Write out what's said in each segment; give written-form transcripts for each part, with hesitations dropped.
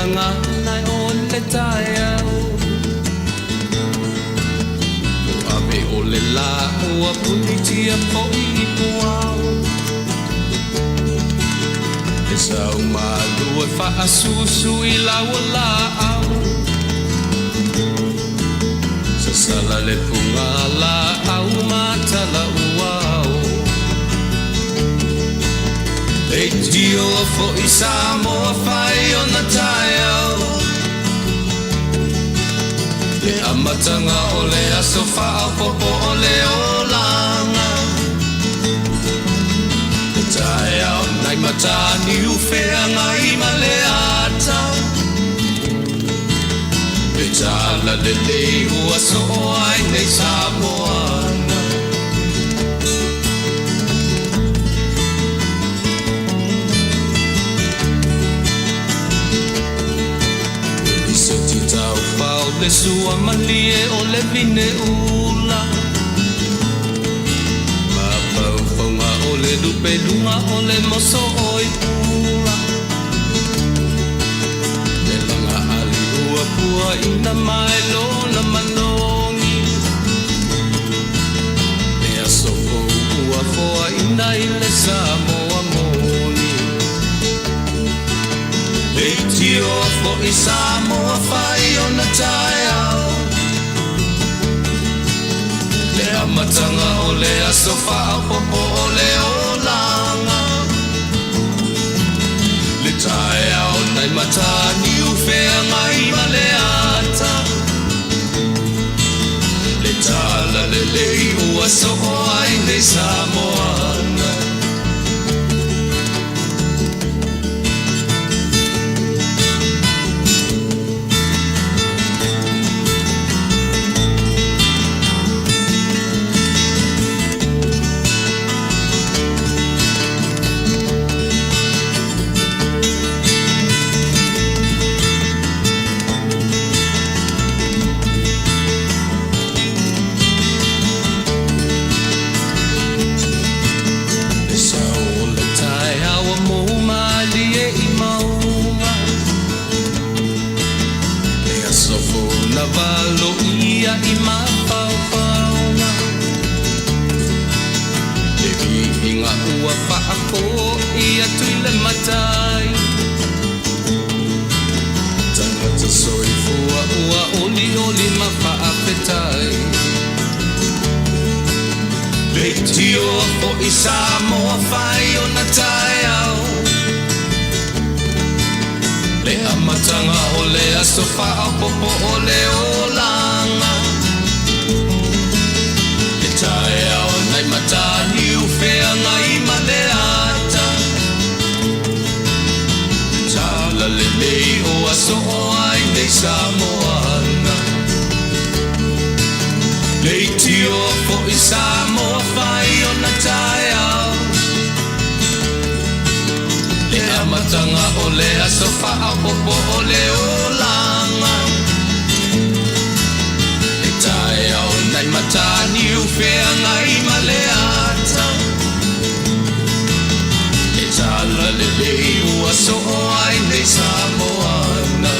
Gagana o le taeao Ua ave o le lā ua punitia foi i puao E sau malu e faasusu i lau laau Sasala le puga laau matala uao Leitio foi Samoa fai ona taeao Le amataga o le aso faaopoopo o le olaga Le taeao nai Mataniu feagai ma le ata Le tala lelei ua soo ai nei Samoana Liseti taufao le sua malie o le vine ula Mafaufauga o le lupe luga o le moso oi pula Le laga ali ua pua ina mai lona manogi Le aso fou ua foaina i le Samoa moni Leitioa foi Samoa fai ona taeao Le amataga o le aso faaopoopo o le olaga Le taeao nai Mataniu feagai ma le ata Le tala lelei ua soo ai nei Samoana Le sao o le taeao ua mou malie i mauga Le aso fou na valoia i mafaufauga Le viiga ua faafoi atu i le matai Tagata soifua ua olioli ma faafetai Leitioa foi Samoa fai ona taeao Le amataga o le aso faaopoopo o le olaga Le taeao nai Mataniu feagai ma le ata Le tala lelei o aso o ai nei Samoana Leitioa foi Samoa fai ona taeao Le amataga o le aso faaopoopo o le olaga Le taeao nai Mataniu feagai ma le ata Le tala lelei ua soo ai nei Samoana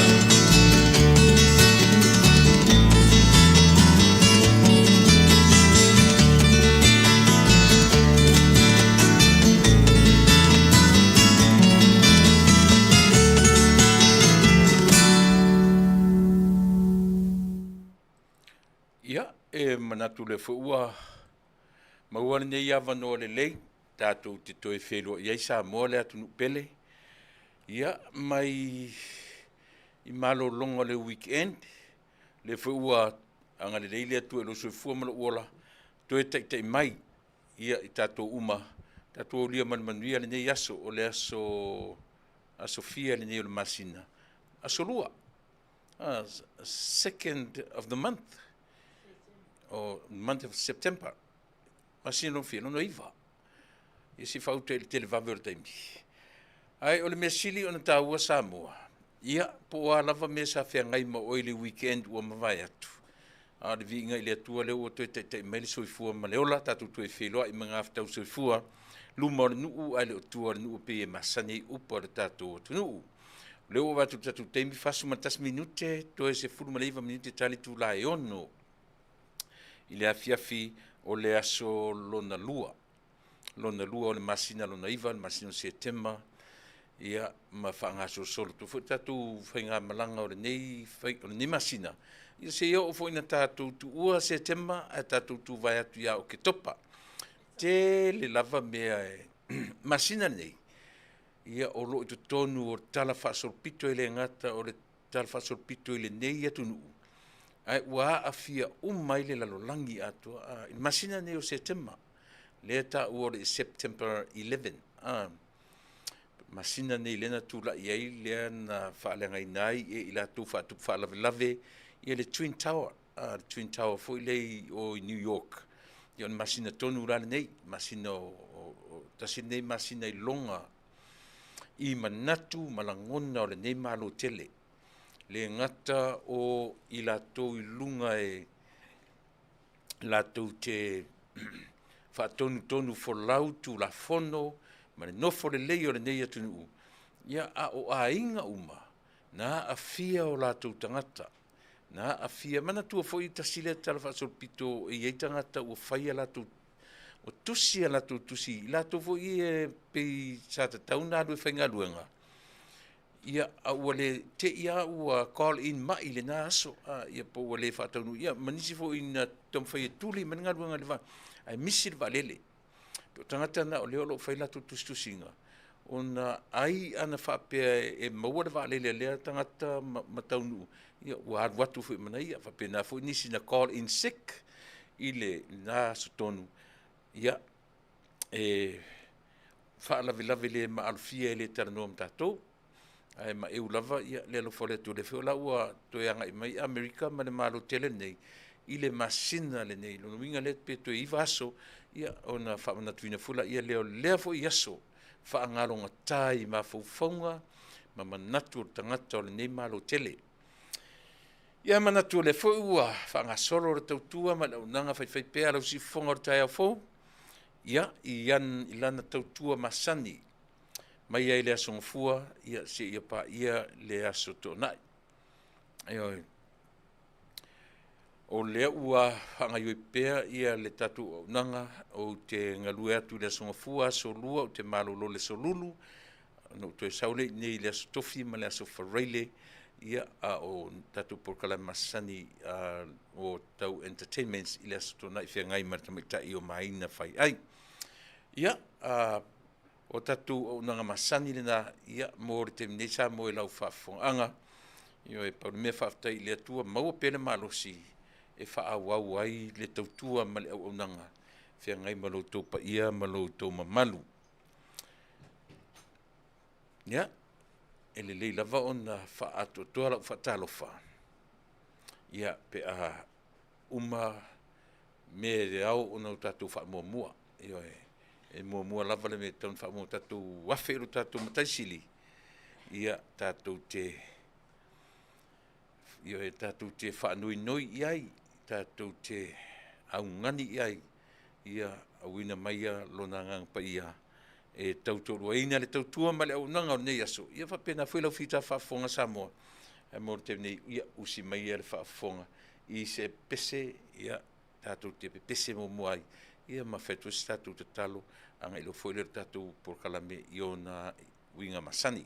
Ia, e manatu lea foi ua maua lenei avanoa lelei tatou te toe feiloai ai Samoa le atunuu pele. Ia, mai i malologa o le weekend, lea foi ua agalelei le Atua i lou soifua ma lou ola, toe taitai mai ia i tatou uma, tatou aulia ma le manuia lenei aso, o le aso aso fia lenei o le masina, aso lua, second of the month, o month of September, masina lona fia, lona iva. Ia se i faauta i le televave o le taimi. Ae o le mea sili ona taua Samoa, ia, po o a lava mea sa feagai ma oe i le weekend ua mavae atu, a o le viiga i le Atua lea ua toe taitai mai le soifua ma le ola, tatou toe feiloai ma gafatau soifua, luma o le nuu ae le o tua o le nuu e pei e masani ai upu a le tatou atunuu. O lea ua avatu i le tatou taimi 41 minute toe 19 minute tali itula e 6 i le afiafi o le aso lona lua. Lona lua o le masina lona iva, le masina o Setema, ia, ma faagasolosolo atu foi le tatou faigamalaga o lenei, o lenei masina, ia seia oo foi ina tatou tuua Setema ae tatou tuvae atu ia Oketopa. Tele lava mea e masina lenei, ia o lo o i totonu o le tala faasolopito e le gata o le tala faasolopito i lenei atunuu, ae ua aafia uma ai le lalolagi atoa i le masina lenei o Setema, lea e taua o le September 11. Masina nei lea na tulai ai, lea na faaleagaina ai e i latou faatupu faalavelave ia le Twin Tower, le Twin Tower foi lea i o i New York. Ia o le masina tonu la lenei, masina o, o, o tasi lenei masina i loga i manatu ma lagona o lenei Malo tele. Le gata o i latou i luga e latou te faatonutonu folau Tulafono ma le nofo lelei o lenei atunuu, ia, a o aiga uma na aafia o latou tagata, na aafia. Manatua foi tasi lea tala faasolopito e i ai tagata ua fai a latou, ua tusi a latou tusi, i latou foi ia pei sa tatau ona alu e faigaluega, Ia, a ua le te i lava ua call in mai i lena aso, a, ia po ua le faataunuu, ia, ma nisi foi na taumafai e tuli mai le galuega i le va, ae misi le vaalele. O tagata na o lea o lo o fai latou tusitusiga, ona ai ana faapea e maua le vaalele a lea tagata ma, ma taunuu, ia ua alu atu foi ma ia. Faapena foi nisi na call in sick i lena aso tonu, ia, e faalavelave le maalofia e le talanoa ma tatou, ae maeu lava ia le alofa o le Atua. O lea foi la ua toe agai mai Amerika ma le Malo tele lenei i le masina lenei. Lona uiga lea pe toe 9 aso, ia ona faamanatuina foi laia lea o lea foi aso faagalogata i mafaufauga ma manatu o le tagata o lenei Malo tele. Ia manatu o lea foi ua faagasolo le tautua ma le auaunaga faifaipea a lau siufofoga o le taeao fou, ia, i, an, i lana tautua masani mai ai le Aso Gafua, ia, seia paia le Aso Toonai. Ioe. O lea ua faagaioi pea ia le tatou auaunaga, ou te galue atu i le Aso Gafua, Aso Lua, ou te malolo i le Aso Lulu, ona ou toe sau lea i inei i le Aso Tofi ma le Aso Faraile, ia, a o tatou polokalame masani o tau entertainments i le Aso Toonai feagai ma le tamaitai o Maina Faiai. Ia, o tatou auaunaga masani lena, ia, mo le taimi nei Samoa i lau faafofogaaga. Ioe, pau le mea faafetai i le Atua, maua pea le malosi e faaauau ai le tautua ma le auaunaga feagai ma lo outou paia ma lo outou mamalu. Ia, e lelei lava ona faaatoatoa lau faatalofa, ia, pe a uma mea e ao ona o tatou faamuamua. Ioe, e muamua lava le mea e tatau ona faamuamua, tatou afe i lo tatou Matai Sili, ia, tatou te, ioe, tatou te faanoinoi i ai, tatou te augani i ai, ia auina maia Lona Agaga Paia e tautoaluaina le tautua ma le auaunaga o lenei aso. Ia faapena foi lau fita faafofoga Samoa, ae mo le taimi nei, ia usi maia le faafofoga i se pese, ia tatou te pepese muamua ai, ia ma fai atu ai se tatou tatalo agai loa foi lea i le tatou polokalame i ona uiga masani.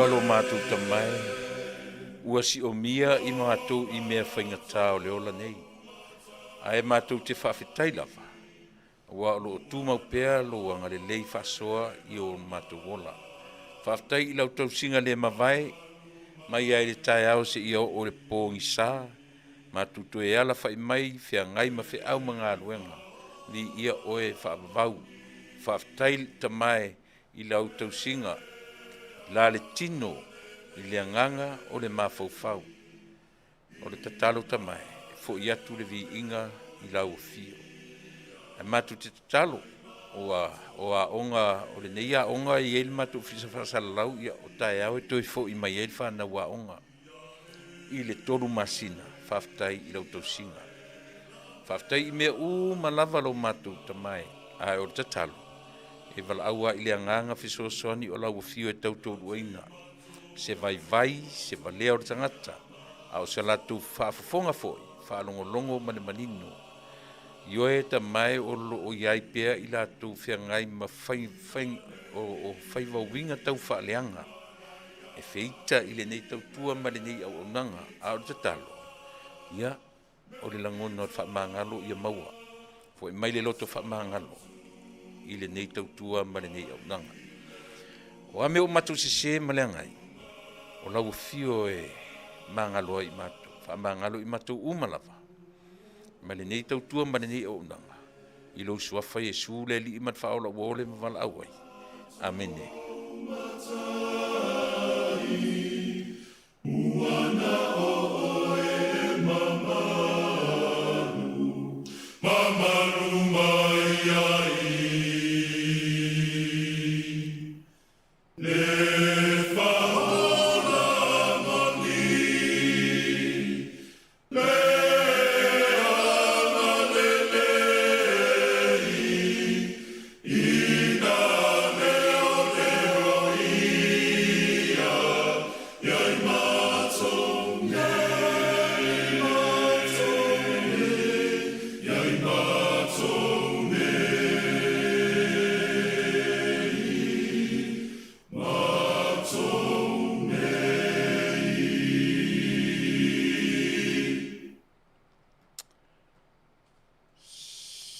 Atua lo matou Tama e, ua siomia i matou i mea faigata o le ola nei, ae matou te faafetai lava, aua o lo o tumau pea lou agalelei faasoa i o matou ola. Faafetai i lau tausiga le mavae, mai lava i le taeao seia oo i le pogisa, matou toe alafa'i mai feagai ma feau ma galuega, viia oe faavavau. Faafetai Tama e i lau tausiga la le tino i le agaga o le mafaufau. O le tatalo Tama e, e fo'i atu le viiga i lau afio. Ae matou te tatalo, ua o aoga o lenei aoga e i ai le matou Ofisa Faasalalau, ia o taeao e toe fo'i mai ai le fanau aoga i le 3 masina. Faafetai i lau tausiga. Faafetai i mea uma lava lo matou Tama e, ae o le tatalo, e valaau lava i le agaga fesoasoani o lau afio e tautoaluaina se vaivai, se valea o le tagata, a o se latou faafofoga foi, faalogologo ma le manino. Ioe Tama e o lo o i ai pea i latou feagai ma fai, fai, o, o faiva uiga tau faaleaga, e feita i lenei tautua ma lenei auaunaga, a o le tatalo, ia, o le lagona o le faamagalo ia maua. Fo'i mai le loto faamagalo i lenei tautua ma lenei auaunaga. O a mea ua matou sesē ma leaga ai, o lau afio e magalo ai i matou, faamagalo i matou uma lava, ma lenei tautua ma lenei auaunaga, i lou suafa Iesu le Alii ma le Faaola ua ole ma valaau ai. Amene.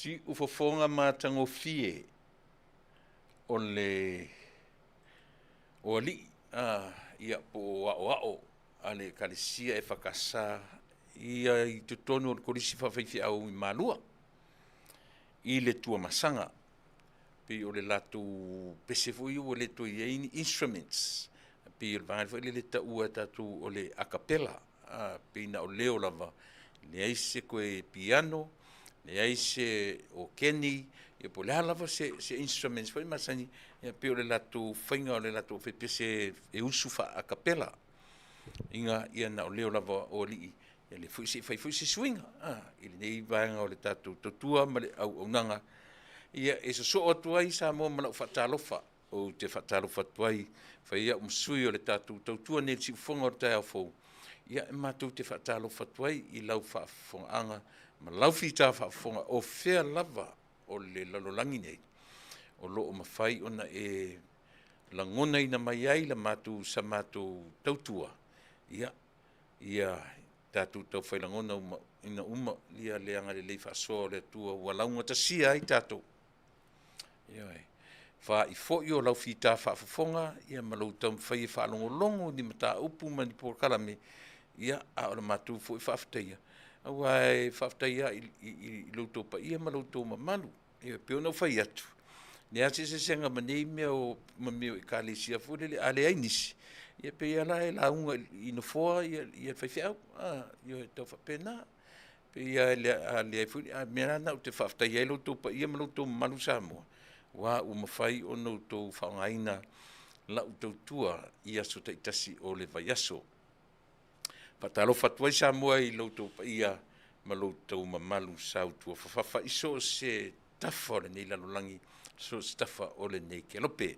Siufofoga matagofie o le o alii ia po o aoao a le Ekalesia EFKS ia i totonu o le Kolisi Faafaifeau i Malua i le Tuamasaga. Pei o le latou pese foi ia ua le toe i ai ni instruments, pei o le vaega foi lele e taua e tatou o le acapella, pei na o leo lava, leai se toe piano, leai se okeni, ia po o le a lava se instruments foi masani, ia pei o le latou faiga o le latou faipese e usu faa-acapella. Inga ia na o leo lava o alii, ia lea foi se i fai foi se suiga i lenei vaega o le tatou tautua ma le auaunaga. Ia e sosoo atu ai Samoa ma lau faatalofa, ou te faatalofa atu ai, fai au ma sui o le tatou tautua nei i le siufofoga o le taeao fou, ia e matou te faatalofa atu ai i lau faafofogaaga ma lau fita faafofoga o fea lava o le lalolagi nei, o lo o mafai ona e lagonaina mai ai la matou sa matou tautua, ia, ia tatou taufai lagona uma ina uma ia le agalelei faasoa o le Atua ua laugatasia ai tatou. Ioe. Faai foi o lau fita faafofoga ia ma lou taumafai e faalogologo i ni mataupu ma ni polokalame, ia, a o le matou foi faafetaia, aua e faafetai lava i lo outou paia ma lo outou mamalu. Ia, pei ona ou fai atu, leai lava se eseesega ma nei mea o, ma mea o ekalesia foi lele, a leai nisi, ia pei lava la e lauga i nofoa ia faifeau, ioe, tau faapena. Pei lava a leai foi, a o le mea la lena ou te faafetaia ai lo outou paia ma lo outou mamalu Samoa, aua ua mafai ona outou faaaogaina lau tautua i aso taitasi o le vaiaso. Faatalofa atu ai Samoa i lo outou paia ma lo outou mamalu sautuafafafa i so o se tafa o lenei lalolagi, so o se tafa o lenei kelope.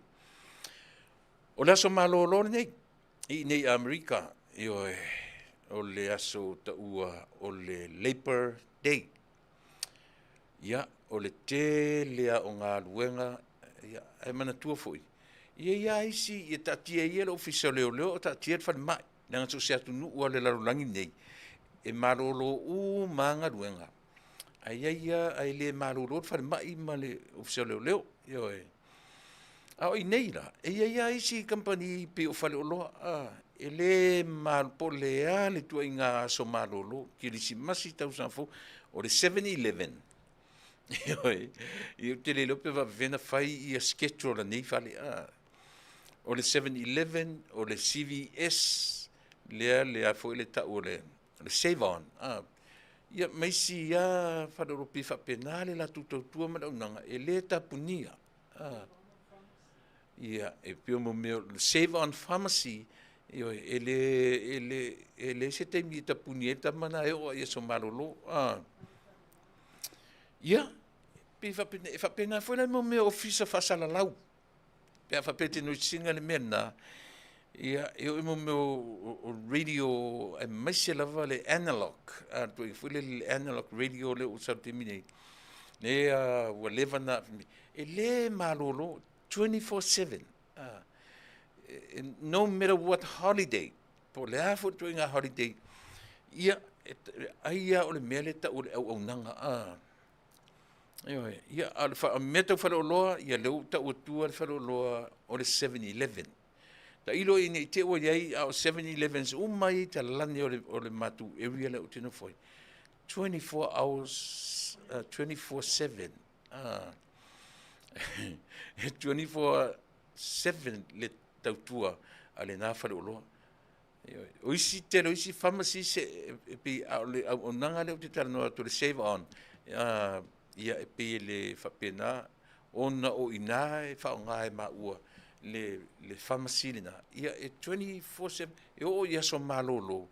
O le aso malolo lenei i inei Amerika, ioe, o le aso taua o le Labor Day. Ia, o le tele lava o galuega, ia, ae manatua foi, E i ai lava isi, ia taatia ia le Ofisa o Leoleo o taatia le falemai, leaga so o se atunuu lava o le lalolagi lenei, e malolo uma lava galuega, ae i ai lava, ae le malolo le falemai ma le Ofisa o Leoleo. Ioe. A o i inei la, e i ai lava isi kamupani pei o faleoloa, e le po o le a le ituaiga aso malolo, Kerisimasi, tausaga fou, o le 7-Eleven, ioe, ia ou te le iloa pe faapefea ona fai ia schedule a nei fale, o le 7-Eleven, o le CVS, lea le a foi le tau o le Save On, ia ma isi lava faleoloa pei e faapena le latou tautua ma le auaunaga, e le tapunia. Ia, e pei o mea o Save On Pharmacy, ioe, e le, e le, e leai se taimi e tapuni ai le tama lena e oo lava i aso malolo. Ia, pei faapena, e faapena foi la i mea o ofisa faasalalau. Pe a faapea e te notice ina le mea lena, ia, e oo i mea o radio aemaise lava le analog, a, le ituaiga foi lele le analog radio lea ua sau i le taimi nei, lea ua leva ona, e le malolo, 24/7, no matter what holiday, po o le a foi le ituaiga holiday, ia, ai lava o le mea lea e tau o le auaunaga, a. Ioe, ia, a o le mea tau faleoloa, ia lea ua ou tau atua le faleoloa o le 7-Eleven. Tailo ina ne i te i ua i ai, a o 7-Elevens uma ia i talane o le matou area lea ou te nofo ai, 24 hours, 24/7, e 24/7 le tautua a lena faleoloa. O isi tele o isi pharmacies e pei a o le auaunaga lea ou te talanoa atu o le Save On, ia e pei e le faapena ona o i ina e faaaoga e maua le pharmacy lena, ia e 24/7, e oo i aso malolo.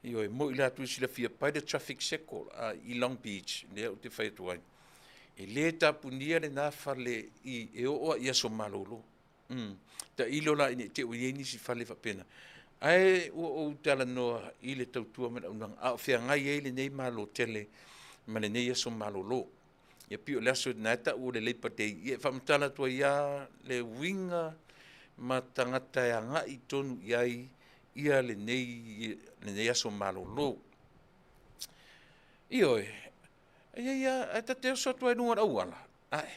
Ioe, mo i latou e silafia pai le traffic circle i Long Beach, lea ou te fai atu ai, e le tapunia lena fale e oo lava i aso malolo. Tailo la ina ne i te i ua i ai nisi fale faapena. Ae ua ou talanoa i le tautua ma le auaunaga, a o feagai ai lenei Malo tele ma lenei aso malolo. Ia pei o le aso lena e tau o le Labour Day, ia e faamatala atu ai lava le uiga ma tagata e agai tonu i ai ia lenei aso malolo. Ioe, e i ai lava, ae ta te oso atu lava i luga o le auala, ae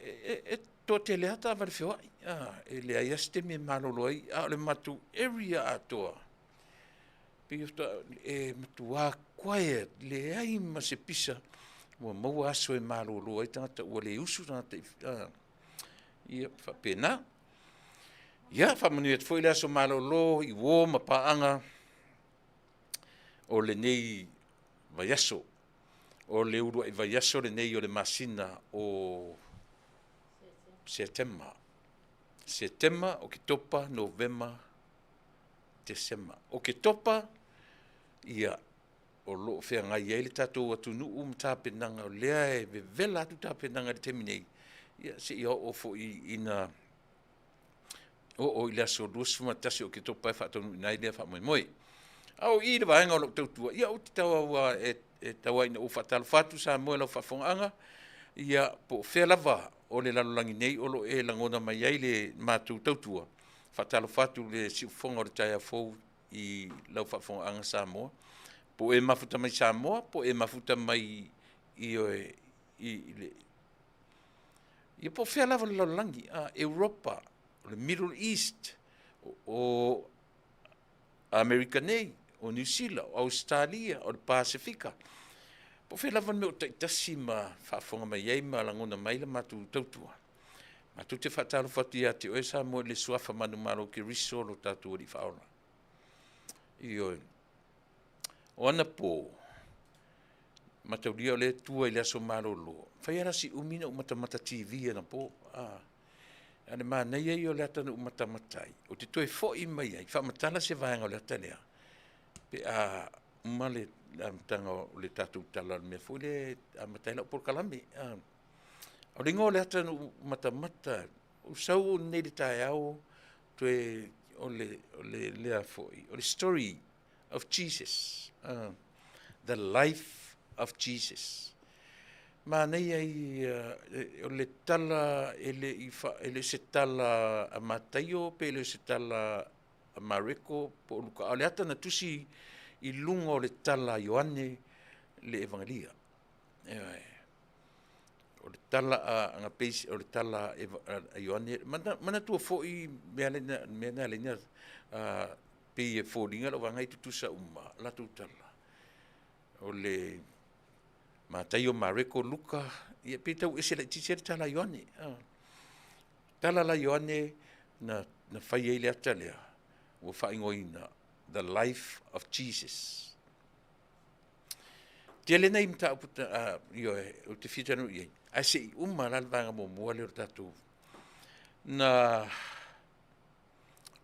e toatele lava taavale feoai, e leai lava se taimi e malolo ai, a o le matou area atoa, pei e matua quiet, leai ma se pisa ua maua aso e malolo ai tagata, ua le usu tagata ia faapena. Ia, faamanuia atu foi le aso malolo i uo ma paaga o lenei vaiaso. O le uluai vaiaso lenei o le masina o Setema. Setema, Oketopa, Novema, Tesema. Oketopa, ia, o lo o feagai ai le tatou atunuu ma tapenaga, o lea e vevela atu tapenaga i le taimi nei, ia seia oo foi ina oo i le aso 21 o Oketopa e faataunuuina ai lea faamoemoe. A o i i le vaega o lau tautua, ia ou te tau e tau lava ina ou faatalofa atu Samoa i lau faafofogaaga, ia po o fea lava o le lalolagi nei o lo o e lagona mai ai le matou tautua, faatalofa atu i le siufofoga o le taeao fou i lau faafofogaaga Samoa, po o e mafuta mai Samoa, po o e mafuta mai i le ia po o fea lava o le lalolagi, Europa, o le Middle East, o Amerika nei, o Niu Sila, o Ausetalia, o le Pasefika, po o fea lava le mea o taitasi ma faafofoga mai ai ma lagona mai le matou tautua. Matou te faatalofa atu ia te oe Samoa i le suafa manumalo o Keriso lo tatou Alii Faaola. Ioe. O anapo, mataulia o lea e tua i le aso malolo, fai lava la si umi ona ou matamata TV anapo. A o le manaia ia o le ata na ou matamata ai, ou te toe foi mai ai, faamatala se vaega o le ata lea, pe a uma le amataga o le tatou tala o le mea foi lea e amata ai lau polokalame. O le igoa o le ata na ou matamata, ou sau nei i le taeao, toe o le lea foi, o le story of Jesus, the life of Jesus. Manaia ia o le tala e le i fa, e le o se tala a Mataio pe le o se tala a Mareko po o Luka, a o le ata na tusi i luga o le tala a Ioane le Evagelia. Ioe. O le tala a Agapei, o le tala a Ioane, manatua foi mea lena, mea na lena pei e foliga lau vaega e tutusa uma latou tala. O le Mataio, Mareko, Luka, ia pei tau ese laitiiti ai le tala a Ioane. Tala la Ioane na, na fai ai le ata lea, ua faaigoaina The Life of Jesus. Tele nai mataupu ioe, ou te fia talanoa i ai, ae se i uma la le vaega muamua lea o le tatou na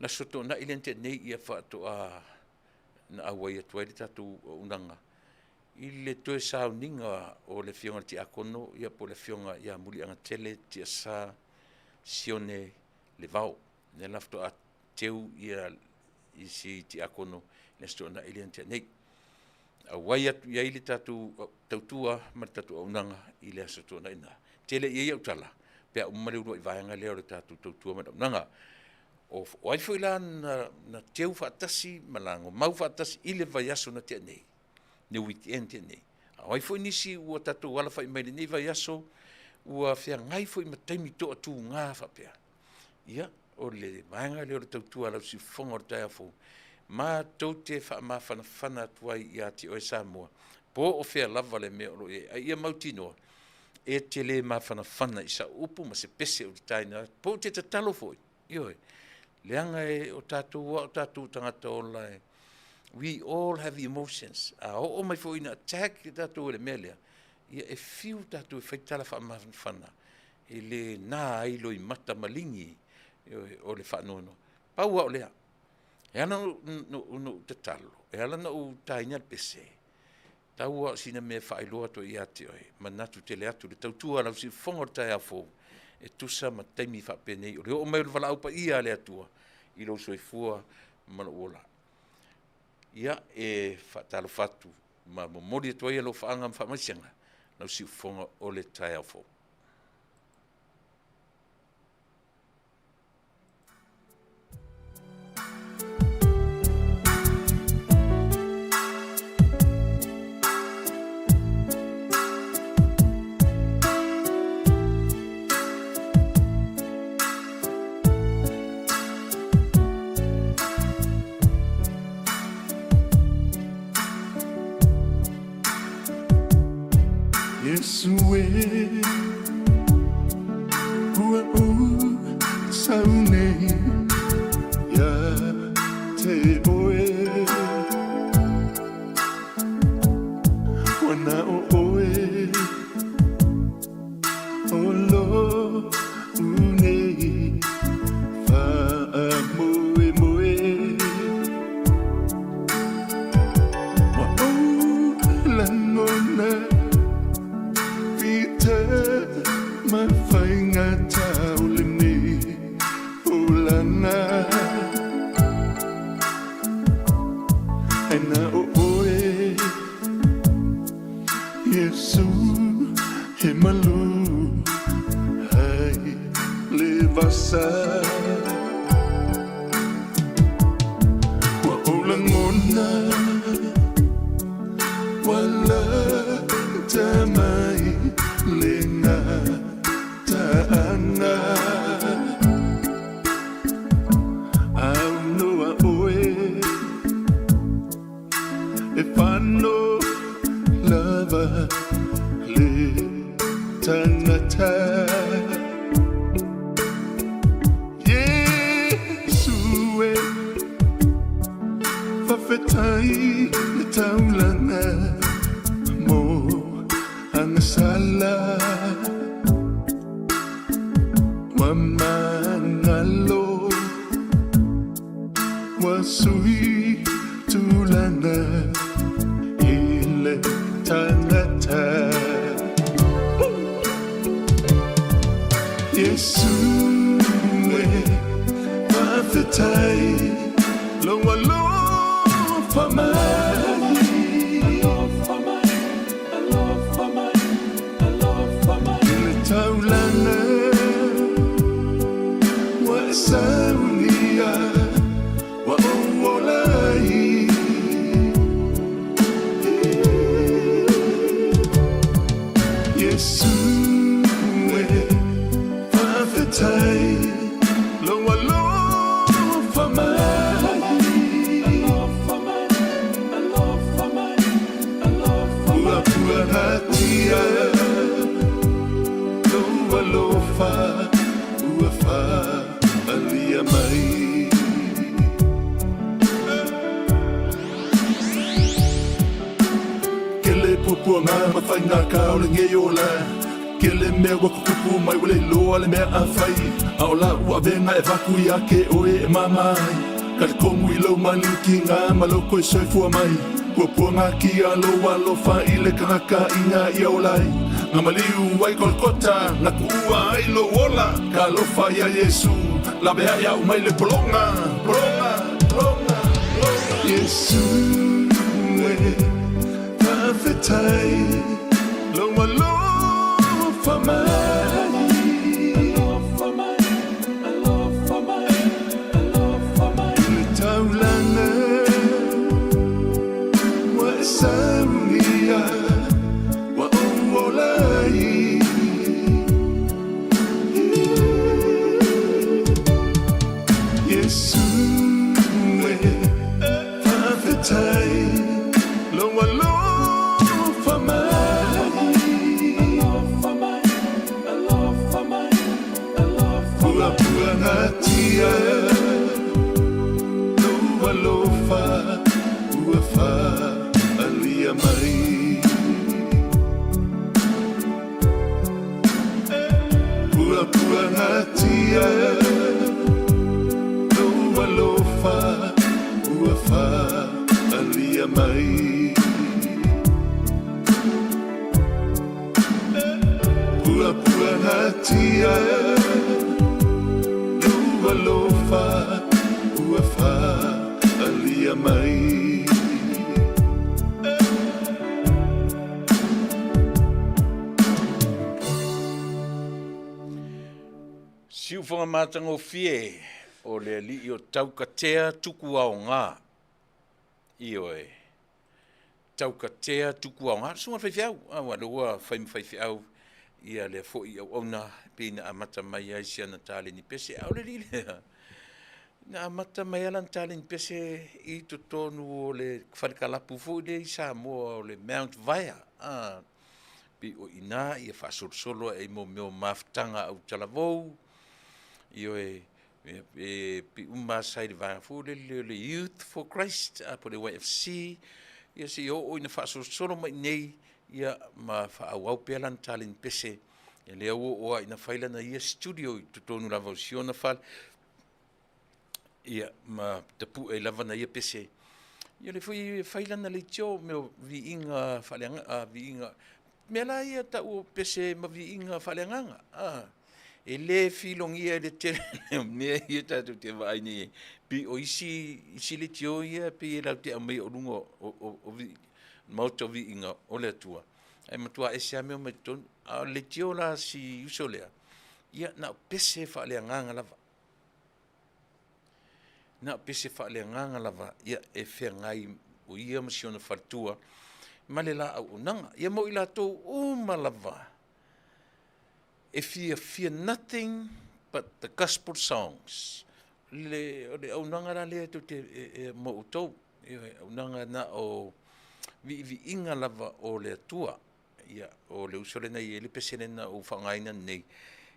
na sotoonai lea na tea nei ia faatoa na auai atu ai le tatou auaunaga i le toe sauniga o le Afioga i le Tiakono ia po o le Afioga ia Muliagatele Tiasa Sione Levao. Lea la faatoa teu ia i si tiakono i le Aso Toonai lea na tea nei. Auai atu i ai le tatou tautua ma le tatou auaunaga i le Aso Toonai na. Tele i ai au tala pe a uma le uluai vaega lea o le tatou tautua ma le auaunaga. O, o ai foi la na, na teu faatasi ma lagomau faatasi i le vaiaso na tea nei, le weekend tea nei. A o ai foi nisi ua tatou alafai mai lenei vaiaso, ua feagai foi ma taimi toatuga faapea. Ia, o le vaega lea o le tautua a lau siufofoga o le taeao fou, matou te faamafanafana atu ai ia te oe Samoa, po o fea lava le mea o lo o i ai, a ia mautinoa, e te le mafanafana i sau upu ma se pese ou te taina atu, po o te tatalo foi, ioe, leaga e o tatou a o tatou tagata ola e, we all have emotions. A oo mai foi ina attack i tatou e le mea lea, ia e fiu tatou e fai tala faamafanafana, e le na ai loimata maligi o le faanoanoa. Pau lava o lea, e ala ona ou tatalo, e ala ona ou taina le pese, tau lava o sina mea e faailoa atu ai ia te oe, manatu tele atu le tautua a lau siufofoga o le taeao fou, e tusa ma taimi faapenei o le oo mai o le valaau paia a le Atua i lou soifua ma lou ola. Ia, e faatalofa atu ma momoli atu ai alofaaga ma faamaisega lau siufofoga o le taeao fou. Iesu e Ua ou sau nei ia te oe Ua na o oe O lo nei faamoemoe Ua ou lagona Peter ma faigata o lenei olaga Ai na o oe Iesu he malu ai le vasa Ua ou lagona Ua lata mai le gataaga Aunoa oe e whano lava le tangata Iesu e Fafetai le taulanga mo Agasala Ua magalo Ua sui tulaga i le tangata Iesu e Fafetai lou alofa mai. Iesu e faafetai lou alofa mai. Alofa mai, alofa mai, alofa mai. Puapuagatia lou alofa ua faaalia mai. Kele puapuaga ma faigata o lenei ola Kele mea ua tutupu mai ua le iloa le mea a fai A o la'u avega e avatu ia te oe e mama ai Talitonu i lou malutiga ma lou toe soifua mai Puapuagatia lou alofa i le tagata ina ia ola ai Na maliu ai Kolokota na tuua ai lou ola Talofa ia Iesu laveai a'u mai le pologa Pologa, pologa, pologa Iesu e faafetai lou alofa mai Alofa mai, alofa mai, alofa mai I le taulaga ua e saunia ua ou ola ai Iesu e faafetai lou alofa mai Alofa mai, alofa mai, alofa mai Puapuagatia lou alofa ua faaalia mai. Puapuagatia lou alofa ua faaalia mai. Puapuagatia lou alofa ua faaalia mai. Siufoga matagofie o le alii o Taukatea Tukuaoga. Ioe. Taukatea Tukuaoga. Susuga i le faifeau. Aua lea ua fai ma faifeau ia lea foi auauna pei na amata mai ai si ana taleni pese. A o le alii lea, na amata mai lava lana taleni pese i totonu o le falekalapu foi lea i Samoa o le Mount Vaea. Ah, pei o i ina ia faasolosolo ai mo mea o mafutaga autalavou, ioe, e pei uma sa i le vaega foi lele o le Youth for Christ, po o le YFC, ia seia oo ina faasolosolo mai i inei, ia ma faaauau pea lana taleni pese. Ia lea ua oo lava ina fai lana ia studio i totonu lava o si ona fale, ia ma tapue ai lava na ia pese. Ia o lea foi e fai lana leitio, mea o viiga faaleagaga, viiga, mea la ia tau o pese ma viiga faaleagaga. E le filogia e le tele o mea ia tatou te vaai nei ai. Pei o isi, isi leitio ia pei e latou te aumaia o luga o maota o viiga o le Atua, ae matua ese lava mea omai totonu. A o le leitio la a si uso lea, ia na o pese faaleagaga lava. Na o pese faaleagaga lava ia e feagai o ia ma si ona faletua ma le la auaunaga. Ia mo i latou uma lava e fiafia nothing but the gospel songs. Le, o le auaunaga la lea tou te e, mo outou. Ioe, auaunaga na o viiviiga lava o le Atua. Ia, o le uso lena i ai le pese lena ua faaaogaina nei,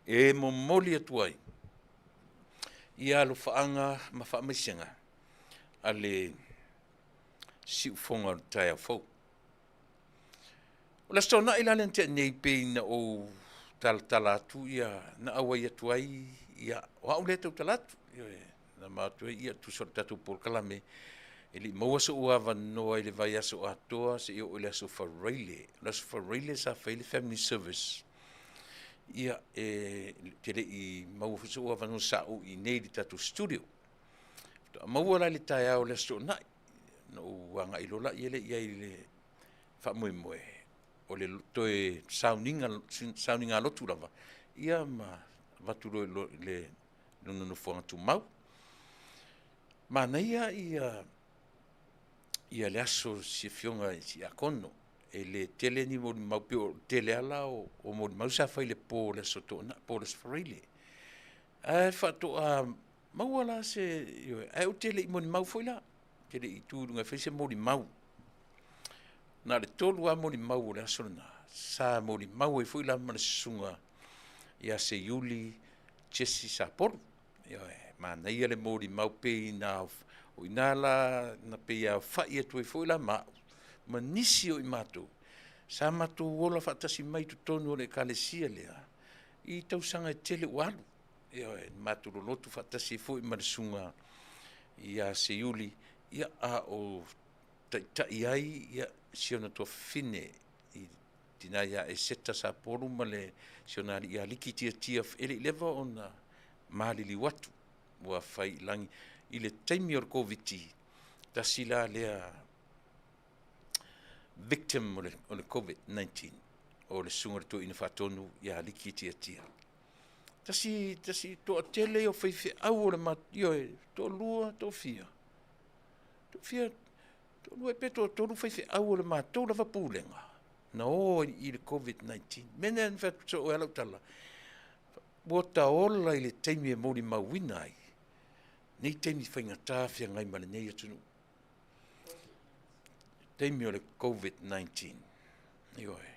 e momoli atu ai ia alofaaga ma faamaisega a le siufoga o le taeao fou. O le Aso Toonai la lea na tea nei pei na ou talatala atu ia na auai atu ai ia o au lea e tautala atu. Ioe, na ma atu ai ia tusa o le tatou polokalame e le i maua so'u avanoa i le vaiaso atoa seia oo i le aso Faraile. O le aso Faraile sa fai ai le family service ia e te le i maua foi so'u avanoa sa ou i inei i le tatou studio. Faatoa maua la i le taeao o le aso Toonai na ou agai loa lea i ai i le faamoemoe o le toe sauniga, sauniga lotu lava ia ma avatu loa i le lona nofoaga tumau. Manaia ia ia le aso si afioga i Siakono. E le tele ni molimau pei o le tele lava la o molimau sa fai i le po o le Aso Toonai, po o le Aso Faraile. Ae faatoa maua la se, ioe, ae ou te le i molimau foi la, ou te le i tu i luga e fai se molimau. Na o le 3 lava molimau o le aso lena, sa molimau ai foi la ma le susuga ia Seiuli Jesse Sapolu. Ioe, manaia le molimau pei na, o i ina la na pei e aofai atu ai foi la ma au ma nisi o i matou sa matou ola faatasi mai i totonu o le Ekalesia lea i tausaga e tele ua alu. Ioe, na matou lolotu faatasi ai foi ma le susuga ia Seiuli, ia, a o taitai ai ia si ona tuafafine i tina ia Eseta Sapolu ma le si ona alii ia Liki Tiatia, e le i leva ona maliliu atu ua fai i lagi i le taimi o le Koviti, tasi la lea victim o le Covid-19, o le susuga i le toeaina faatonu ia Liki Tiatia. Tasi, tasi, toatele o faifeau o le ma, ioe, toalua, toafia, toafia, toalua pe toatolu faifeau o le matou lava pulega na o i le Covid-19. Mea lea na fai atu soo ai lau tala, ua ta ola i le taimi e molimauina ai nei taimi faigata feagai ma lenei atunuu. Taimi o le Covid-19. Ioe.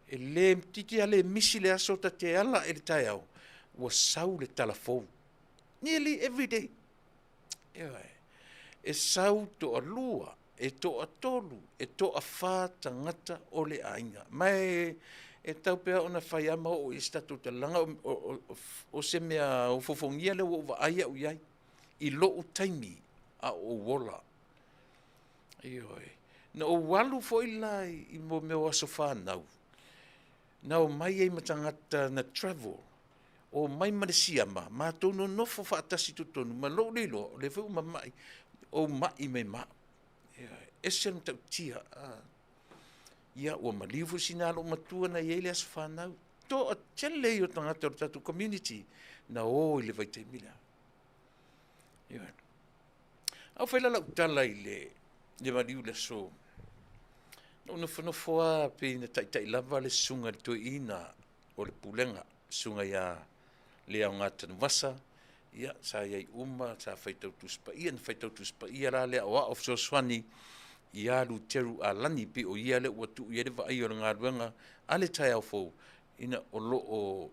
E le titi a le misi le aso ta te ala e le taeao, ua sau le tala fou. Nearly every day. Ioe. E sau toalua, e toatolu, e toafa tagata o le aiga. Ma e, e tau pea ona fai ama oo i se tatou talaga o se mea ofofogia lea ua ou vaai au i ai i lou taimi a o ou ola. Ioe. Na ou alu foi la i mo mea o aso fanau, na omai ai ma tagata na travel, omai ma le siama, matou nonofo faatasi i totonu, ma lou le iloa, o lea foi ua mamai, ou mai mai ma au. Ioe. Ese le matautia. Ia, ua maliu foi sina lou matua na i ai le aso fanau. Toatele ia o tagata o le tatou community na o i le vaitaimi lea. Ioe. A ua fai la lau tala i le, le maliu i le aso, na ou nofonofo lava pei na taitai lava le susuga i le toeaina o le pulega, susuga ia Leaoga Tanuvasa, ia, sa i ai uma, sa faitau Tusi Paia, na faitau Tusi Paia la le aoao fesoasoani ia Luteru Alani, pei o ia lea ua tuu i ai le vaai o le galuega a le taeao fou, ina o lo o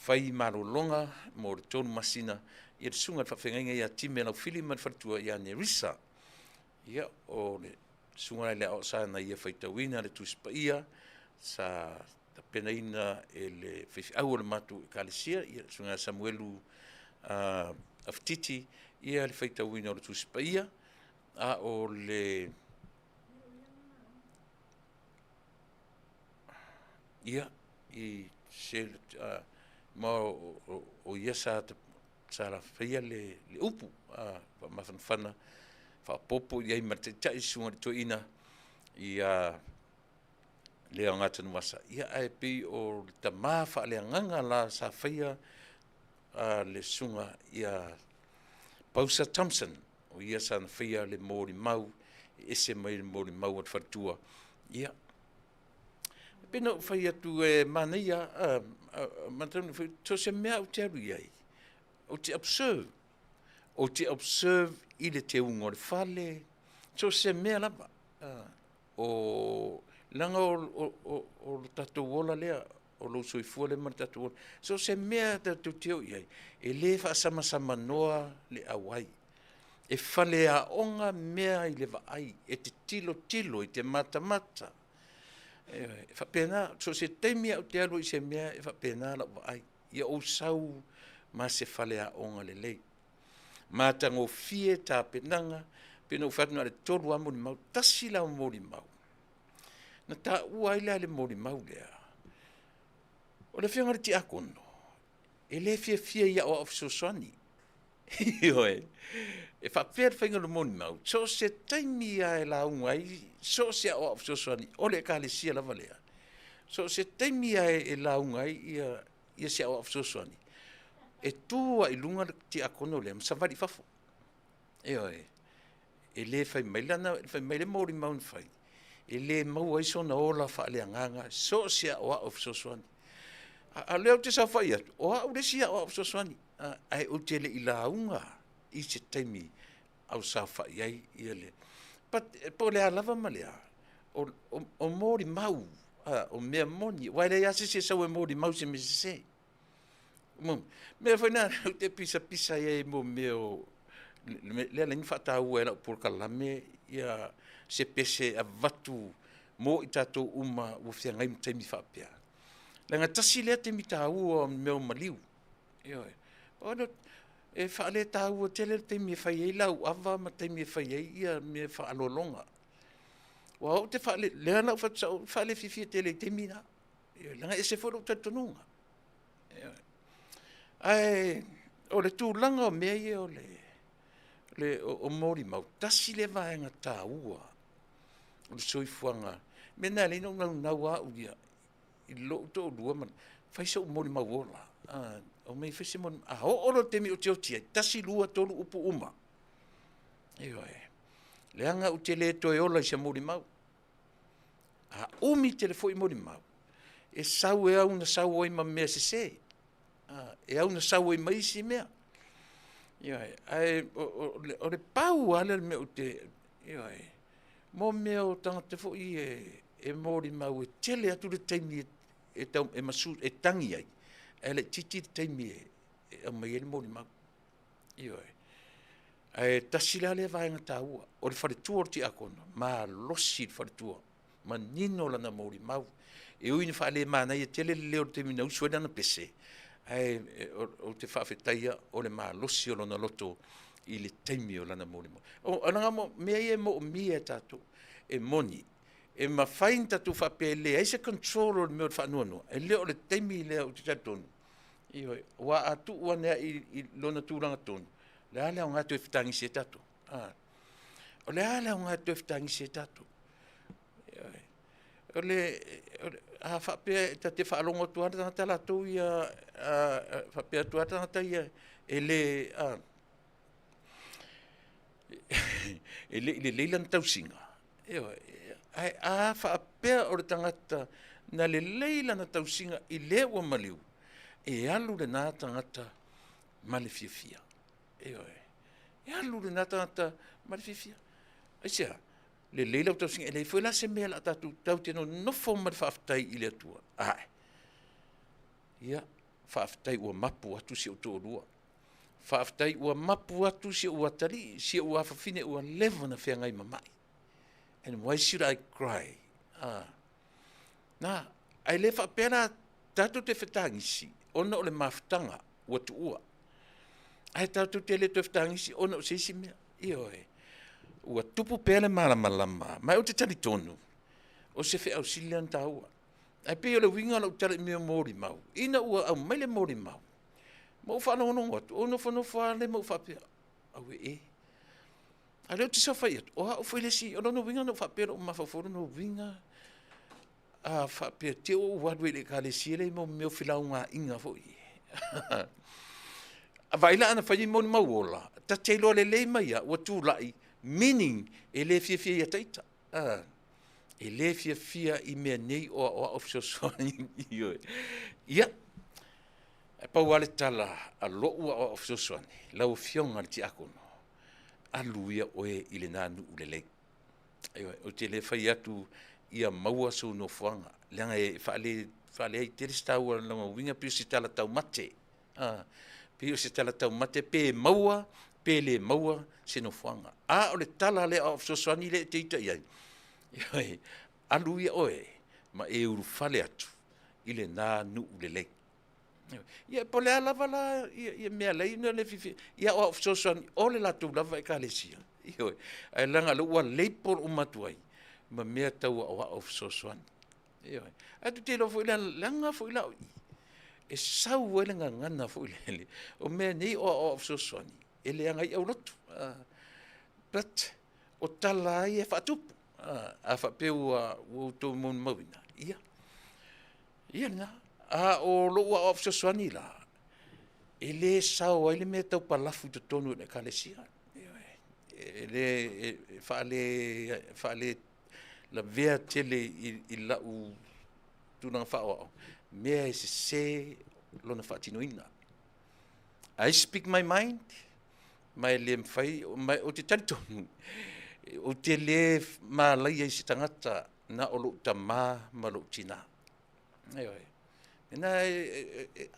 fai malologa mo le 3 masina, ia le susuga i le faafeagaiga ia Time Laufili ma le faletua ia Nerisa. Ia, o le susuga i le aoao sa na ia faitauina le Tusi Paia, sa tapenaina e le faifeau o le matou ekalesia, ia le susuga ia Samuelu Afititi, ia le faitauina o le Tusi Paia, a o le ia, i se, ma o ia sa sa faia le upu faamafanafana faaopoopo i ai ma le taitai susuga i le toeaina ia Leaoga Tanuvasa. Ia ae pei o le tama faaleagaga la sa faia le susuga ia Pausa Thompson, o ia sa na faia le molimau e ese mai le molimau a le faletua. Ia, pei na ou fai atu e manaia, so se mea ou te alu i ai, ou te observe, ou te observe i le teuga o le fale, so se mea lava. O, leaga o le tatou ola lea, o lou soifua lea ma le tatou ola. So se mea tatou te o i ai, e le faasamasamanoa le auai. E faleaoga mea i le vaai, e te tilotilo i te matamata. E faapena, so o se taimi lava ou te alu ai i se mea, e faapena lau vaai. Ia ou sau ma se faleaoga lelei. Matagofie tapenaga, pei ona ou fai atu na o le 3 lava molimau, tasi la molimau. Na taua ai la le molimau lea, o le afioga i le tiakono, e le fiafia i aoao fesoasoani. Ioe. E faapea le faiga o le molimau, so o se taimi lava e lauga ai, so o se aoao fesoasoani o le ekalesia lava lea, so o se taimi lava e lauga ai ia, ia se aoao fesoasoani, e tu lava i luga le tiakono lea ma savali i fafo. Ioe. E le fai mai lana, fai mai le molimau na fai. E le maua ai sona ola faaleagaga, so o se aoao fesoasoani. A o lea ou te saofai atu, o au le isi aoao fesoasoani, ae ou te le i lauga i se taimi a o saofai ai ia le... But po o le a lava ma le a, o molimau, o mea moni, aua e leai lava se isi e sau e molimau i se mea sese. O mea foi na ou te pisapisa ai i mea o... lea e ala ai ona faataua e lau polokalame ia se pese e avatu mo i tatou uma ua feagai ma taimi faapea. Leaga tasi lea taimi taua o mea o maliu. Ioe. E faaletaua tele le taimi e fai ai lau ava ma taimi e fai ai ia mea faaaloaloga. Aua ou te faale, lea la ou te fai atu sao, ou te faalefiafia tele i taimi na. Leaga e ese foi lou talitonuga. Ioe. Ae o le tulaga o mea ia o le molimau, tasi lea vaega taua o le soifuaga. O le mea lena e ala ai ona ou naunau lava au ia i lou toalua, fai sou molimau ola. Omai e fai se molimau. A oo loa i le taimi ou te oti ai, 1, 2, 3 upu uma. Ioe. Leaga ou te le toe ola i se molimau. A umi tele foi molimau, e sau e au na sau ai ma mea sese, e au na sau ai ma isi mea. Ioe, ae o le pau lava lea o le mea ou te, ioe, mo mea o tagata foi ia e molimau e tele atu le taimi e, tau, e, masu, e tagi ai, ae laitiiti le taimi e aumai ai le molimau. Ioe. Ae tasi la lea vaega taua, o le faletua o le tiakono, malosi le faletua, manino lana molimau. E ui ina faalemanaia tele le leo i le taimi na usu ai lana pese, ae ou te faafetaia o le malosi o lona loto i le taimi o lana molimau. O leaga mea ia e moomia e tatou, e moni, e mafai ona tatou faapea e leai se control o le mea o le faanoanoa, e le o le taimi lea ou te talitonu, ioe, aua a tuu ane lava i lona tulaga tonu, o le a le aoga e toe fetagisi ai tatou? O le a le aoga e toe fetagisi ai tatou? Ioe. O le, a faapea ta te faalogo atu lava le tagata latou ia, faapea atu lava le tagata ia, e le, e le i lelei lana tausiga, ioe, ae a faapea o le tagata na lelei lana tausiga i le ua maliu, e alu lena tagata ma le fiafia. Ioe. E alu lena tagata ma le fiafia. Aisea? Lelei lau tausiga, e leai foi la se mea o le a tatou tatou te nonofo ma le faafetai i le Atua. Ae, ia, faafetai ua mapu atu si ou toalua. Faafetai ua mapu atu si ou atalii, si ou afafine ua leva ona feagai ma mai. And why should I cry? Ah. Na, ae le faapea la tatou te fetagisi ona o le mafutaga ua tuua. Ae tatou te le toe fetagisi ona o se isi mea. Ioe. Ua tupu pea le malamalama, ma ou te talitonu, o se feau sili lea ona taua. Ae pei o le uiga o lau tala i mea o molimau, ina ua aumai le molimau, ma ou faalogologo atu, ou nofonofo lava lea ma ou faapea, aue e. A o lea ou te saofai atu, o au foi le isi, o lona uiga na ou faapea lou mafaufau, o lona uiga, a faapea te ua ou alu ai i le ekalesia lea i mea o felaugaaiga foi. A vaai la ana fai ni molimau ola, ta te iloa lelei mai lava ua tulai, meaning e le fiafia ia ita. E le fiafia i mea nei o aoao fesoasoani. Ioe. Ia, e pau lava le tala a lou aoao fesoasoani, lau Afioga i le Tiakono, alu ia oe i lena nuu lelei. Ioe, ou te le fai atu ia maua sou nofoaga, leaga e faaleai tele se taua o lona uiga pei o se tala taumate. Pei o se tala taumate pe maua pe le maua se nofoaga. A o le tala lea o fesoasoani lea e te ita i ai, ioe, alu ia oe ma e ulufale atu i lena nuu lelei. Ia po o le a lava la ia mea lea na le fiafia, ia o au fesoasoani o le latou lava ekalesia. Ioe, ae leaga o lea ua label uma atu ai ma mea tau aoao fesoasoani. Ioe, ae tou te iloa foi la, leaga foi la o i, e sau ai le gagana foi lele, o mea nei o aoao fesoasoani, e leaga ai aulotu. But o tala lava ia e faatupu. A faapea ua outou molimauina, ia, ia lena. A o lou aoao fesoasoani la, e le sao ai le mea tau palafu i totonu o le ekalesia. E le, e faale, faale lavea tele i lau tulaga faaoao, mea e sese lona faatinoina. I speak my mind, ma e le mafai, ma ou te talitonu, ou te le malaia i se tagata na o lou tamā ma lou tinā. Ioe. Ina,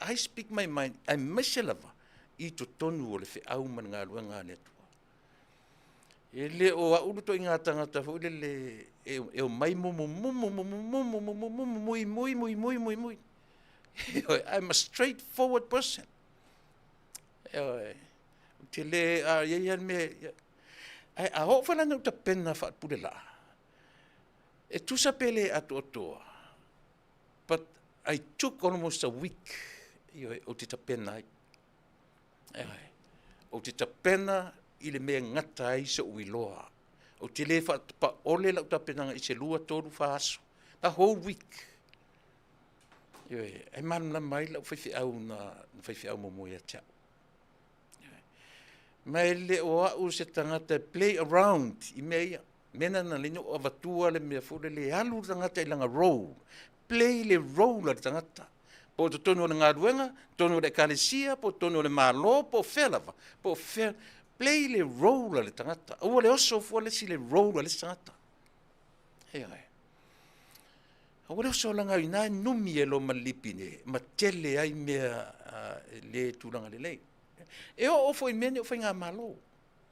I speak my mind, aemaise lava i totonu o le feau ma le galuega a le Atua. E le o au le ituaiga tagata foi lele e omai mumumumu, mumumumu, mumumumu, muimui, muimui, muimui. Ioe, I'm a straight forward person. Ioe, ou te le, a i ai lava le mea, ae a oo foi la ina ou tapena faapulelaa, e tusa pe le atoatoa, but I took almost a week, ioe, ou te tapena ai. Ioe, ou te tapena i le mea e gata ai so'u iloa. Ou te le faatapaole lau tapenaga i se 2, 3, 4 aso. A whole week. Ioe, e malamalama ai lau faifeau na faifeau muamua ia te au. Ioe. Ma e le o au se tagata e play around i mea ia. Mea na na leina o avatua le mea foi lele e alu le tagata i lana role. Play le role a le tagata. Po o totonu o le galuega, totonu o le ekalesia, po o totonu o le Malo, po o fea lava, po o fea, play le role a le tagata. Aua le oso fua le isi le role a le isi tagata. Ioe. Aua le oso leaga ina e numi e lo ma lipi ne, ma tele ai mea e le tulaga lelei. E oo foi i mea nei o faigamalo.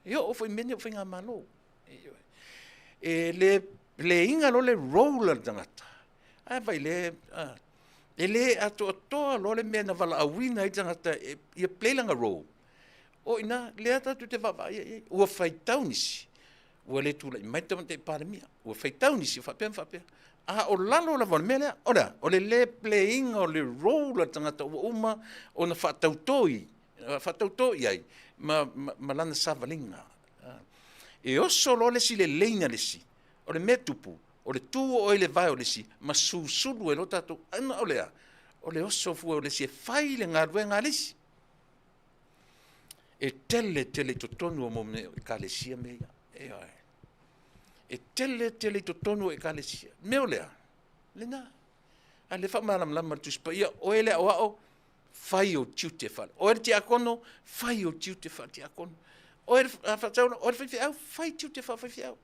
E oo foi i mea nei o faigamalo. E le le iga loa le role a le tagata, ae vaai le, e le atoatoa loa le mea na valaauina ai le tagata ia play lana role, o i ina lea tatou te vaavaai ai i ai. Ua faitau nisi, ua le tulai mai le Tamaitai Palemia, ua faitau nisi faapea ma faapea. A o lalo lava o le mea lea, o le a? O le le play ina o le role a le tagata ua uma ona faatauto i ai ma lana savaliga. E oso loa le isi le leina le isi, o le mea tupu, o le tu o oe i le vae o le isi ma susulu ai loa tatou. Ona o le a? O le oso fua o le isi e fai le galuega a le isi. E tele tele i totonu o mea o ekalesia mea ia. Ioe. E tele tele i totonu o ekalesia. Mea o le a? Lena. A le faamalamalama le Tusi Paia, oe le aoao, fai ou tiute faale. Oe le tiakono, fai ou tiute faale-tiakono. Oe le faataula, oe le faifeau, fai tiute faa-faifeau.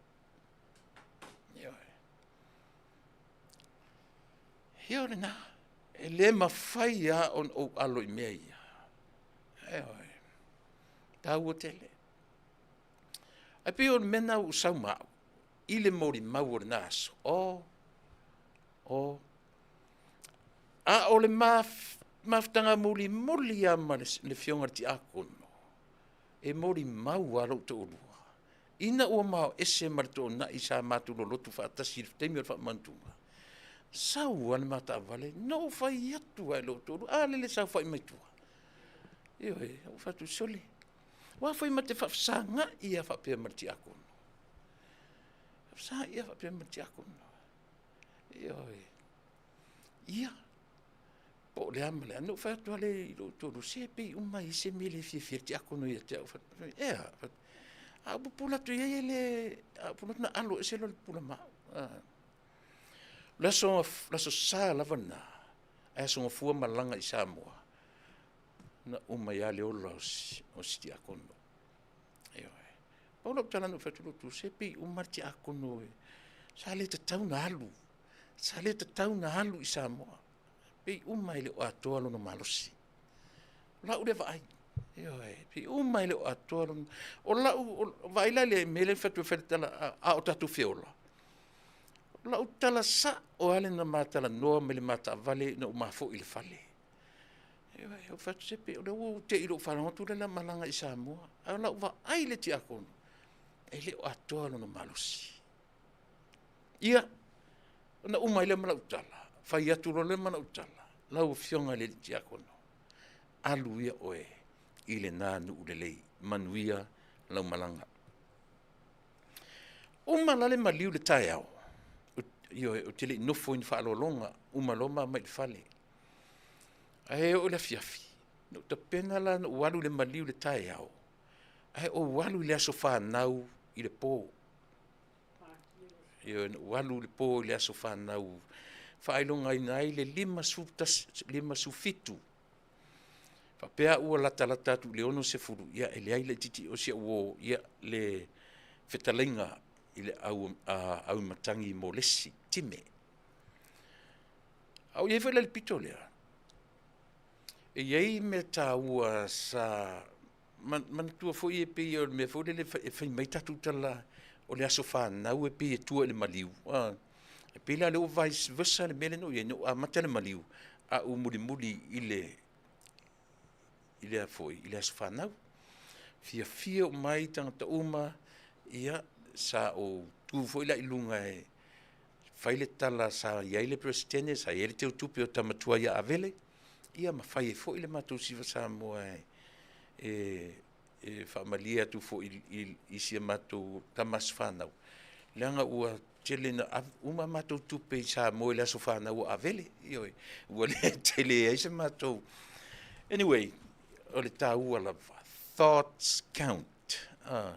Ioe. Ia o lena. E le mafai lava ona ou alo i mea ia. Ioe. Taua tele. Ae pei o le mea lena ua ou sau ma au i le molimau o lena aso. O, o, A o le mafutaga mulimuli lava ma le afioga i le tiakono, e molimau lava lou toalua, ina ua mao ese ma le toonai sa matou lolotu faatasi i le taimi o le faamanutuga, sau lava le ma taavale, na ou fai atu lava i lou toalua, a lele e saofai mai tua. Ioe, ou fai atu, sole, aua foi ma te faafesagai lava faapea ma le tiakono. Faafesagai lava faapea ma le tiakono. Ioe. Ia, po o le a ma le a. Na ou fai atu lava lea i lou toalua, se pei uma i se mea le fiafia le tiakono ia te au. Ea, a ou pupula atu i ai e le, a ou pupula atu na alo ese loa le pupula ma au. O le aso, le aso Sa lava lena, ae aso Gafua malaga i Samoa, na uma ai lava le ola o si tiakono. Ioe. Pau lau tala na ou fai atu i lou tu, se pei uma le tiakono sa le tatau na alu. Sa le tatau na alu i Samoa. Pei uma e le o atoa lona malosi. O lau lea vaai. Ioe, pei uma e le o atoa lona. O lau vaai la le mea lea na fai atu e fai le tala, a o tatou feola. O lau tala sao lava lena ma talanoa mai le ma taavale ina ua ma foi i le fale. Ioe, ou fai atu se pei o lea ua ou te i lou faalogo atu lea malaga i Samoa. A o lau vaai i le tiakono, e le o atoa lona malosi. Ia, ona uma ai lea ma lau tala, fai atu loa lea ma lau tala, lau Afioga i le alii tiakono, alu ia oe i lena nuu lelei, manuia lau malaga. Uma la le maliu i le taeao, ioe, ou te le i nofo i ni faaaloaloga, uma loa ma mai i le fale. Ae oo i le afiafi, na ou tapena la na ou alu i le maliu i le taeao, ae ou alu i le aso fanau i le po. Ioe, na ou alu i le po i le aso fanau, faailogaina ai le 51, 57. Faapea au ua latalata atu i le 60, ia e leai laitiiti o si au uo, ia le fetalaiga i le au Auimatagi Molesi Time. A o i ai foi la i le pito lea, e i ai mea taua sa manatua foi e pei o le mea foi lele e fai mai tatou tala o le aso fanau e pei e tua i le maliu, e pei la o lea ua vice versa le mea lea na ou i ai, na ou amata i le maliu, ae ou mulimuli i le a foi, i le aso fanau. Fiafia uma ai tagata uma, ia sa ou tu foi la i luga e fai le tala sa i ai le Peresetene, sa i ai le Teutupe o tama tuai ia Avele, ia ma fai ai foi le matou Siva Samoa e faamalie atu foi i si a matou tama aso fanau, leaga ua tele ina uma a matou tupe i Samoa i le aso fanau o Avele, ioe, ua le tele ai se matou. Anyway, o le taua lava, thoughts count,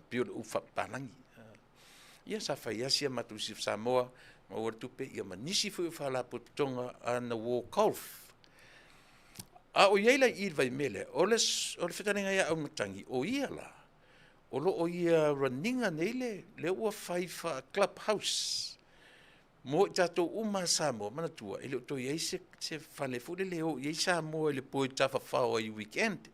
pei o le upu faapapalagi. Ia sa fai lava si a matou Siva Samoa, maua le tupe, ia ma nisi foi o faalapotopotoga ana uo golf. A o i ai la i i le vaimea lea, o le fetalaiga ia Auimatagi, o ia la, o lo o ia run ina nei le, lea ua fai faa-club house mo i tatou uma a Samoa. Manatua, e le o toe i ai se, se fale foi lele e o i ai Samoa i le po e tafafao ai i weekend.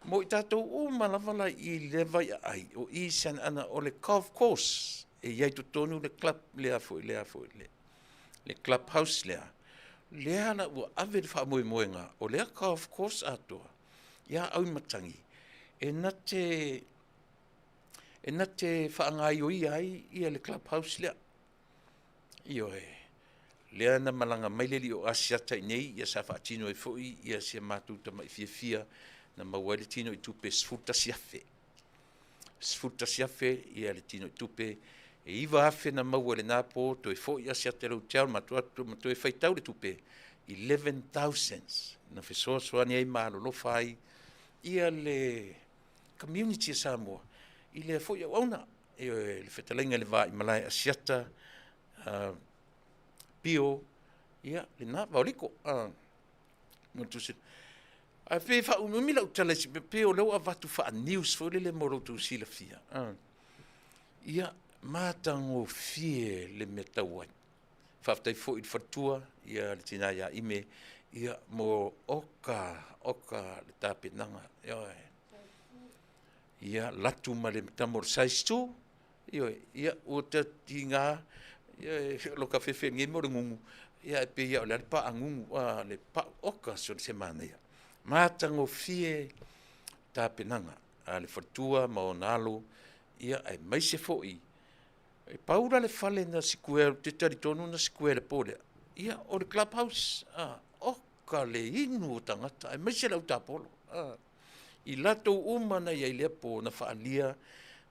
Mo i tatou uma lava la i lea vaiaai, o i i Santa Ana, o le golf course, e i ai totonu le club lea foi, lea foi, le, le club house lea, lea la ua ave le faamoemoega o lea golf course atoa ia Auimatagi e na te e na te faagaioia ai ia le club house lea. Ioe, lea na malaga mai le alii o Asiata i nei, ia sa faatino ai foi ia si a matou tamai fiafia na maua ai le tino i tupe 11,000. 11,000 ia le tino i tupe, e 9,000 na maua i lena po, toe foi Asiata i le hotel, matou atu ma toe faitau le tupe, 11,000 na fesoasoani ai ma alolofa ai ia le community a Samoa i lea foi auauna. Ioe, le fetalaiga i le va i malae Asiata, Pio, ia lena, Vaoliko. Ae pei e faaumiumi lau tala i se mea, pei o lea ua avatu faa-news foi lele mo lo outou silafia. Ia, matagofie le mea tau ai. Faafetai foi i le faletua, ia le tina ia Ime, ia mo oka, oka le tapenaga. Ioe. Ia, latu ma le tama o le size 2, Ioe, ia ua tiga lo ka fefe nei mo le gugu, ia e pei o le a le paagugu, a le pau oka so se manaia. Matagofie tapenaga a le faletua ma ona alo, ia aemaise foi e pau la le fale na sikuea, ou te talitonu na sikuea i le po lea, ia o le club house, a, oka le inu o tagata aemaise le au tapolo, a. I latou uma na i ai i lea po na faaalia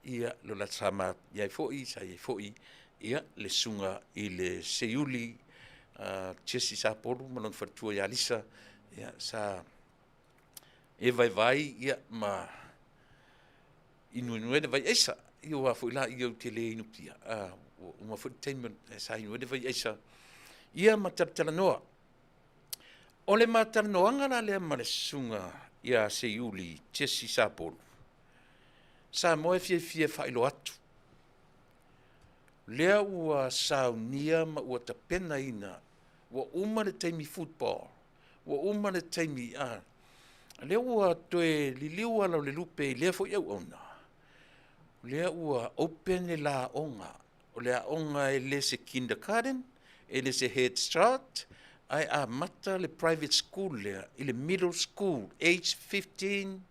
ia lo la sa ma i ai foi, sa i ai foi ia le susuga i le Seiuli Jesse Sapolu ma lona faletua ia Lisa, ia sa e vaivai ia ma inuinu ai le vai aisa. Ia aua foi la ia ou te le inu pia, ua uma foi le taimi sa inu ai le vai aisa. Ia ma talatalanoa. O le ma talanoaga la lea ma le susuga ia Seiuli Jesse Sapolu, Samoa e fiafia e faailoa atu, lea ua saunia ma ua tapenaina, ua uma le taimi football, ua uma le taimi, a, lea ua toe liliu ala o le lupe i lea foi auauna, lea ua open le laoga. O le aoga e le se kindergarten, e le se head start, ae amata le private school lea i le middle school, age 15,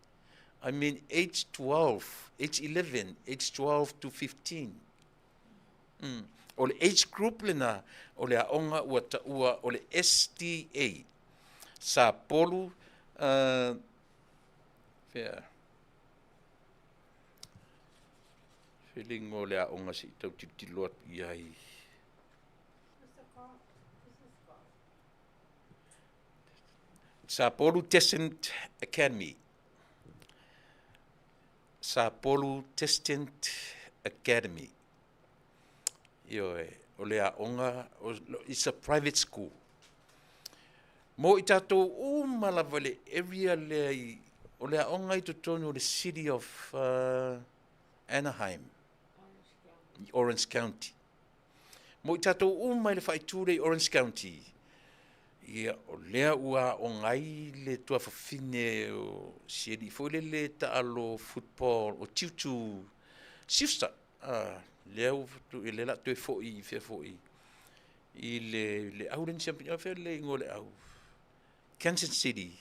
I mean age 12, age 11, age 12 to 15. O le age group lena o le aoga ua taua o le SDA, Sapolu, fea, Feeling o le aoga se i tau tilotilo atu i ai. Sapolu Descent Academy. Sapolu Descent Academy. Ioe, o le aoga, it's a private school. Mo i tatou uma lava i le area lea i, o le aoga i totonu o le City of Anaheim, i Orange County. Mo i tatou uma i le faaitu lea i Orange County, ia, o lea ua aoga ai le tuafafine o si alii foi lele taalo football o Tiutu Schuster. Lea ua lea o le a toe foi i fea foi i le au lea na siampi, o fea le igoa o le au? Kansas City,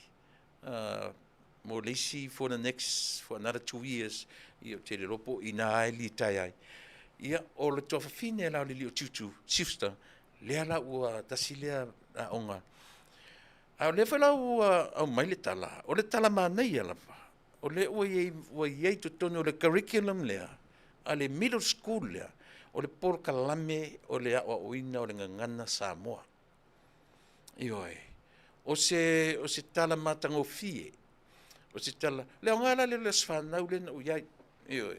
mo le isi for the next, for another 2 years. Ia, ou te le iloa po o i ina e litaea ai. Ia, o le tuafafine la o le alii o Tiutu Schuster, lea la ua tasi lea aoga. A o lea foi la ua aumai le tala, o le tala manaia lava, o lea ua i ai totonu o le curriculum lea a le middle school lea, o le polokalame o le aoaoina o le gagana Samoa. Ioe, o se tala matagofie, o se tala, le aoga la lea o le aso fanau lea na ou i ai. Ioe,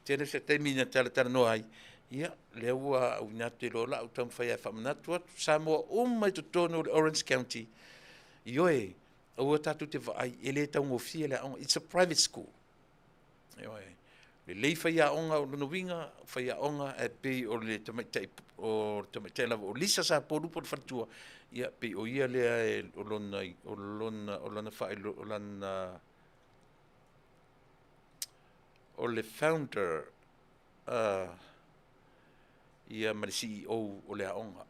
tele se taimi na talatalanoa ai, ia, lea ua auina atu i loa lau taumafai e faamanatu atu Samoa uma i totonu o le Orange County. Ioe, aua tatou te vaai, e le taugofie le aoga, it's a private school. Ioe, lelei faiaoga, o lona uiga, faiaoga e pei o le tamaitai, o le tamaitai lava o Lisa Sapolu po o le faletua, ia, pei o ia lea e, o lona faailoa, o lana, o le founder, ia ma le CEO o le aoga.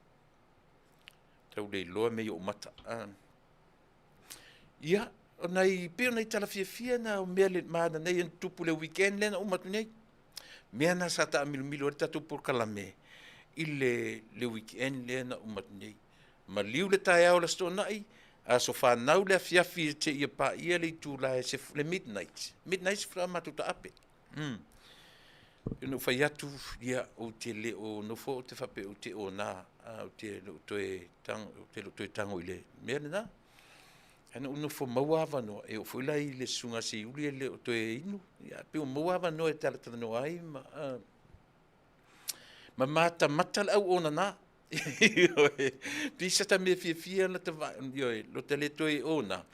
Tau le iloa mea i ou mata. Ia, o nai, pei o nai tala fiafia na o mea le mana nei e tupu le weekend lea na uma atu nei. Mea na sa taamilomilo ai le tatou polokalame i le weekend lea na uma atu nei. Maliu le taeao o le Aso Toonai, aso fanau le afiafi seia paia le itula e le midnight. Midnight faatoa matou taape. Ona ou fai atu, ia, ou te le o nofo ou te faapea ou te ona, ou te le o toe tago, ou te le o toe tago i le mea lena. Ae na ou nofo maua avanoa, e oo foi la i le susuga Seiuli e le o toe inu, ia, pei ua maua avanoa e talatalanoa ai ma matamata le au onana. Ioe, pisa ta mea fiafia la ta ioe, lo ta le toe ona.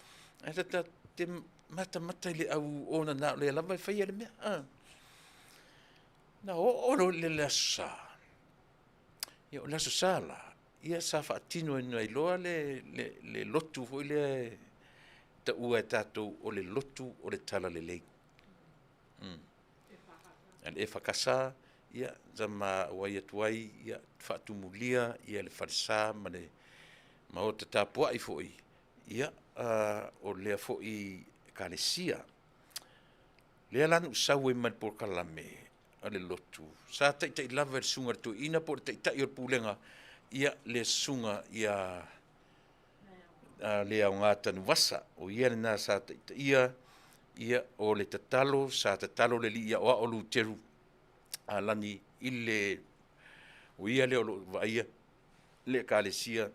Ae ta te matamata i le au onana o lea lava e faia le mea. Na oo loa i le Aso Sa. Ia, o le Aso Sa la, ia sa faatino ai loa le lotu foi lea e taua e tatou o le lotu o le Talalelei. A le EFKS, ia, sa ma auai atu ai, ia, faatumulia ia le falesa ma le maota tapuai foi, ia, o lea foi ekalesia. Lea la na ou sau ai ma le polokalame a le lotu, sa taitai lava e le susuga i le toeaina po o le taitai o le pulega, ia, le susuga ia le aoga Tanuvasa, o ia lena sa taitaia, ia, o le tatalo, sa tatalo le alii aoao Luteru Alani i le, o ia lea o lo o vaaia le ekalesia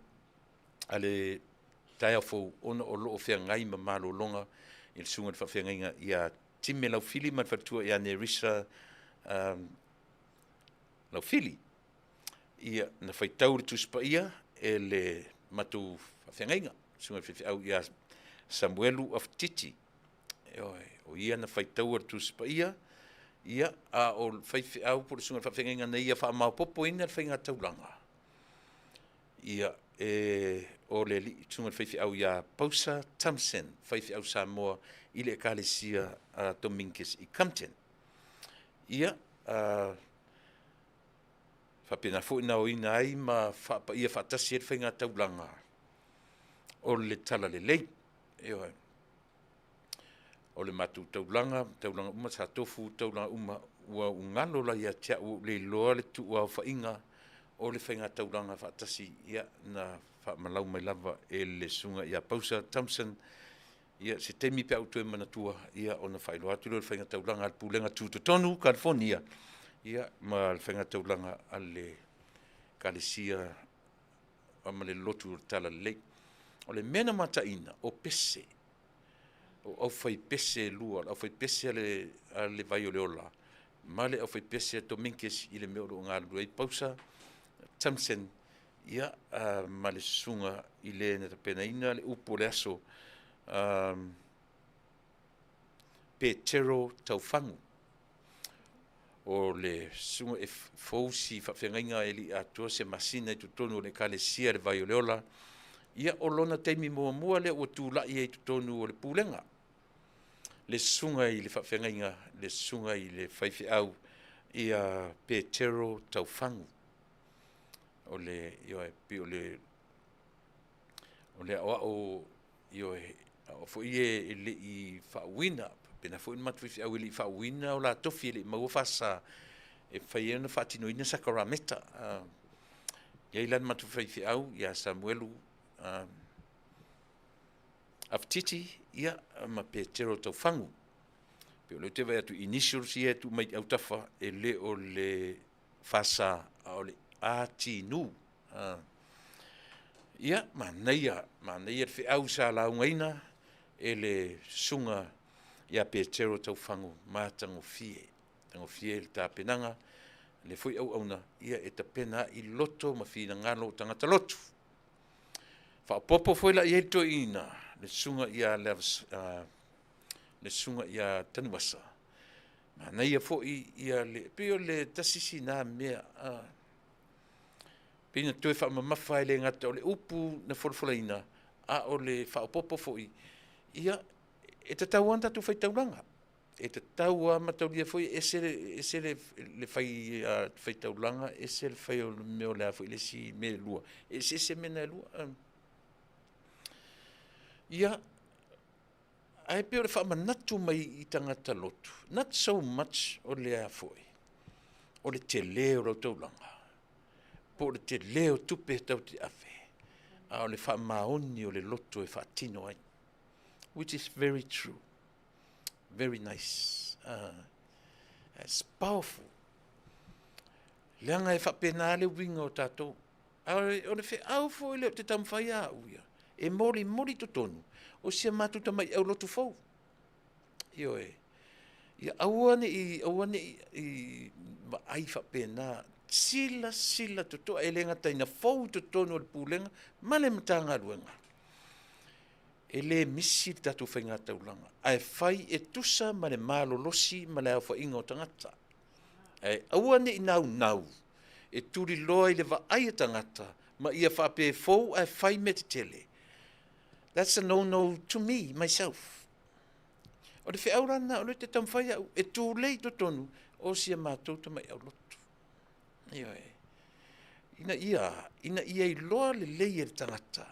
a le taeao fou ona o lo o feagai ma malologa i le susuga i le faafeagaiga ia Time Laufili ma le faletua ia Nerissa Laufili. Ia, na faitau le Tusi Paia e le matou faafeagaiga, susuga i le faifeau ia Samuelu Afutiti. Ioe, o ia na faitaua le Tusi Paia, ia, a o le faifeau po o le susuga i le faafeagaiga na ia faamaopoopoina le faiga taulaga. Ia, e, o le alii susuga i le faifeau ia Pausa Thompson, faifeau Samoa i le ekalesia a Dominguez i Compton. Ia, faapena foi na oina ai ma faapaia faatasi ai le faiga taulaga o le Talalelei. Ioe, o le matou taulaga, taulaga uma sa tofu taulaga uma, ua ugalo la ia te au, ua le iloa le tuuaofaiga o le faiga taulaga faatasi, ia, na faamalau mai lava e le susuga ia Pausa Thompson. Ia, se taimi pe a ou toe manatua, ia, ona faailoa atu lea o le faiga taulaga a le Pulega Tutotonu California, ia, ma le faiga taulaga a le ekalesia ma le lotu o le Talalelei. O le mea na mataina, o pese, o aufaipese e lua, o le aufaipese a le Vai o le Ola ma le aufaipese a Dominguez i le mea o lo o galulue ai Pausa. Thompson, ia, ma le susuga i le na tapenaina le upu o le aso, Petero Taufagu. O le susuga e fou si faafeagaiga e le i atoa se masina i totonu o le Ekalesia Le Vai o le Ola, ia o lona taimi muamua lea ua tulai ai i totonu o le pulega, le susuga i le faafeagaiga, le susuga i le faifeau ia Petero Taufagu. O le, ioe, pei o le, o le aoao, ioe, aoao foi ia e le i faauuina, faapena foi le matou faifeau e le i faauuina o la tofi e le i maua faasa e mafai ai ona faatinoina sakarameta. E i ai la le matou faifeau ia Samuelu Afatiti, ia, ma Petero Taufagu. Pei o lea ou te vaai atu i initials ia e tuu mai i autafa, e le o le FSA, a o le ATNU. Ia, manaia, manaia le feau sa laugaina e le susuga ia Petero Taufagu, matagofie, matagofie le tapenaga, le foi auauna, ia e tapena ai loto ma finagalo o tagata lotu. Faaopoopo foi la i ai le toeaina, le susuga ia le susuga ia Tanuvasa, manaia foi ia le, pei o le tasi sina mea, pei na toe faamamafa e le gata o le upu na folafolaina, a o le faaopoopo foi, ia, e tatau lava ona tatou faitaulaga. E tatau lava, mataulia foi e ese le, ese le, le fai faitaulaga, ese le fai o le mea o le a foi le isi mea e lua. E eseese mea na e lua. Ia, Ae pei o le faamanatu mai i tagata lotu, not so much o le a foi, o le tele o lau taulaga, po o le tele o tupe e tau te ave, a o le faamaoni o le loto e faatino ai, which is very true, very nice, it's powerful. Leaga e faapena le uiga o tatou. A o le feau foi lea ou te taumafai a au ia, e molimoli totonu o si a matou tamaiau lotu fou. Ioe. Ia aua ne i, aua ne i vaai faapena, silasila totoa, e le gata ina fou i totonu o le Pulega ma le Matagaluega. E le misi le tatou faigataulaga, ae fai e tusa ma le malolosi ma le aofaiga o tagata. Ae aua ne i naunau e tuliloa i le vaai a tagata ma ia faapea e fou ae fai mea tetele. That's a no no to me, myself. O le feau la lena o lea ou te taumafai au e tulei i totonu o si a matou tamaiau lotu. Ioe. Ina ia, ina ia iloa lelei e le tagata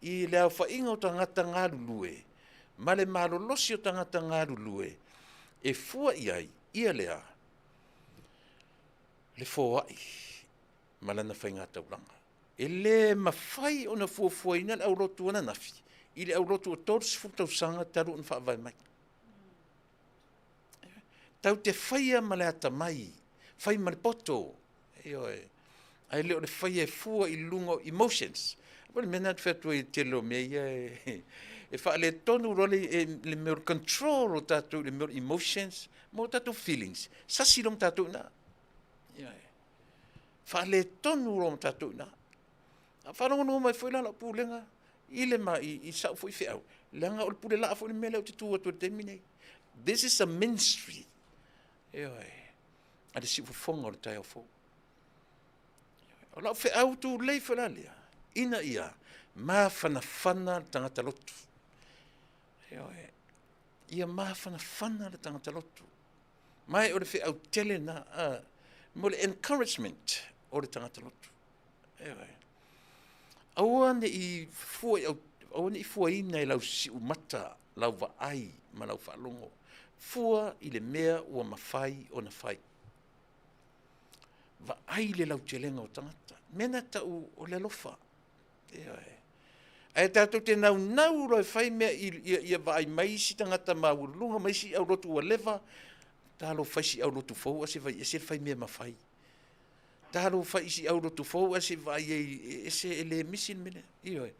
i le aofaiga o tagata galulue ma le malolosi o tagata galulue e fua i ai ia lea le foai ma lana faigataulaga. E le mafai ona fuafuaina le aulotu ananafi i le aulotu o 30 tausaga talu ona faavae mai. Tau te faia ma le atamai, fai ma le poto, ioe, ae le o le faia e fua i luga o emotions. O le mea lena ou te fai atu ai i le tele o mea ia e faaletonu loa le, le mea o le control o tatou i le mea o emotions ma o tatou feelings, sasi loa ma tatou i ina. Ioe. Faaletonu loa ma tatou i ina. A faalogologo mai foi la lau pulega i le ma, i, i sau foi feau, leaga o le pule laa foi le mea lea ou te tu atu i le taimi nei. This is a ministry. Ioe. A le siufofoga o le taeao fou. O lau feau tulei foi la lea, ina ia mafanafana le tagata lotu. Ioe. Ia mafanafana le tagata lotu. Ma e o le feau tele na, mo le encouragement o le tagata lotu. Ioe. Aua ne i fua i au, aua ne i fuaina e lau siumata, lau vaai ma lau faalogo. Fua i le mea ua mafai ona fai. Vaai le lautelega o tagata. Mea na tau o le alofa. Ioe. Ae tatou te naunau loa e fai mea ia, ia vaai mai isi tagata maualuluga ma isi aulotu ua leva, talofa i si aulotu fou ae se vaai ese le fai mea mafai. Talofa i si aulotu fou ae se vaai ai ese e le misi le mea lea. Ioe.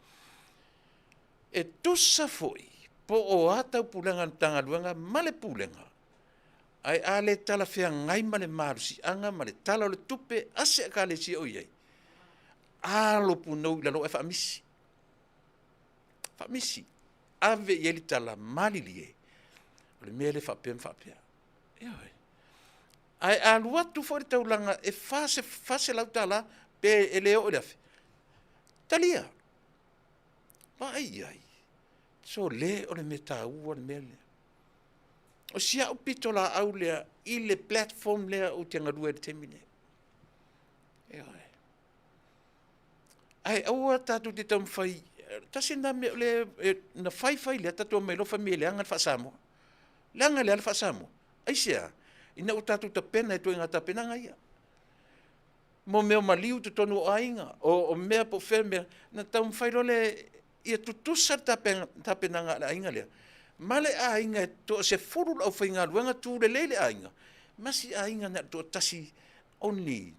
E tusa foi po o a taupulega a le Matagaluega ma le Pulega, ae a le talafeagai ma le malosiaga ma le Tala o le Tupe a se Ekalesia o i ai, Alo punou i lalo ae faamisi. Faamisi. Ave i ai le tala malilie, o le mea lea faapea ma faapea. Ioe. Ae a alu atu foi le taulaga e $400 pe e le oo i le $1,000, talia. Vaai i ai, sole o le mea taua le mea lea. O si au pitolaau lea i le platform lea ou te galue ai i le taimi lenei. Ioe. Ae aua tatou te taumafai, tasi lena mea o lea na fai fai lea tatou omai loa fai mai e leaga le faa-Samoa. Leaga le a le faa-Samoa? Aisea? Ina ua tatou tapena i ituaiga tapenaga ia. Mo mea o maliu i totonu o aiga, o mea po o fea mea, na taumafai loa lea ia tutusa le tapenaga a le aiga lea ma le aiga e toasefulu le aufaigaluega, tu lelei le aiga, ma si aiga na o le toatasi only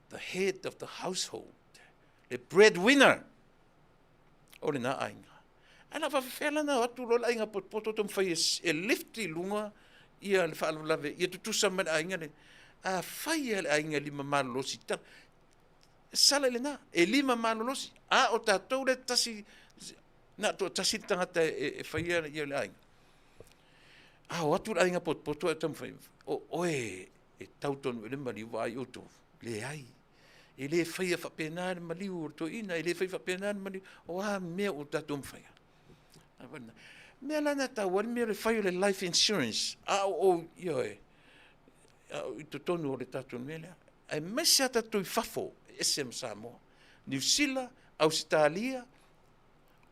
the head of the household, le breadwinner o lena aiga. Ae na faafefea la na o atu loa le aiga potopoto taumafai e lift i luga ia le faalavelave ia tutusa ma le aiga lea. A fai lava e le aiga e lima malolosi, sala i lena, e lima malolosi, a o tatou le tasi, na o le toatasi le tagata e faia ia le aiga. A o atu le aiga potopoto ae taumafai, o oe e tau tonu i le maliu vaai outou. Leai, e le faia faapena le maliu o le toeaina, e le faia faapena le maliu, o a mea ua tatou mafaia. Mea la na taua ai le mea o le fai o le life insurance, a o, ioe, a o i totonu o le tatou mea lea. Aemaise lava tatou i fafo, e ese ma Samoa. Niu Sila, Ausetalia,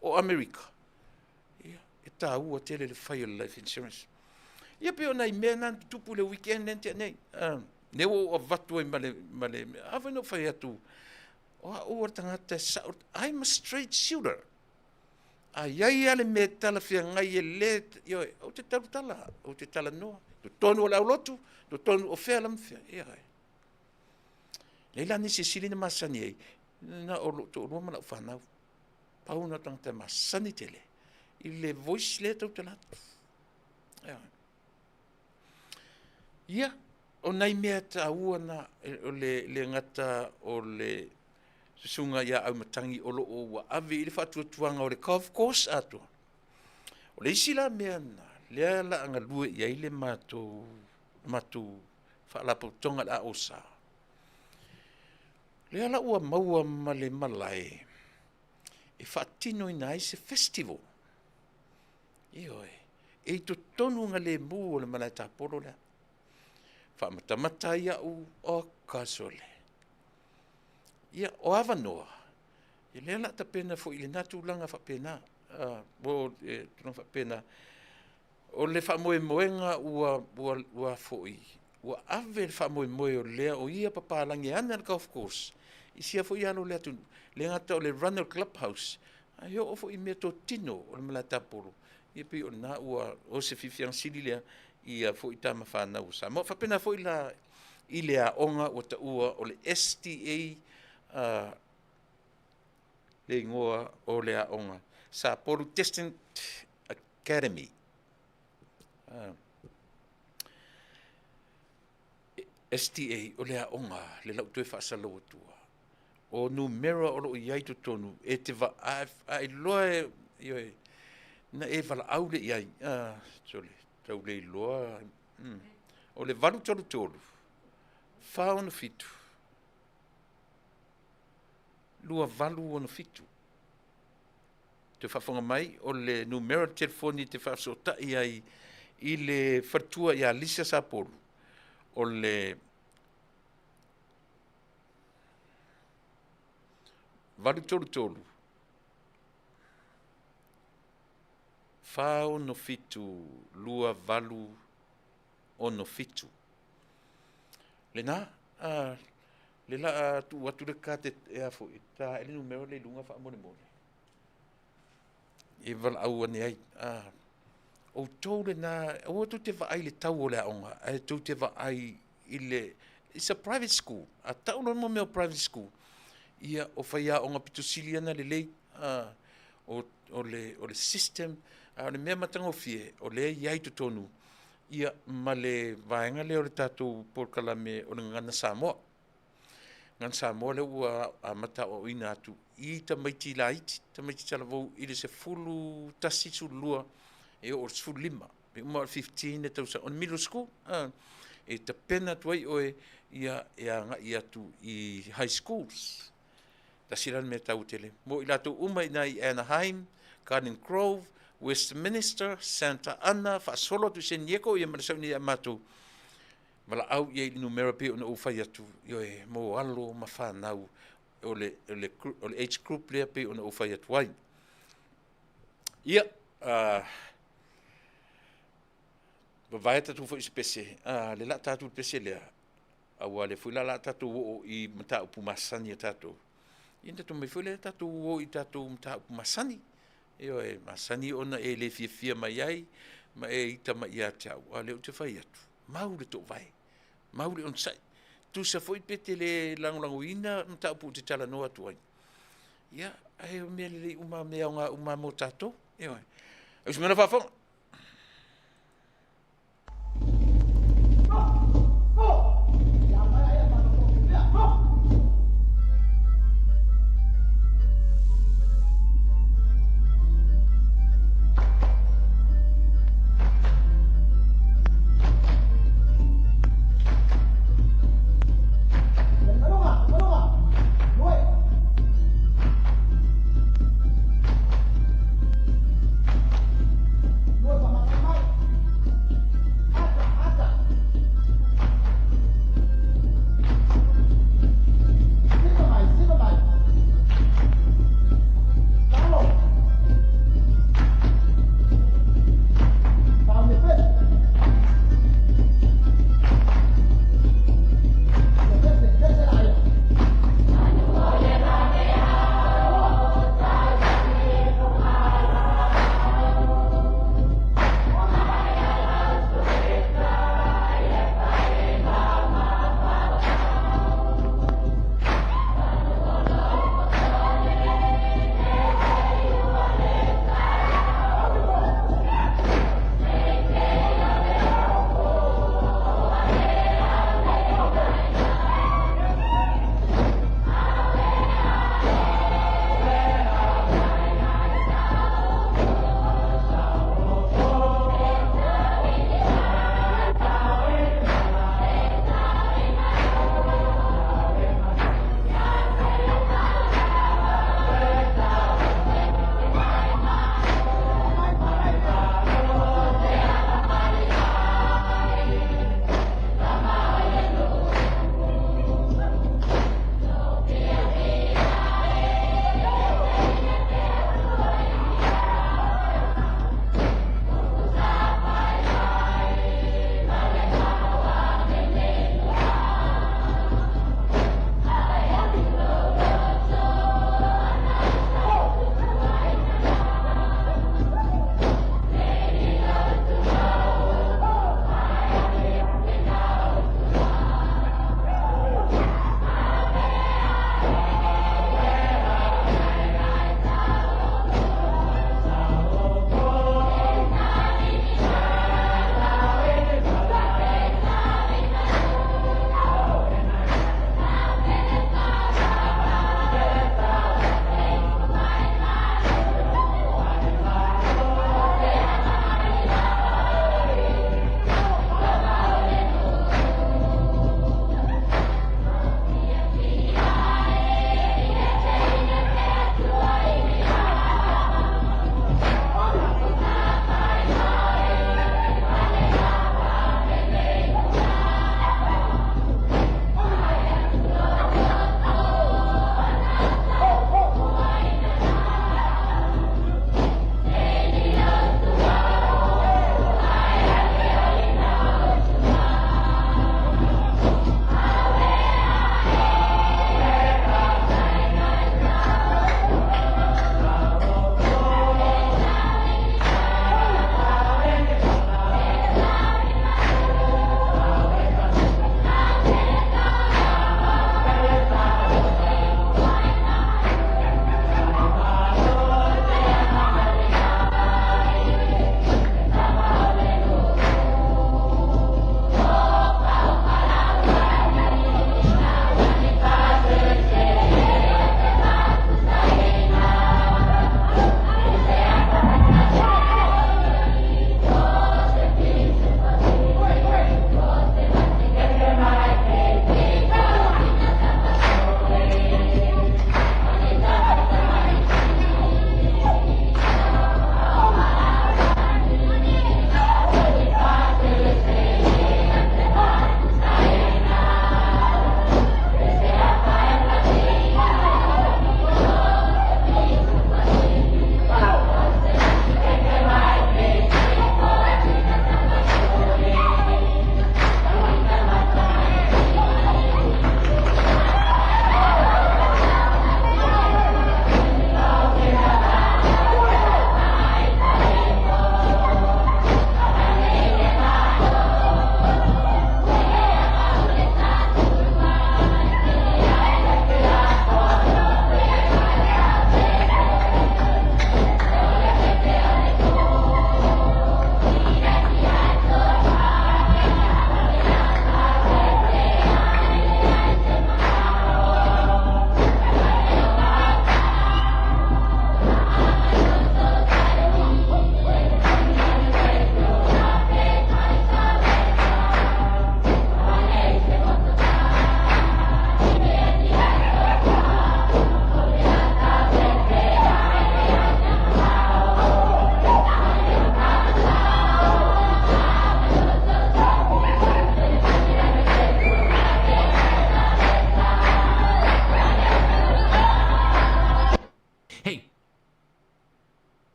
o Amerika, ia, e taua tele le fai o le life insurance. Ia pei o nai mea na na tutupu i le weekend lea na tea nei. Lea ua ou avatu ai ma le, ma le, a foi na ou fai atu, o au o le tagata e sao, I'm a straight shooter. A i ai lava le mea e talafeagai e le, ioe, ou te tautala, ou te talanoa, totonu o le aulotu, totonu o fea la ma fea, ioe. Leai la nisi e sili ona masani ai, na o lou toalua ma lau fanau. Pau na o tagata e masani tele i le voice lea e tautala atu. Ioe. Ia, o nai mea taua na, o le le gata o le susuga ia Auimatagi o lo o ua ave i le faatuatuaga o le golf course atoa. O le isi la mea na, lea o le a galue i ai le matou, matou faalapotopotoga o le AOSA, lea la ua maua ma le malae e faatinoina ai se festival. Ioe, e i totonu galemu o le malae tapolo lea. Faamatamata ai au, oka sole. Ia, o avanoa, ia lea o le a tapena foi i lena tulaga faapena, tulaga faapena. O le faamoemoega ua, ua, ua foi, ua ave le faamoemoe o lea o ia papalagi e ana le golf course i sia foi alo o le atunuu, le gata o le runner clubhouse, ae oo foi i meatotino o le malae tapolo, ia pei o lena ua, o se fiafiaga sili lea ia foi tama fanau o Samoa. Faapena foi la i le aoga ua taua o le STA le igoa o le aoga, Sapolu Distant Academy. STA o le aoga le lau toe faasalau atua. O numera o lo o i ai totonu e te va, a, a iloa e, ioe, na e valaau lea i ai, sole, tau le iloa, o le 833 467 2867. Toe faafofoga mai, o le numera o le telefoni e te faafesootai ai i le faletua ia Lisa Sapolu, o le 833 467 2867. Lena, le la a tuu atu le card e a foi, e ta ae le numera lea i luga faamolemole. E valaau ane ai. Outou lena, aua tou te vaai i le tau o le aoga, ae tou te vaai i le, it's a private school. A tau loa mo mea o private school, ia o faiaoga pito sili ana lelei, o, o, le, o le system, a o le mea matagofie, o lea e i ai totonu, ia ma le vaega lea o le tatou polokalame o le Gagana Samoa. Gagana Samoa lea ua amata aoaoina atu i tamaiti laiti, tamaiti talavou i le 11, 12 e oo i le 15, pe uma o le 15 le tausaga, o le middle school, e tapena atu ai oe ia e agai atu i high schools. Tasi la le mea taua tele mo i latou uma i ina i Anaheim, Garden Grove, Westminster, Santa Ana, faasolo atu i San Diego ia ma le sau nei ia matou, valaau i ai i le numera pei ona ou fai atu, ioe, mo alo ma fanau o le, o le, o le age group lea pei ona ou fai atu ai. Ia, vavae tatou foi i se pese, le laa tatou i le pese lea, aua o lea foi o le a tatou oo i mataupu masani a tatou, ia ona tatou omai foi lea tatou o i tatou mataupu masani. Ioe, e masani ona e le fiafia mai ai ma e ita mai ia te au, a o lea ou te fai atu, mau le toovae, mau le onosai. Tusa foi pe te le lagolagoina mataupu ou te talanoa atu ai, ia, ae o mea lelei uma lava, o mea aoga uma lava mo tatou. Ioe. Ausi mai lau faafofoga.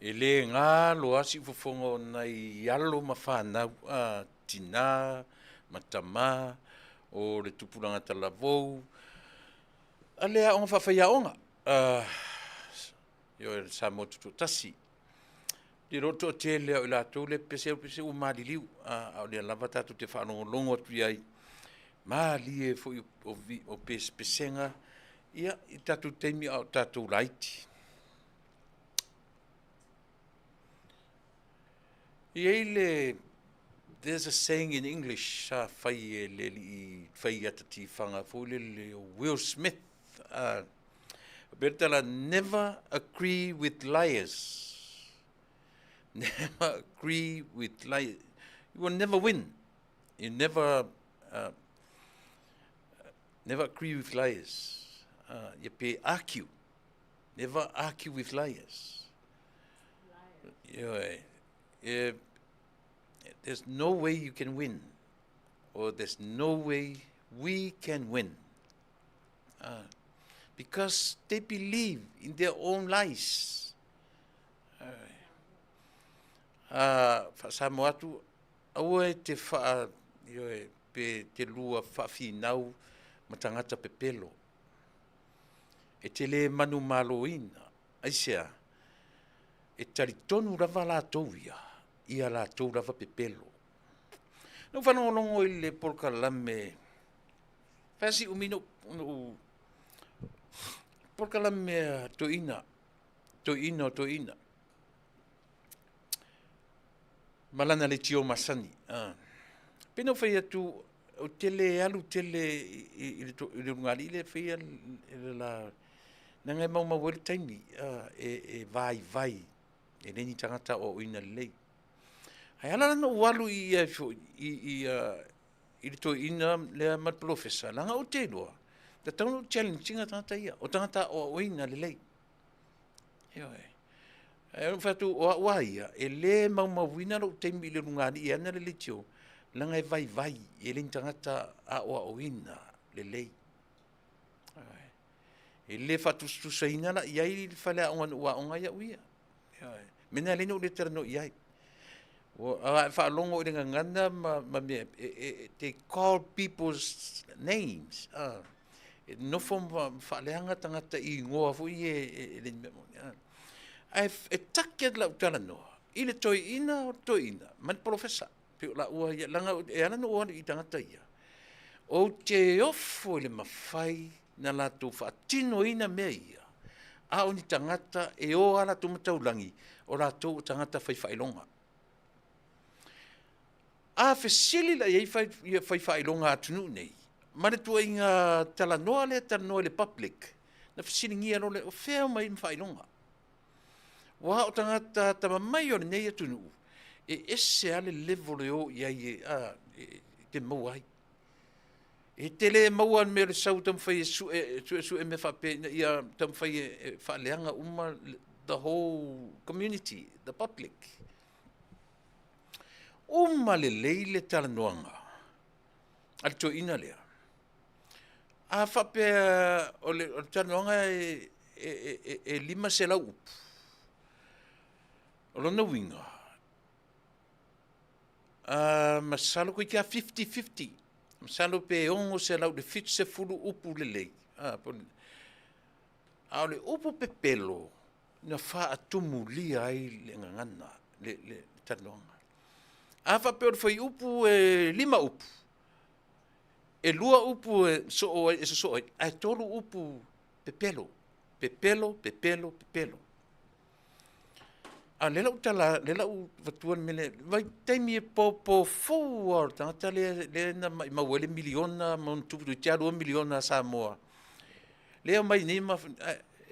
E le galo lava siufofoga o nai alo ma fanau, a tinā ma tamā o le tupulaga talavou, a le aoga faafaiaoga, ioe, le Samoa Tutoatasi. Ou te iloa o le toatele lava o i latou lea e pepese ai, pepese ua maliliu, a o lea lava tatou te faalogologo atu i ai, malie foi o pesepesega ia i tatou taimi a o tatou laiti. E i ai le, there's a saying in English sa fai e le alii fai ata tifaga foi lele o Will Smith, e pei o le tala, never agree with liars. Never agree with liars. You will never win. You never never agree with liars. Ia pe argue. Never argue with liars. Ioe. There's no way you can win. Or there's no way we can win. Because they believe in their own lies. Faa-Samoa atu, aua e te faa, ioe, pe te lua faafinau ma tagata pepelo. E te le manumaloina, aisea? E talitonu lava latou ia, ia latou lava pepelo. Na ou faalogologo i le polokalame, fai lava si umi ona ou polokalame a toeaina, toeaina o toeaina, ma lana leitio masani. Pei ona ou fai atu, ou te le alu tele i le ulugalii lea e faia le la, leaga e maumau ai le taimi, e vaivai, e le ni tagata aoaoina lelei. Ae ala la ona ou alu i le toeaina lea ma le polofesa, leaga ou te iloa, e tatau ona ou challenge ina tagata ia, o tagata aoaoina lelei. Ioe. Ae ou fai atu, o au lava ia, e le maumauina lou taimi i le ulugalii e ana le leitio, leaga e vaivai, e le ni tagata aoaoina lelei. E le faatusatusaina la i ai le faleaoga na ou aoga ai au ia. Ioe. O le mea lena e ala ai ona ou le talanoa i ai. A e faalogo i le gagana ma mea, they call people's names. E nofo ma faaleaga tagata i igoa foi ia e le ni mea moni. Ae e taki atu lau talanoa i le toeaina o le toeaina ma le polofesa. Pei o laua ia, leaga e ala ona ou alu i tagata ia, ou te ofo i le mafai na latou faatinoina mea ia, a o ni tagata e o lava latou ma taulagi, o latou o tagata fai faailoga. A fesili la i ai ia fai faailoga a atunuu nei, ma le tuuaiga talanoa lea e talanoa i le public, na fesiligia loa lea, o fea e omai ai ma faailoga? Aua o tagata atamamai o lenei atunuu, e ese lava le level e o i ai e te maua ai. E te le maua le mea o le sau e taumafai e suesue mea faapea ina ia taumafai e faaleaga uma the whole community, the public. Uma lelei le talanoaga a le toeaina lea. A faapea o le talanoaga e 500 upu, o lona uiga, masalo toeitiiti lava 50-50, masalo pe 600 i le 70 upu lelei, a o le upu pepelo na faatumulia ai le gagana, le talanoaga. A faapea o le fuaiupu e 5 upu, e 2 upu e soo ai, e sosoo ai, ae 3 upu pepelo, pepelo, pepelo, pepelo. A o lea la ua tala, lea la ua avatua le mea lea, vaitaimi e popo fou lava o le tagata lea, lea na maumau ai le miliona ma ona tupu toeitiiti lava 2 miliona a Samoa. Lea e aumai nei ma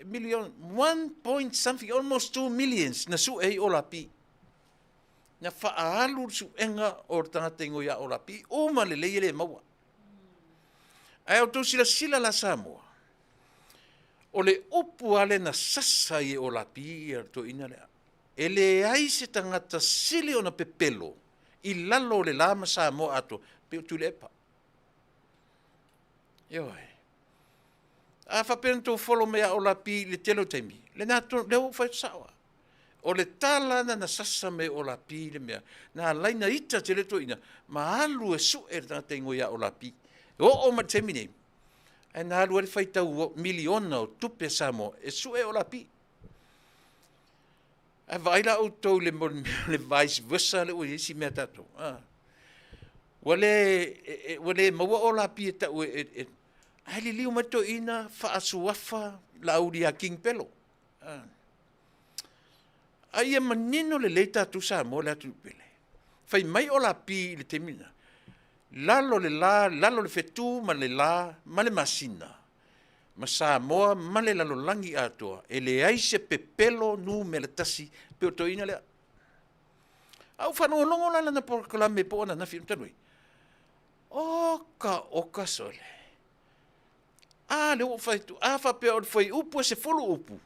miliona, one point something, almost 2 millions na sue ai Olapi. Na faaalu le suega o le tagata ingoa ia Olapi, uma lelei e le maua. Ae outou silasila la Samoa, o le upu lava lea na sasa ai e Olapi ia le toeaina lea. E leai se tagata sili ona pepelo i lalo o le la ma Samoa atoa, pei o Tuilaepa. Ioe. A faapea na outou follow mai ia Olapi i le tele o taimi, lena tonu, lea ua ou fai atu sao lava. O le tala na na sasa mai Olapi le mea, na alai na ita tele toeaina ma alu e su'e le tagata igoa ia Olapi. E oo mai le taimi nei, ae na alu ai le faitau miliona o tupe a Samoa e su'e Olapi. Ae vaai la outou i le le vice versa lea ua i ai isi mea a tatou. A. Ua le, ua le maua Olapi e tau e, e, ae liliu mai le toeaina faasuafa Laauli ia King Pelo. A. A ia manino lelei tatou Samoa le atunuu pele. Fai mai Olapi i le taimi lena, lalo le la, lalo le fetu ma le la ma le masina, ma Samoa ma le lalolagi atoa, e leai se pepelo numera tasi pei o le toeaina lea. A ou faalogologo la lana polokalame po o ananafi talu ai, oka oka sole. A lea ua ou fai atu, a faapea o le fuaiupu e 10 upu,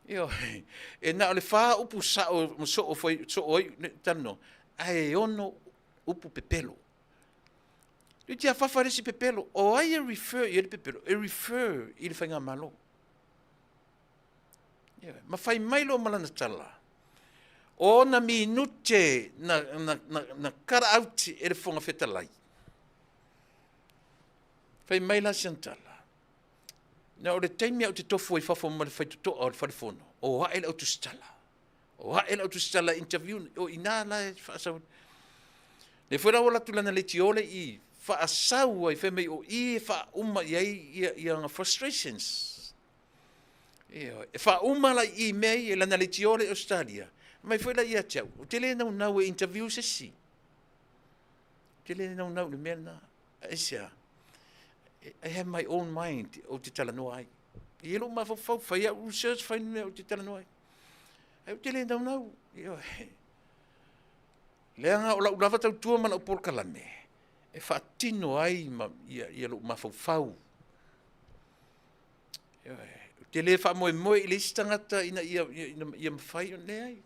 ioe, e na o le 4 upu sao ma soo foi soo ai talanoa, ae 6 upu pepelo. Toeitiiti a fafa le isi pepelo. O ai e refer i ai le pepelo? E refer i le faigamalo. Ioe, ma fai mai loa ma lana tala, o ona minute na, na, na, na cut out e le Fofoga Fetalai. Fai mai la si ana tala, na o le taimi au te tofu ai fafo ma le faitotoa o le falefono, o ae le au tusitala. O ae le au tusitala interview, o ina la e faasau. Le foi la ua latu lana leitio le i faasau ai, fai mai o i e faauma i ai ia, ia ana frustrations. Ioe, e faauma la i mea ia lana leitio le Australia. Mai foi la ia te au, ou te le naunau e interview se isi. Ou te le naunau i le mea lena. Aisea? I have my own mind ou te talanoa ai. E i ai lou mafaufau, fai au research, fai le mea ou te talanoa ai. Ae ou te le naunau. Ioe. Leaga o lau lava tautua ma lau polokalame e faatino ai ma, ia, ia lou mafaufau. Ioe. Ou te le faamoemoe i le isi tagata ina ia, ina ia mafai ona leai.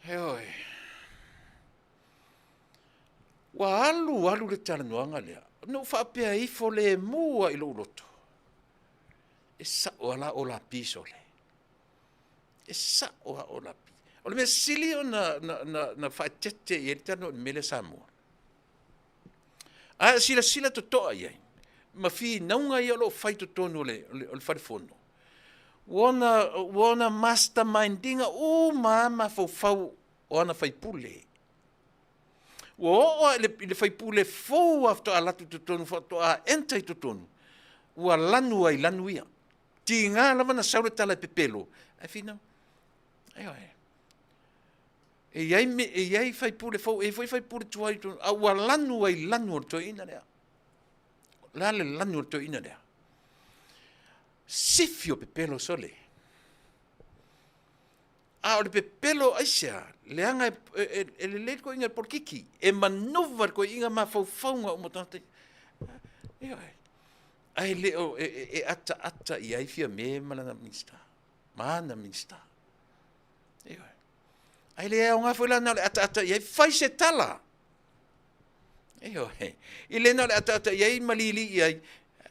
Ioe. Ua alu alu le talanoaga lea, na ou faapea ifo lemu lava i lou loto, e sao lava la Olapi sole. E sao lava Olapi. O le mea sili ona na, na, na faaeteete i ai le talanoa i le mea lea Samoa. A e silasila totoa i ai, ma finauga ia o lo o fai i totonu o le, o le, o le falefono, ua ona, ua ona mastermind ina uma lava mafaufau o ana faipule. Ua oo lava i le, i le faipule fou lava faatoa alu atu i totonu, faatoa enter i totonu, ua lanu ai lanu ia. Tiga lava na sau le tala e pepelo, ae finau, ioe. E i ai, e i ai faipule fou, e i ai foi faipule tuai i totonu, a ua lanu ai lanu o le toeaina lea. O le a le lanu o le toeaina lea? Sifi o pepelo sole. A o le pepelo aisea? Leaga e, e, e, e lelei le toeaina i le polokiki. E manuva le toeaina mafaufauga uma o tagata. Ioe. Ae le o e, e, e ataata i ai Fiame ma lana Minista. Ma ana Minista. Ioe. Ae le aoga foi la na o le ataata i ai, fai se tala. Ioe. I le na o le ataata i ai ma lili i ai,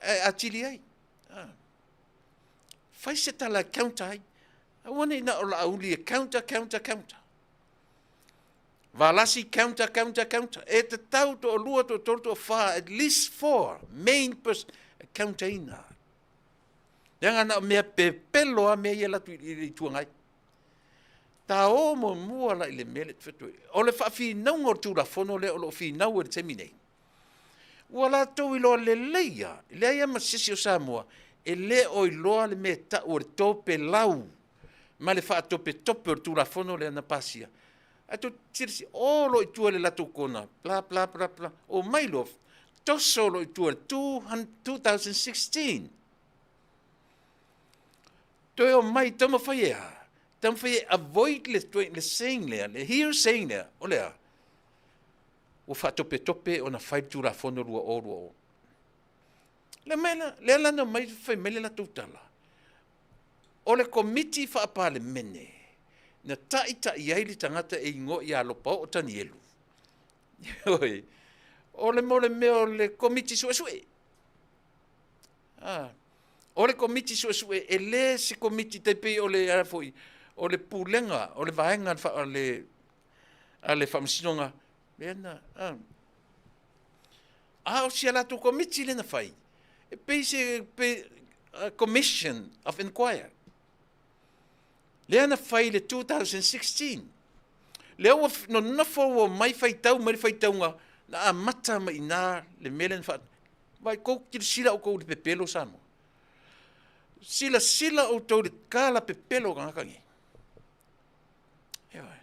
e atili ai. Ah. Fai se tala e counter ai. Aua ne i na o Laauli e counter, counter, counter. Valasi counter, counter, counter. E tatau toalua, toatolu, toafa, at least four main person e counter ina. Leaga na o mea pepelo a mea ia latu i le Itu Agai. Ta o muamua la i le mea le O le faafinauga o le Tulafono lea o lo o finau ai i le taimi nei. Ua latou iloa lelei lava, e leai lava ma se isi o Samoa e le o iloa le mea e tau o le topelau ma le faatopetope o le Tulafono lea na pasia. Ae tou te silasila, o loa i tua i le latou kona, bla bla bla bla, omai loa, toso loa i tua i le 2016. Toe omai, taumafai e a? Taumafai e avoid le, le saying lea, le hearsay lea, o le a? Ua faatopetope ona fai le Tulafono 2020. Lea mai la, lea la na omai fai mai le latou tala, o le Komiti Faa-Palemene na taitai ai le tagata e igoa ia Lopaoo Tanielu. Ioe, o le mo le mea o le Komiti Suesue. Ah. O le Komiti Suesue e le se komiti tai pei o le a foi o le pulega o le vaega a le a le Faamasinoga lea na a, a o si a latou komiti lea na fai e pei se pe, Commission of Inquiry lea na fai i le 2016 lea ua nonofo ua mai faitau mai le faitauga na amata mai i ina le mea lea na faa Vai kou silasila outou i le pepelo Samoa. Silasila outou i le tala pepelo o tagata nei. Ioe.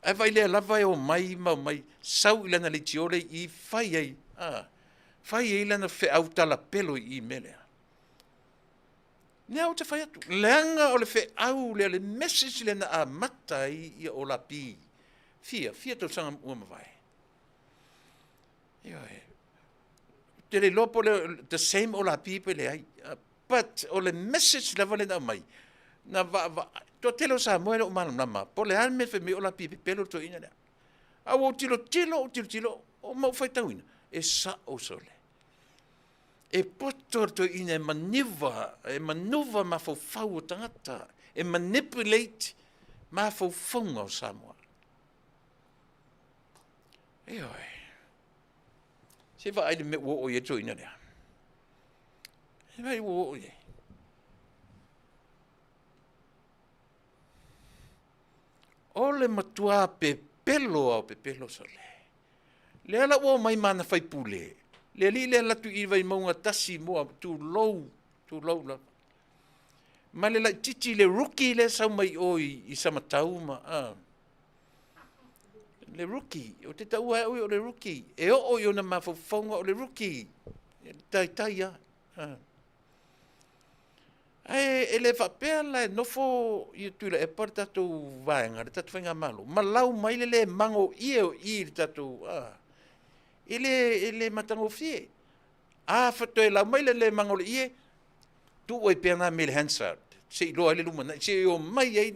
Ae vai lea lava e omai ma omai, sau i lana leitio lea i i, fai ai, a, fai ai lana feau talapelo i i mea lea. Lea ou te fai atu, leaga o le feau lea, le message lea na amata ai ia Olapi, fia, fia tausaga ua mavae. Ioe. Ou te le iloa po o le the same Olapi pe leai, but o le message lava lea na aumai, na vaavaai, toatele o Samoa e le o malamalama po o le a le mea e fai mai ai Olapi e pepelo le toeaina lea. A ua ou tilotilo, ou tilotilo, ma ou faitauina, e sao sole. E poto le toeaina e maniva, e manuva mafaufau o tagata, e manipulate mafaufauga o Samoa. Ioe. Se vaai le mea ua oo i ai le toeaina lea. Se vaai ua oo i ai. O le matua pepelo lava o pepelo sole. Lea la ua omai ma ana faipule, le alii lea alu atu i Vaimauga 1 mua, tulou, tulou lava. Ma le laitiiti le rookie lea e sau mai o i Samatau ma, a, le rookie, ou te taua e au ia o le rookie, e oo i ona mafaufauga o le rookie, e taitai lava. Ae e le faapea la e nofo ia Tuilaepa le tatou vaega, le tatou faigamalo, ma lau mai le le magoie o i i le tatou, a, e le, e le matagofie. A toe lau mai le le mago o le ie, tuu ai pea na mea i le Hansard, se i iloa ai le lumanai, se i omai ai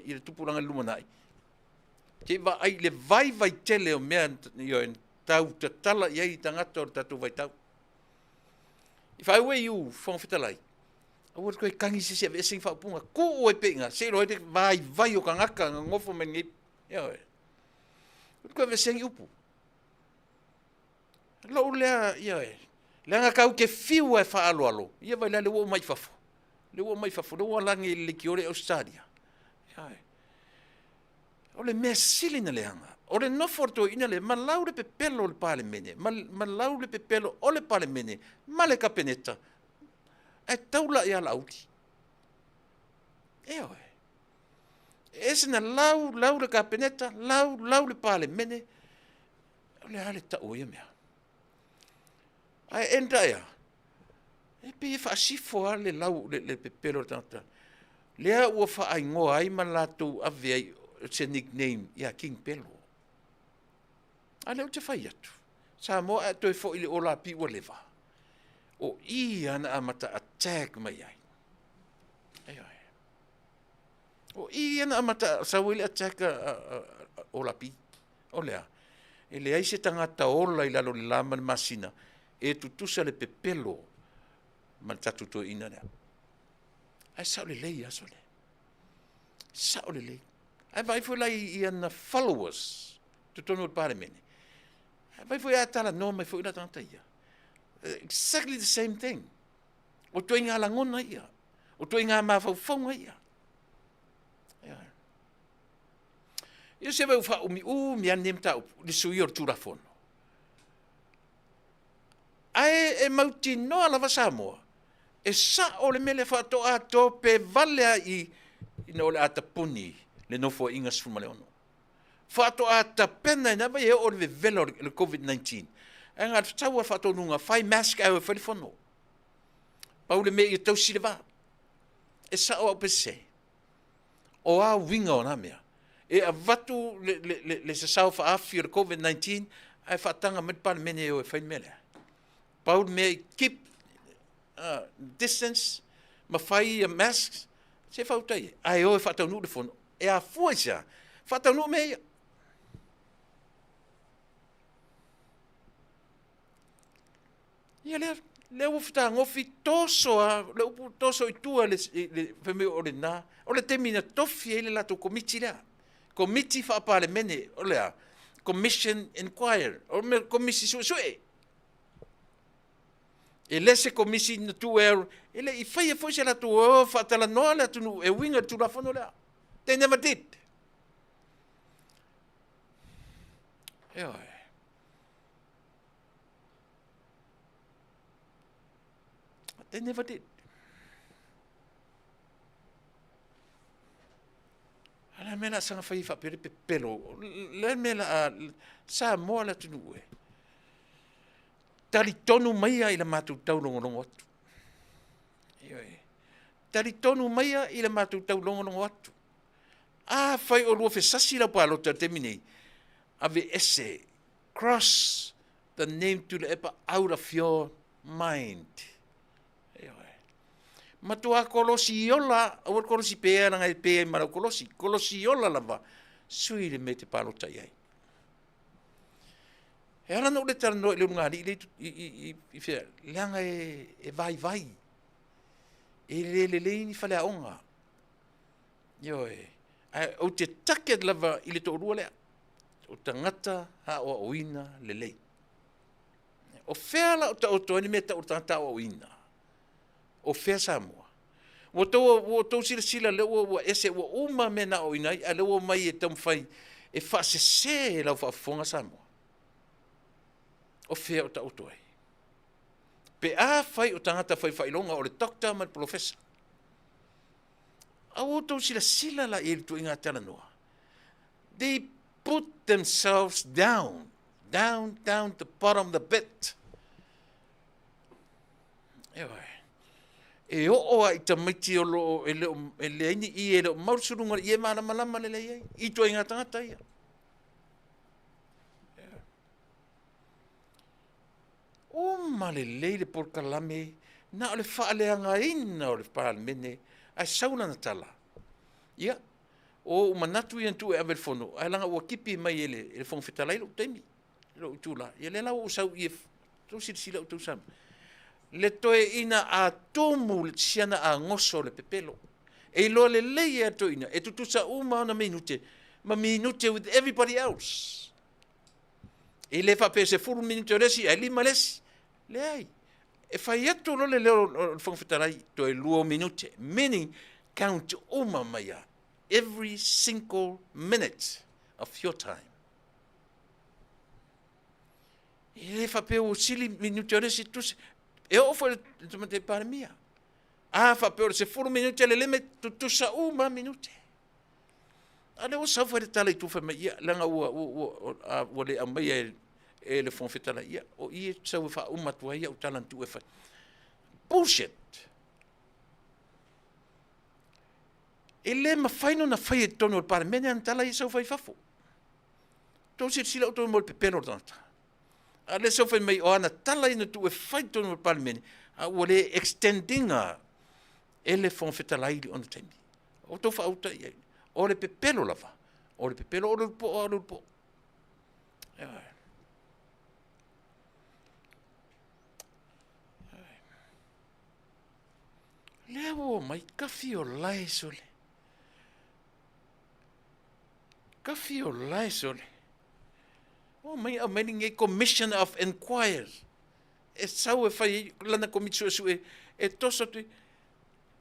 le tupulaga i le lumanai, se i vaai i le vaivai tele o mea ioe, tau tatala i ai tagata o le tatou vaitau. If I were you, Fofoga Fetalai, aua le toe tagi se isi e aveese ni faaupuga, tuu ai pea i ina, se i iloa ai le vaivai o tagata na nonofo mai nei, ioe. Aua le toe aveesea ni upu. Lou lea, ioe, leaga tatou te fiu lava e faaaloalo, ia vaai la, lea ua omai i fafo, lea ua omai i fafo, lea ua alagi i le leitio lea i Ausetalia. Ioe. O le mea sili na leaga, o le nofo a le toeaina lea ma lau le pepelo o le Palemene, ma, ma lau le pepelo o le Palemene ma le Kapeneta, ae taula ia Laauli. Ioe. E ese na lau, lau le Kapeneta, lau, lau le Palemene, O le a le tau o ia mea? Ae enda ea, e pei e faasifo lava le lau, le, le pepelo o le tagata. Lea ua faaigoa ai ma latou ave ai se nickname ia King Pelo. A lea ou te fai atu, Samoa a e toe foi i le Olapi ua leva, o i lava na amata attack mai ai. Ioe. O i na amata sau ai le attack a, a, a, a Olapi. O le a? E leai se tagata ola i lalo o le la ma le masina e tutusa le pepelo ma le tatou toeaina lea. Ae sao lelei lava sole. Sao lelei. Ae vaai foi la i ana followers totonu o le Palemene. Ae vaai foi a talanoa mai foi la tagata ia. Exactly the same thing. O ituaiga lagona ia. O ituaiga mafaufauga ia. Ia. Ia se ua faaumiumi lava lenei mataupu i le suia o le Tulafono. Ae e mautinoa lava Samoa, e sao le mea lea faatoa tope vale lava i ina o le a tapuni le Nofoaiga 16. Faatoa tapena ina vai e oo le vevela o le Covid-19. Ae na o le sau lava faatonuga, fai mask ae o e fai le fono. Pau le mea ia tausi le va. E sao au pe sese? O a uiga o na mea? E avatu le, le, le, le sasao faaafi o le COVID-19 ae faataga mai le Palemene e o e fai le mea lea. Pau le mea i keep distance ma fai ia masks, se fautai e. Ae o e faataunuu le fono. E afua i se a? Faataunuu mea ia. Ia lea. Lea ua fetagofi toso a, le upu toso i tua le, le fai mai o lena, o le taimi na tofi ai le latou komiti lea. Komiti faa-Palemene, o le a? Commission Inquiry, o le komisi suesue. E le se komisi na tuu e, e le i faia foi se latou o faatalanoa le atunuu e uiga i le Tulafono lea. They never did. Ioe. They never did. A le mea la saga fai faapea le pepelo. Le mea la Samoa le atunuu e. Talitonu maia i le matou taulogologo atu. Ioe. Talitonu maia i le matou taulogologo atu. Afai o lua fesasi lau palota i le taimi nei, aveese, cross the name Tuilaepa out of your mind. Ioe. Matua kolosi ola, aua le kolosi pea leaga e pe ai ma lau kolosi, kolosi ola lava, sui le mea e te palota i ai. E ala ona ou le talanoa i le ulugalii lea i fea, leaga e vaivai, e le lelei ni faleaoga. Ioe, ae ou te target lava i le toalua lea, o tagata aoaoina lelei. O fea la o taoto ai le mea tau o le tagata aoaoina? O fea Samoa? Ua tou, ua outou silasila lea ua, ua ese, ua uma mea na aoaoina ai, a o lea ua omai e taumafai e faasese lau faafofoga Samoa. O fea o taoto ai? Pe afai o tagata fai faailoga o le doctor ma le polofesa, a ua outou silasila la i ai i le ituaiga talanoa? They put themselves down, down, down the bottom of the pit. Ioe. E oo lava i tamaiti o lo o e le o e leai ni ie, e le o mau le suluga o le ie malamalama lelei ai i ituaiga tagata ia. Uma lelei le polokalame na o le faaleagaina o le Palemene ae sau lana tala. Ia, o ou manatu ia na tuu e ave i le Fono, ae leaga ua tipi mai e le, e le Fofoga Fetalai lou taimi, lou itula. Ia lea la ua ou sau i e tou silasila outou Samoa. Le toeaina a tumu le siana agoso o le pepelo. E iloa lelei e le toeaina, e tutusa uma ona minute ma minute with everybody else. E le faapea e 10 minute o le isi ae 5 le isi. Leai. E fai atu loa le leo o le Fofoga Fetalai, toe 2 minute, meaning count uma mai lava, every single minute of your time. E le faapea ua sili minute o le isi, tusi, e oo foi i le Tamaitai Palemia. A faapea o le 10 minute le limit, tutusa uma minute. A lea ua sau fai le tala i tua fai mai, ia, leaga ua, ua, ua, ua, ua le aumaia e, e le Fofoga Fetalai, ia, o i e sau e faauma atu ai au tala na tuu e fai. Bullshit! E le mafai ona faia i totonu o le Palemene ana tala ia sau fai i fafo. Tou silasila outou mo le pepelo o le tagata. A lea sau fai mai o ana tala ia na tuu e fai i totonu o le Palemene, a ua le extend ina e le Fofoga Fetalai i ona taimi. Outou faauta i ai. O le pepelo lava. O le pepelo o le ulupo o le ulupo. Lea ua omai kafi o lae sole. Kafi o lae sole. Ua omai aumai lenei Commission of Inquiry. E sau e fai ai lana komiti suesue e toso atu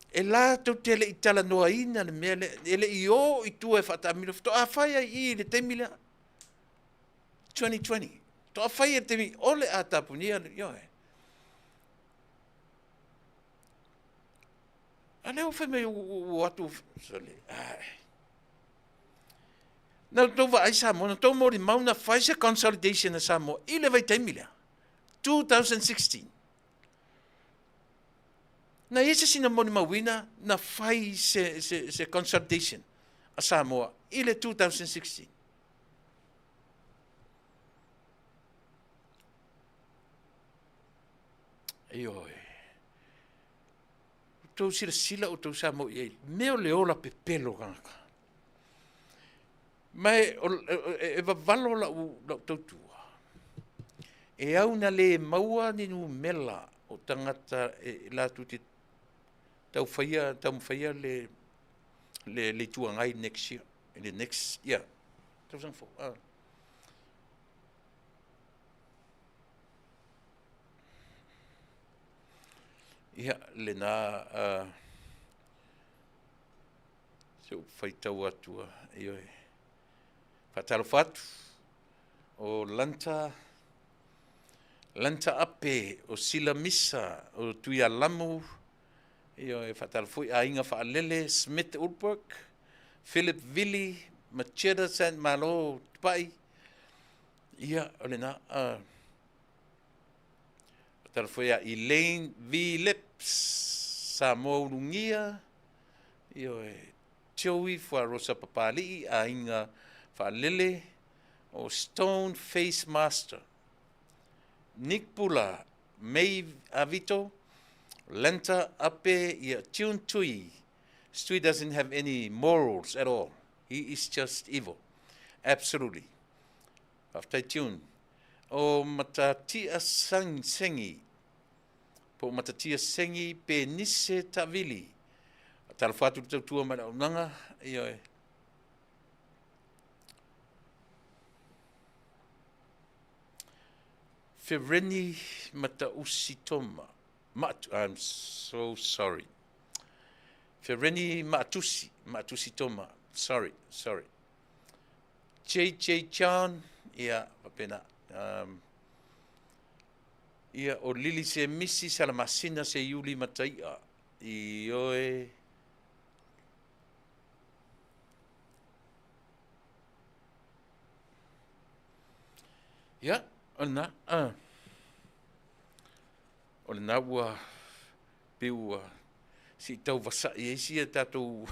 e latou te le i talanoaina le mea lea, e le i o i tua e faataamilo, faatoa fai ai i i le taimi lea, 2020, faatoa fai ai le taimi o le a tapunia, ioe. A lea ua fai mai ua o atu, sole, ai. Na outou vaai Samoa, na outou molimau na fai se consolidation a Samoa i le vaitaimi lea, 2016. Na i ai se isi na molimauina na fai se, se, se consultation a Samoa i le 2016. Ioe. Outou silasila outou Samoa i ai, mea o le ola pepelo tagata. Ma e, e, e vavalo lau, lau tautua. E au na le maua ni numera. O tagata e latou te taufaia, taumafai le le le Itu Agai next year, i le next year, tausaga fou. Ah. Ia, lena uh, se ou faitau atu, ioe. Faatalofa atu, o Lanta, Lanta Ape, o Sila Misa, o Tuialamu, ioe, faatalofa foi Aiga Faalele, Smith Ulberg, Philip Vili, Macheta Saint Malo Tupai, ia, o lena, uh, faatalofa foi ia Elaine V. Lips, Samoa Ulugia, ioe, Joey Fuarosa Papali'i, Aiga Faalele, o Stone Face Master, Nick Pula, May Avito, Lenta Ape, ia Tune Tui. Stui doesn't have any morals at all. He is just evil. Absolutely. Faafetai Tune. O Matatia Sang Sengi, po o Matatia Sengi Penise Tavili. Talofa atu le tautua ma le auaunaga, ioe. Fereni Matausi Toma. Maatu, I'm so sorry. Fereni Maatusi, Maatusi Toma. Sorry, sorry. JJ Chan, ia, faapena. Um, ia, o Lili Se Misi, Salamasina Se Iuli Mataia. Ioe. Ia, o lena, a. O lena ua pei ua se i tau vasa'i ai sia tatou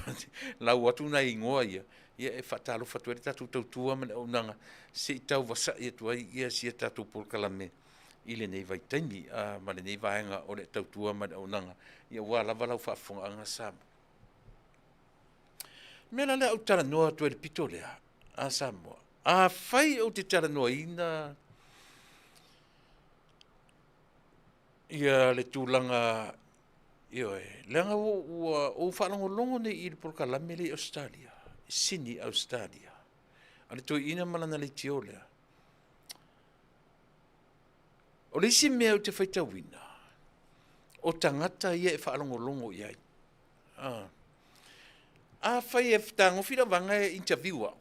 lau atu nai igoa ia, ia e faatalofa atu ai le tatou tautua ma le auaunaga se i tau vasa'i atu ai ia sia tatou polokalame i lenei vaitaimi a, ma lenei vaega o le tautua ma le auaunaga, ia aua lava lau faafofogaaga Samoa. O le mea la lea ou talanoa atu ai i le pito lea a Samoa, afai ou te talanoaina ia le tulaga, ioe, leaga ua, ua ou faalogologo nei i le polokalame lea i Ausetalia, Sini Ausetalia, a le toeaina ma lana leitio lea. O le isi mea ou te faitauina, o tagata ia e faalogologo i ai. Ah. Afai e fetagofi lau vaega e interview au,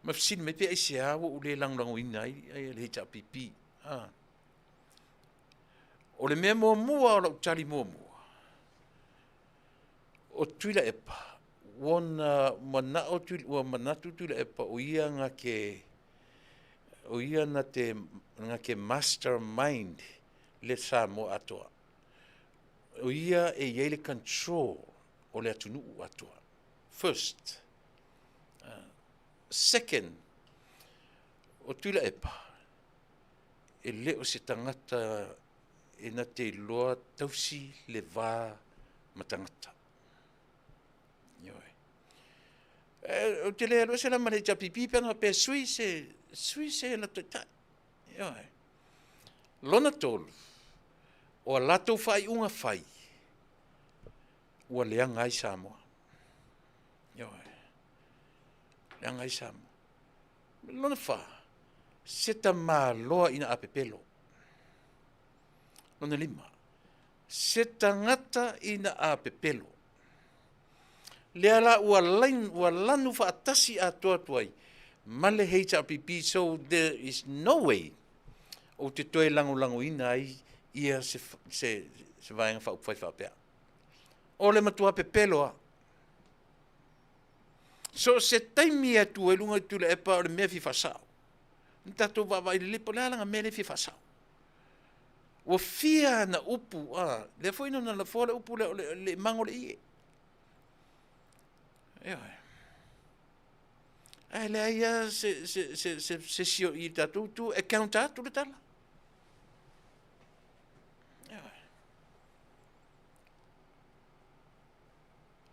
ma fesili mai pe aisea ua ou le lagolagoina ai le HRPP. Ah. O le mea muamua o lau tali muamua, o Tuilaepa, ua na manao ua manatu Tuilaepa o ia na ke o ia na te na ke mastermind le Samoa atoa. O ia e i ai le control o le atunuu atoa. First. Second, o Tuilaepa, e le o se tagata e na te iloa tausi le va ma tagata. Ioe. E, ou te le alu ese la ma le HRPP pe ana faapea sui se, sui se la taitai. Ioe. Lona tolu, o a latou faaiuga fai, ua leaga ai Samoa. Ioe. Leaga ai Samoa. Lona fa, se tamaloa ina a pepelo. Lona lima, se tagata ina a pepelo. Lea la ua, lain, ua lanu faatasi atoa atu ai ma le HRPP, so there is no way ou te toe lagolagoina ai ia se, se, se vaega faaupufai faapea. O le matua pepelo a. So se taimi e tu ai luga i Tuilaepa o le mea fia faasao. Ni tatou vaavaai lelei po o le a lana mea lea e fia faasao. Ua fia ana upu, a, lea foi na ona lafoa le upu lea o le, le mago le ie. Ioe. Ae leai lava se, se, se, se, se isi o i tatou tu e counter atu le tala. Ioe.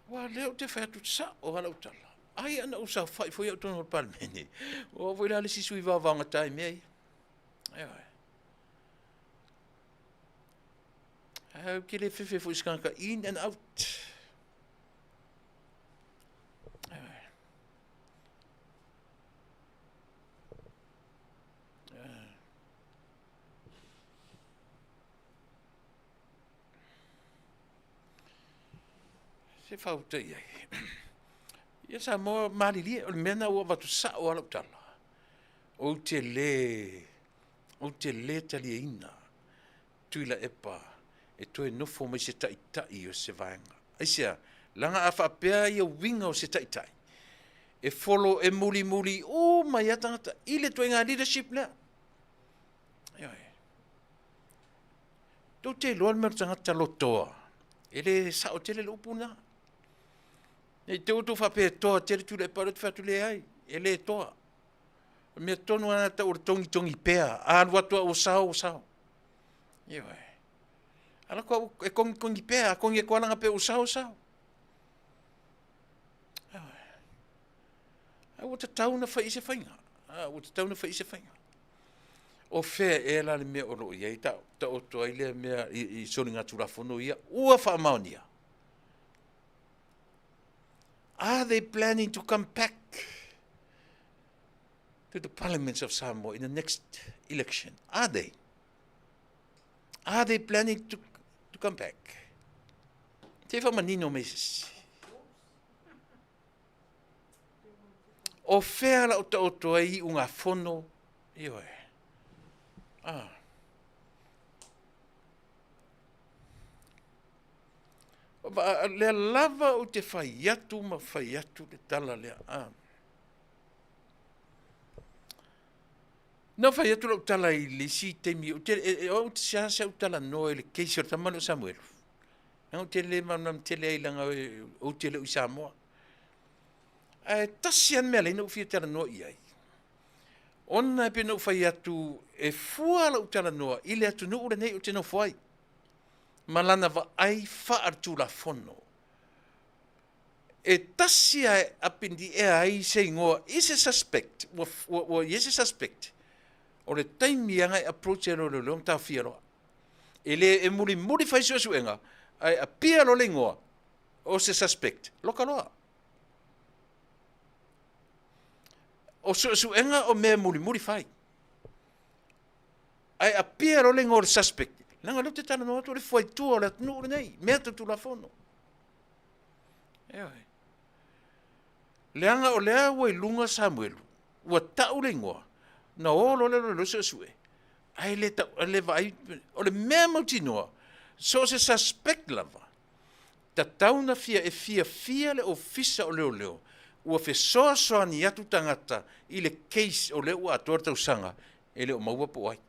Ua lea ou te fai atu sao lava lau tala. Ai ana ou saofai foi au totonu o le Palemene. Ua oo foi la le isi sui vaovaogata i mea ia. Ioe. Ae ou te le fefe foi i se tagata in and out. Se fauta i ai. Ia Samoa malilie, o le mea na ua avatu sao lava lau tala. Ou te le, ou te le taliaina Tuilaepa e toe nofo mai se taitai o se vaega. Aisea? Leaga a faapea ia uiga o se taitai, e follow, e mulimuli uma ai lava tagata i le ituaiga leadership lea. Ioe. Tou te iloa le mea o le tagata lotoa, e le sao tele le upu lena. Ne i te i ua outou faapea e toa tele Tuilaepa, o lea ou te fai atu, leai, e le toa. O le mea tonu lava lena e tau o le togitogi pea, a alu atu lava ua sao, ua sao. Ioe. Alu atu lava e togitogi pea, a togi atu lava lana pea ua sao, ua sao. Ioe. Ae ua tatau ona fai i se faiga. Ua tatau ona fai i se faiga. O fea ea la le mea o lo o i ai taoto ai lea mea i soligatulafono ia ua faamaonia? Are they planning to come back to the parliaments of Samoa in the next election? Are they? Are they planning to come back? Te whamanino me sisi. O fea la o taoto ai i unga fono? Ioe. Ah. Lea lava ou te fai atu ma fai atu le tala lea. Ah. Na fai atu lau tala i le isi taimi, ou te, e, e, ou te seasea ou talanoa i le case o le tama lea o Samuelu. Leaga ou te le malamalama tele ai leaga ou te le o i Samoa. Ae tasi lava le mea lea na ou fia talanoa i ai. Ona e pei ona ou fai atu, e fua lau talanoa i le atunuu lenei ou te nofo ai, ma lana vaai faaletulafono. E tasi lava e up in the air ai se igoa i se suspect, ua, ua, ua i ai se suspect, o le taimi lava e approach ai loa le leoleo ma taofia loa. E le e mulimuli fai suesuega, ae appear loa le igoa o se suspect, loka loa. O suesuega o mea e mulimuli fai. Ae appear loa le igoa o le suspect, leaga o lea ou te talanoa atu o le fuaitua o le atunuu lenei, mea tau Tulafono. Ioe. Leaga o lea ua i luga Samuelu, ua tau le igoa, na o loa le leoleo suesue, ae le tau, le vaai, o le mea mautinoa, so o se suspect lava, tatau na fia, e fiafia le ofisa o leoleo, ua fesoasoani atu tagata i le case o lea ua atoa le tausaga, e le o maua po o ai.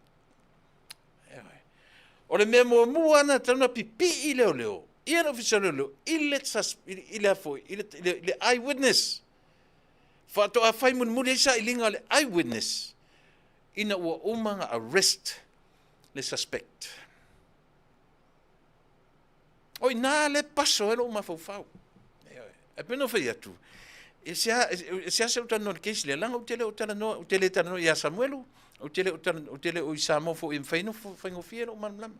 O le mea muamua na tatau na pipii leoleo, ia le ofisa o leoleo, i le, i le, foi, i le, i le, i le eyewitness. Faatoa fai mulimuli ai sailiga a le eyewitness ina ua uma na arrest le suspect. O i nā le paso ai lou mafaufau. Ae pei ona fai atu, e seasea ou talanoa i le case lea, leaga ou te le o talanoa, ou te le talanoa ia Samuelu, ou te le o talanoa, ou te le o i Samoa foi e mafai ona faigofie lou malamalama.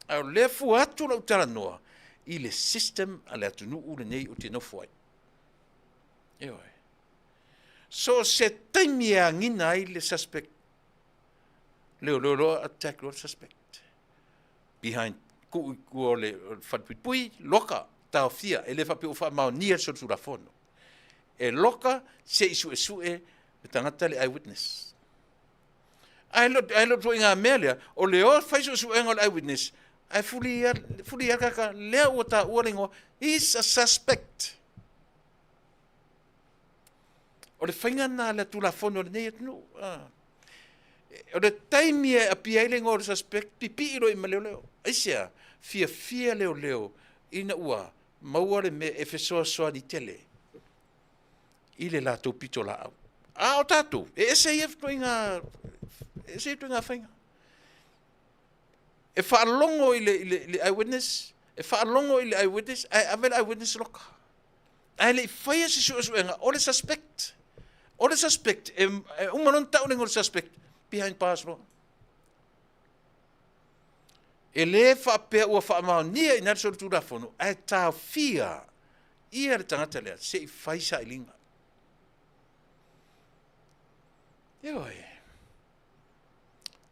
Ae o lea fua atu lau talanoa i le system a le atunuu lenei ou te nofo ai. Ioe. So se taimi e agina ai le suspect, leoleo loa attack loa le suspect. Behind tuu i tua o le falepuipui, loka, taofia, e le faapea ua faamaonia le solitulafono. E loka se i suesue le tagata le eyewitness. Ae le ae le ituaiga mea lea, o le o fai suesuega o le eyewitness, ae fuli ia, fuli ia kaka, lea ua taua le igoa, he's a suspect. O le faiga lena a le Tulafono a lenei atunuu. Ah. O le taimi e apia ai le igoa o le suspect, pipii loa i ma leoleo. Aisea? Fiafia leoleo ina ua maua le mea e fesoasoani tele i le latou pitolaau. A o tatou, e ese ia ituaiga, e ese ia ituaiga faiga. E faalogo i le, i le, i le eyewitness, e faalogo i le eyewitness, ae ave le eyewitness loka. Ae le i faia se suesuega, o le suspect. O le suspect, e, e uma loa ona tau le igoa o le suspect, behind bars loa. E lē faapea ua faamaonia i ina le solitulafono, ae taofia ia le tagata lea se i fai sailiga. Ioe.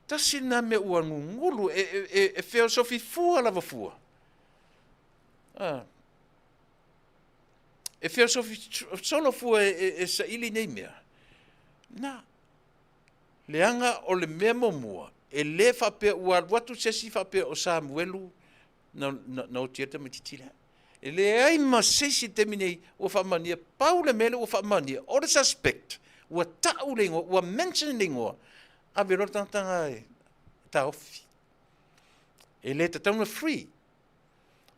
Tasi lena mea ua gugulu, e, e, e, e feosofi fua lava fua. Ah. E feosofi solo fua e, e, e saili nei mea. Na, leaga o le mea muamua, e lē faapea ua alu atu se isi faapea o Samuelu na, na, na oti ai le tamaitiiti lea. E leai ma se isi i le taimi nei ua faamaonia, pau le mea lea ua faamaonia, o le suspect, ua tau le igoa, ua mention le igoa, ave loa le tagata e taofi. E le tatau ona free.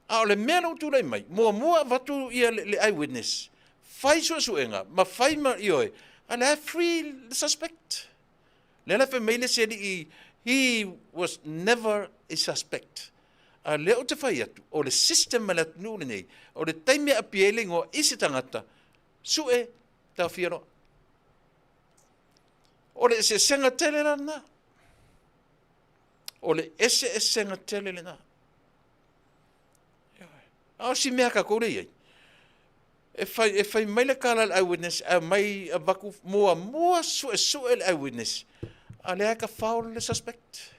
A o le mea lea ua tulai mai, muamua avatu ia le, le eyewitness, fai suesuega ma fai ma ioe, a lea free le suspect. Lea la fai mai le isi alii, he was never a suspect. A lea ou te fai atu, o le system a le atunuu lenei, o le taimi e aapia ai le igoa i se tagata, sue, taofia loa. O le eseesega tele la lena. O le eseesega tele lena. A o si mea tatou lea i ai, e fai, e fai mai le tala a le eyewitness, ae mai avatu muamua suesue le eyewitness, a lea e tafao le suspect.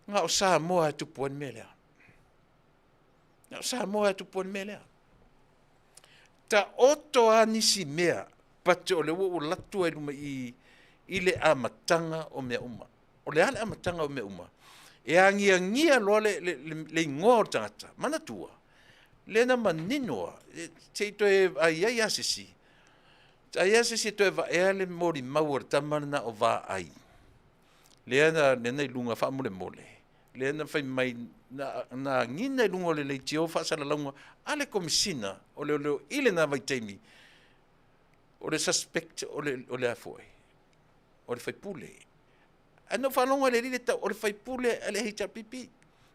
Na o Samoa e tupu ai le mea lea. Na o Samoa e tupu ai le mea lea. Taoto a nisi mea, but o le ua ou alu atu ai luma i i le amataga o mea uma. O le a le amataga o mea uma? E agiagia loa le, le, le, le igoa o le tagata. Manatua, lea na manino a, se i toe ai ai a sisi. Ai a sisi e toe vaea le molimau o le tama lena o Vaai. Lea na, lea na i luga faamolemole. Lea na fai mai, na, na agina i luga o le leitio faasalalauga a le Komesina o Leoleo i lena vaitaimi, o le suspect o le, o le a foi, o le faipule. Ae na ou faalogo i le alii le tau, o le faipule a le HRPP.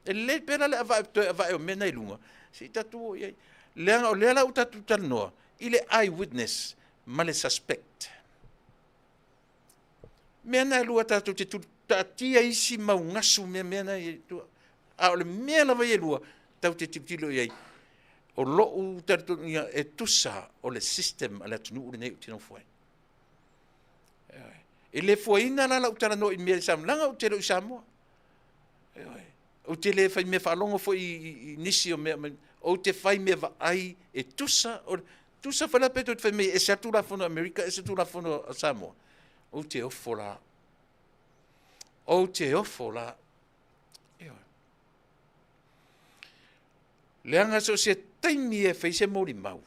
E lelei pea la le avae, toe avae o mea na i luga, se i tatou o i ai. Leaga o lea la ua tatou talanoa i le eye witness ma le suspect. Mea na e lua tatou te taatia isi mau gasu mea mea na i tua. A o le mea lava ia e lua, tatou te tilotilo i ai. O lou talitonuga e tusa o le system a le atunuu lenei ou te nofo ai. E le fuaina la lau talanoa i mea i Samoa, leaga ou te le o i Samoa. Ou te le fai mea faalogo foi i nisi o mea, ou te fai mea vaai e tusa, o, tusa foi la pe tou te fai mai e ese lava Tulafono a Amerika, ese Tulafono a Samoa. Ou te ofo la. Ou te ofo la. Ioe. Leaga so o se taimi e fai se molimau,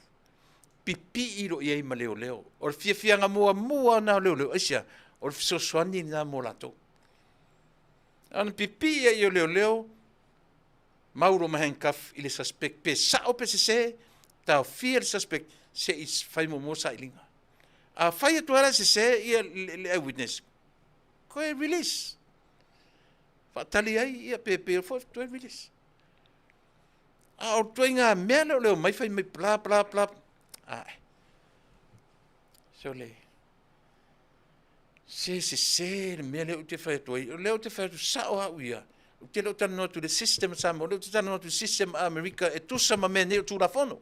pipii loa i ai ma leoleo. O le fiafiaga muamua lena o leoleo, aisea? O le fesoasoani lena mo latou. A na pipii ai o leoleo, mau loa ma handcuff i le suspect, pe sao pe sese, taofia le suspect se i fai muamua sailiga. A fai atu lava la e sese ia le, le eyewitness, toe release. Faatali ai ia pe pe foi toe release. A o ituaiga mea lea o le omai fai mai bla bla bla. Ae. Sole. Se sese le mea lea ou te fai atu ai. O lea ou te fai atu sao au ia. Ou te le o talanoa atu i le system a Samoa, o lea ou te talanoa atu i le system a Amerika e tusa ma mea nei o Tulafono.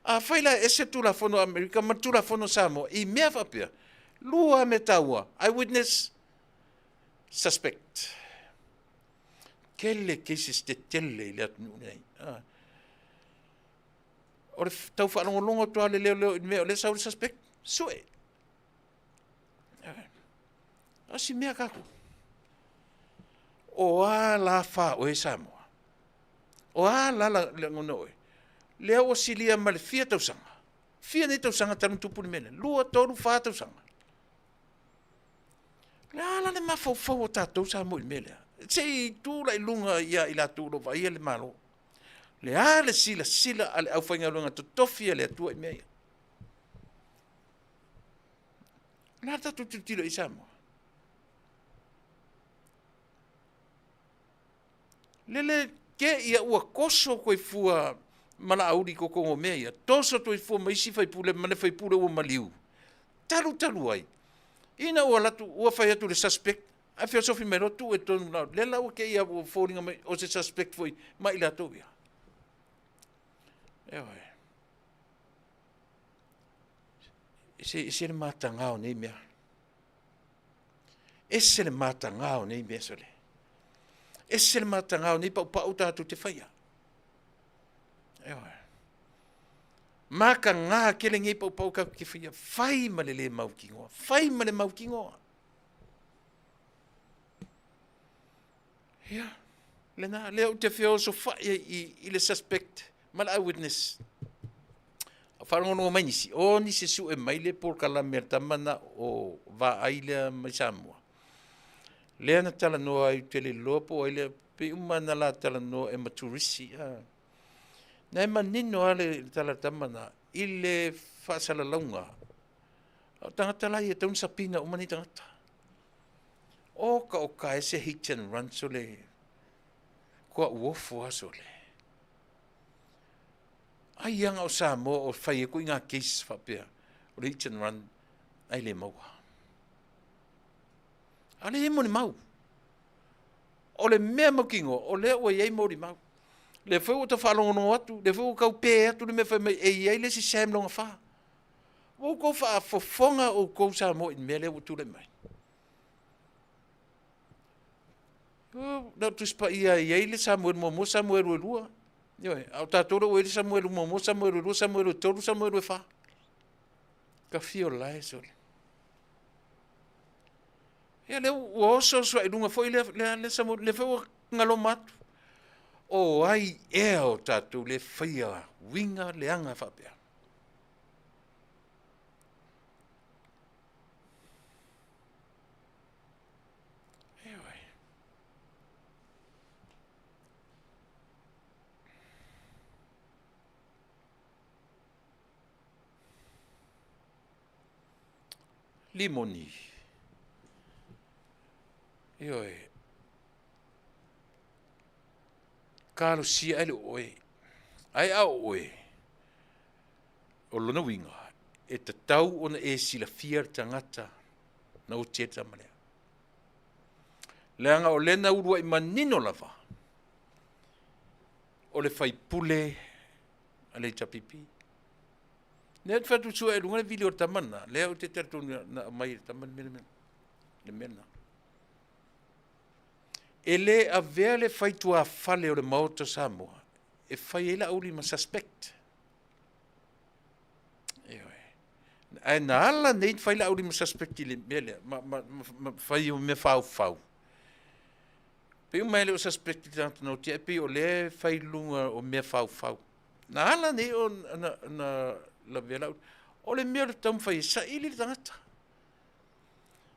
Afai la e ese le Tulafono a Amerika ma le Tulafono a Samoa i mea faapea, lua mea taua, eyewitness, suspect. Tele cases tetele i le atunuu lenei. Ah. O le tau faalogologo atu lava le leoleo i le mea o lea sau le suspect, sue. O si mea tatou. O a la fa oe Samoa? O a la lagona oe? Lea ua silia ma le fia tausaga. Fia nei tausaga talu tupu le mea lea? 2, 3, 4 tausaga. Le a la le mafaufau o tatou Samoa i le mea lea? Se i tu la i luga ia i latou o lo o vaaia le Malo. Le a le silasila a le aufaigaluega totofi a le Atua i mea ia? O le a le tatou tilotilo i Samoa? Lele ke ia ua toso atu ai fua ma Laauli i totonu o mea ia, toso atu ai fua ma isi faipule ma le faipule ua maliu, talu talu ai, ina ua alu atu, ua fai atu le suspect, Ae feosofi mai loa tuu e tonu la, lea la ua kei a ua foliga mai o se suspect foi ma i latou ia. Ioe. Ese, ese le mataga o nei mea. Ese le mataga o nei mea sole. Ese le mataga o nei paupau tatou te faia. Ioe. Mataga tele nei paupau tatou te faia, fai ma le le mautinoa, fai ma le mautinoa. Ia, lena, lea ou te feosofai ai i, i le suspect ma le eyewitness. Faalogologo mai nisi, o nisi e sue mai le polokalame a le tama na o vaai lea mai Samoa. Lea na talanoa ai, ou te le iloa po o ai lea, pei uma na la talanoa e maturisi. A. Na e manino lava le tala a le tama na i le faasalalauga. O tagata la ia e tatau ona sapina uma nei tagata. Oka oka e se hit and run sole. Kua uofo a sole. Ai anga o Samoa o fai ai koʻi ngā case faapea o le hit and run ai le maua. A le i ai molimau. O le mea mautinoa, o lea ua i ai molimau. Lea foi ua tau faalogologo atu, lea foi ua tau pe atu le mea fai mai e i ai le isi Sam lona fa. Ua outou faafofoga outou Samoa i le mea lea ua tulai mai. Na o Tusi Paia e i ai le Samuelu muamua, Samuelu e lua. Ioe, a o tatou lea ua i ai le Samuelu muamua, Samuelu e lua, Samuelu e tolu, Samuelu e fa. Tafio lae sole. Ia lea ua oso oso ai luga foi lea, lea, lea Samuelu, lea foi ua galoma atu. O ai ea o tatou le faia uiga leaga faapea. Ioe. Limoni. Ioe. Talosia ai le oe. Ai a o oe, o lona uiga, e tatau ona e silafia le tagata na oti ai le tama lea. Leaga o lea na uluai manino lava o le faipule a le HRPP. Lea ou te fai atu sue i luga le video o le tama lena, lea ou te talitonu na aumai e le tama le mea le mea lena. E le avea le faituafale o le Maota o Samoa e fai ai Laauli ma suspect. Ioe. Ae na ala nei fai Laauli ma suspect i le mea lea, ma, ma, ma, ma fai o mea faufau. Pei uma e le o suspect i le tagata na oti, ae pei o lea e fai luga o mea faufau. Na ala nei o na, na lavea Laauli. O le mea o le taumafai e saili le tagata.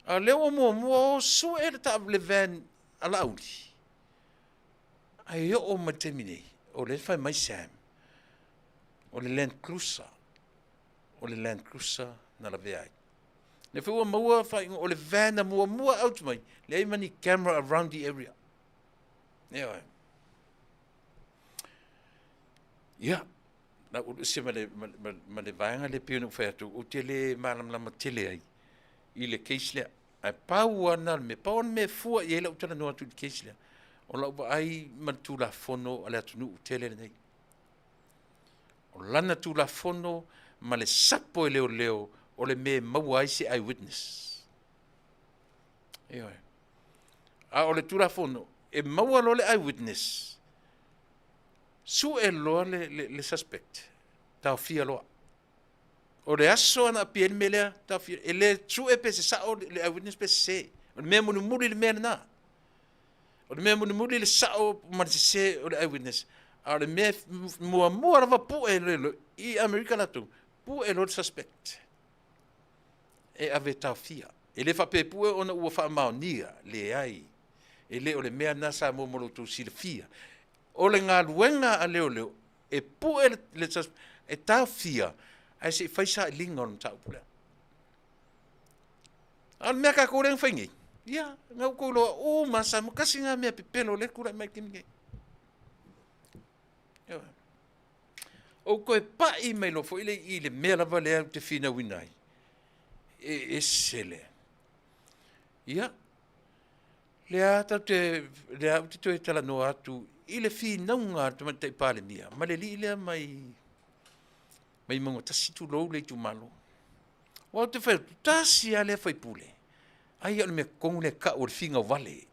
A o lea ua muamua o sue le taavale van a Laauli. Ae oo mai le taimi nei, o lea e fai mai Sam, o le Land Cruiser, o le Land Cruiser na lavea ai. Lea foi ua maua faaiuga, o le van na muamua out mai, leai ma ni camera around the area. Ioe. Ia, na ou ese ma le, ma, ma, ma le vaega lea pei ona ou fai atu, ou te le malamalama tele ai i le case lea. Ae pau lava lena o le mea, pau lava le mea e fua i ai lau talanoa atu i le case lea, o lau vaai ma le Tulafono a le atunuu tele lenei. O lana Tulafono ma le sapo e leoleo o le mea e maua ai se eyewitness. Ioe. A o le Tulafono, e maua loa le eyewitness, sue loa le, le, le suspect, taofia loa. O le aso ana api ai le mea lea, taofia, e le sue pe se sao le eyewitness pe sese. O le mea mulimuli le mea lena. O le mea mulimuli le sao ma le sese o le eyewitness. A o le mea muamua lava pue le, le, i Amerika latou, pue loa le suspect. E ave taofia. E le faapea e pue ona ua faamaonia, leai. E le o le mea lena Samoa mo lo outou silafia. O le galuega a leoleo, e pue le, le e taofia, ae se i fai sailiga o le mataupu lea. A o le mea tatou lea na fai nei, ia, na outou iloa uma Samoa, tasi lena mea pepelo lea e tulai mai i le taimi nei. Ioe. Ou toe pai mai loa foi le i le mea lava lea ou te finauina ai, e ese le. Ia. Lea tatou te, lea ou te toe talanoa atu i le finauga a le Tamaitai Palemia ma le alii lea mai mai Maugatasi, tulou le itumalo. Aua ou te fai atu, tasi lava lea faipule, ai o le mea tonu lea e tau o le finau vale.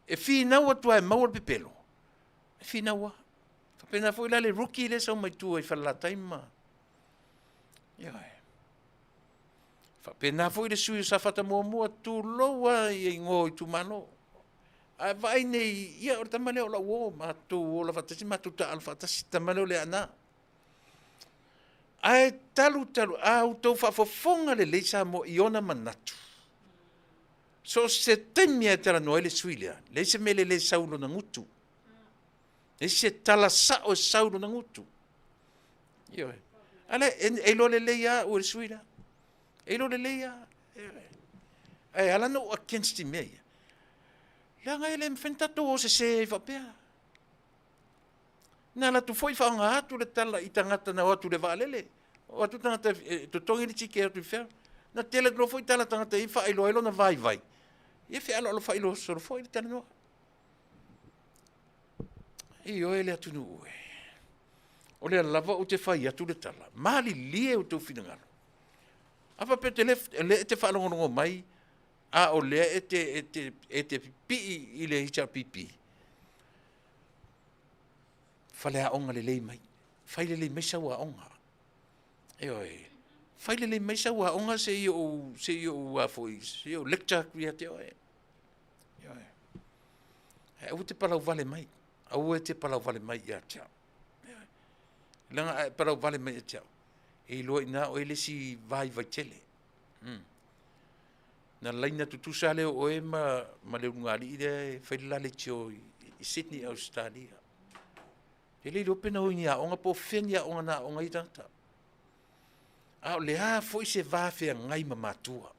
E finau atu lava e maua le pepelo, e finau lava. Faapena foi la le rookie lea e sau mai tua i Falelatai ma, ioe. Faapena foi le sui usufono o Safata 1, tulou lava i igoa o itumalo. A vaai nei, ia o le tama lea o lau uo, matou ola faatasi, matou taaalo faatasi, le tama lea o Leaana. Ae talu talu, a outou faafofoga lelei Samoa i ona manatu, so o se taimi lava e talanoa ai le sui usufono lea, leai se mea lelei e sau i lona gutu. Leai se tala sao e sau i lona gutu. Ioe. A lea, e iloa lelei lava au e le sui lea. E iloa lelei lava. Ioe. Ae ala ona ou against i mea ia, leaga e le mafai ona tatou o sese ai faapea. Na alu atu foi faaaoga atu le tala i tagata na o atu i le vaalele. O atu tagata e totogi le ticket e o atu i fea. Na tele atu loa foi tala a tagata ia faailoa ai lona vaivai. Ia fealoalo faailoa solo foi le talanoa. Ioe le atunuu e. O lea lava ou te fai atu le tala, malilie outou finagalo. A faapea te le, lea e te faalogologo mai, a o lea e te, e te, e te pipii i le HRPP, faleaoga lelei mai. Fai lelei mai sau aoga. Ioe. Fai lelei mai sau aoga se i ou, se i ou, a foi, se i ou lecture atu ia te oe. Ioe. Ae aua te palau vale mai. Aua e te palau vale mai ia te au. Ioe. Leaga a e palau vale mai ia te au, e iloa i ina oe le isi vaivai tele. Na laina tutusa lea o oe ma, ma le ulugalii lea e fai le la leitio i, i Sydney, Australia. E le iloa pe na o i ni aoga po o fea ni aoga na aoga ai tagata. A o le a foi se va feagai ma matua.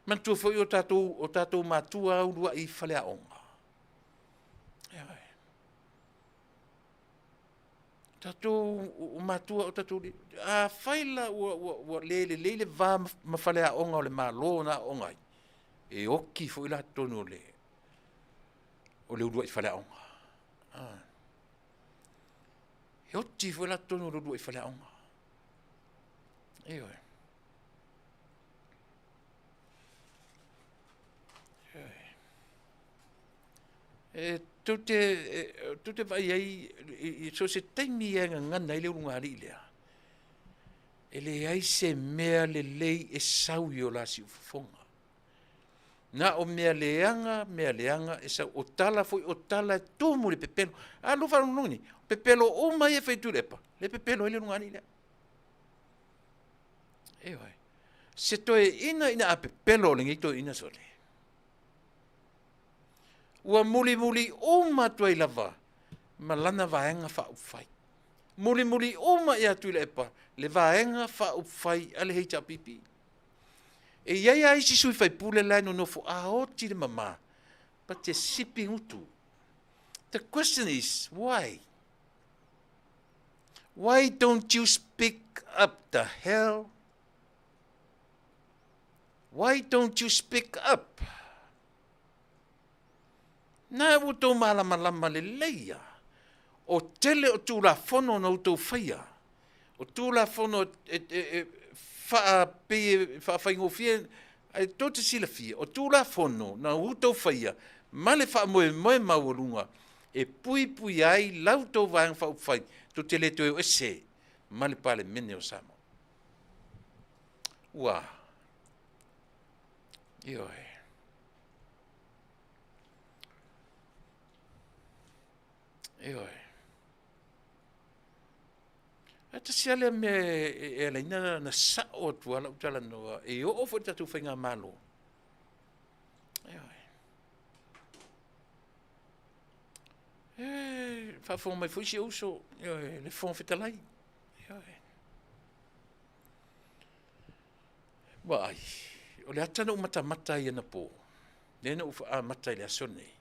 Manatua foi o tatou, o tatou matua uluai i faleaoga. Ioe. Tatou o matua o tatou afai la ua, ua, ua le lelei le va ma faleaoga o le Malo na aooga ai, e oti foi la totonu o le o le uluai faleaoga. Ah. E oti foi la totonu o le uluai faleaoga. Ioe. E tou te, tou te vaai ai i so o se taimi e gagana ai le ulugalii lea, e leai se mea lelei e sau i o la siufofoga. Na o mea leaga, mea leaga e sau. O tala foi, o tala e tumu i le pepelo. A lua faalogologo nei, pepelo uma ia e fai Tuilaepa, lea e pepelo ai le ulugalii lea. Ioe. Se toeaina ina a pepelo o lenei toeaina sole. Ua mulimuli uma atu ai lava ma lana vaega faaupufai. Mulimuli uma ia Tuilaepa le vaega faaupufai a le HRPP. E i ai lava isi sui faipule la e nonofo a oti le mama, but te sipi gutu. The question is, why? Why don't you speak up the hell? Why don't you speak up? Na ua tou malamalama lelei a. O tele o Tulafono na outou faia, o Tulafono e, e, e faapei e faafaigofie, ae tou te silafia, o Tulafono na outou faia ma le faamoemoe maualuga e puipuia ai la outou Vaega Faaupufai tou te le toe o ese ma le Palemene o Samoa. Ua. Ioe. Ioe. Ae tasi lava lea mea e ala ai na sao atu lava lau talanoa, e oo foi i le tatou faigamalo. Ioe. E faafofoga mai foi si ou uso, ioe, le Fofoga Fetalai. Ioe. Vaai, o le ata na ou matamata ai anapo, lea na ou amata i le aso lenei,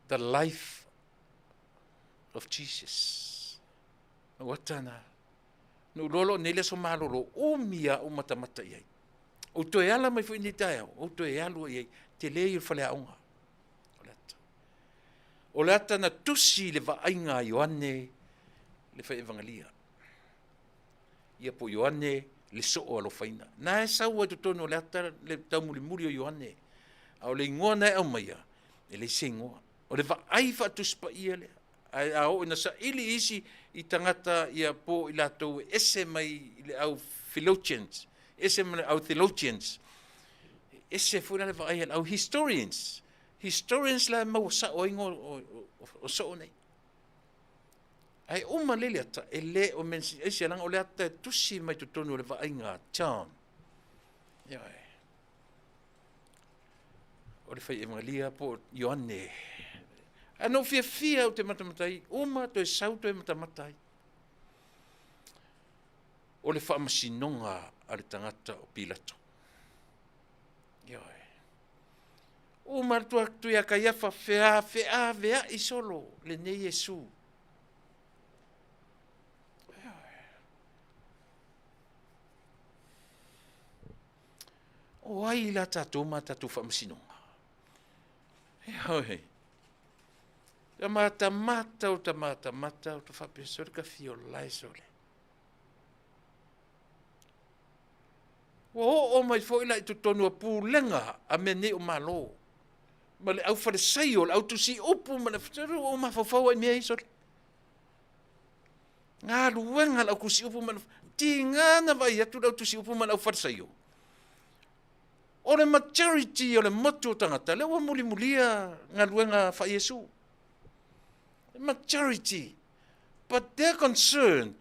the life of Jesus. Na ou ata na, na ou iloa loa nei le aso malolo, umi lava ou matamata i ai. Ou toe ala mai foi nei taeao, ou toe alu ai ai, tele ia o le faleaoga. O le ata. O le ata na tusi i le vaaiga a Ioane le fai evangelia. Ia po Ioane le soo alofaina. Na e sau ai totonu o le ata le taumulimuli o Ioane. A o le igoa na e aumaia, e leai se igoa. O le vaai faatusi paia lea. Ae a oo ina saili isi i tagata ia po o i latou e ese mai i le au Philologians, ese mai le au theologians, ese foi la le vaai a le au historians. Historians la e maua sao ai igoa o soo nei. Ae uma lele ata, e le o mensi, aisea leaga o le ata e tusi mai totonu o le vaaiga a John. Ioe. O le fai evangelia po o Ioane. Ae na ou fiafia ou te matamata ai, uma toe sau toe matamata ai. O le faamasinoga a le tagata o Pilato. Ioe. Uma atu atu ia Kaiafa feaveaveai solo lenei Iesu. O ai la tatou ma tatou faamasinoga? Ioe. Ta matamata o ta matamata o ta faapea sole ka fia o lae sole. Ua oo mai foi la i totonu o pulega a mea nei o Malo, ma le aufalesaio, le autusi upu ma le ua ou mafaufau ai i mea ia sole. Galuega a le autusi upu ma le tiga na vaai atu le autusi upu ma le aufalesaio. O le majority o le motu o tagata lea ua mulimulia galuega faa-Iesu. Majority. But their concern,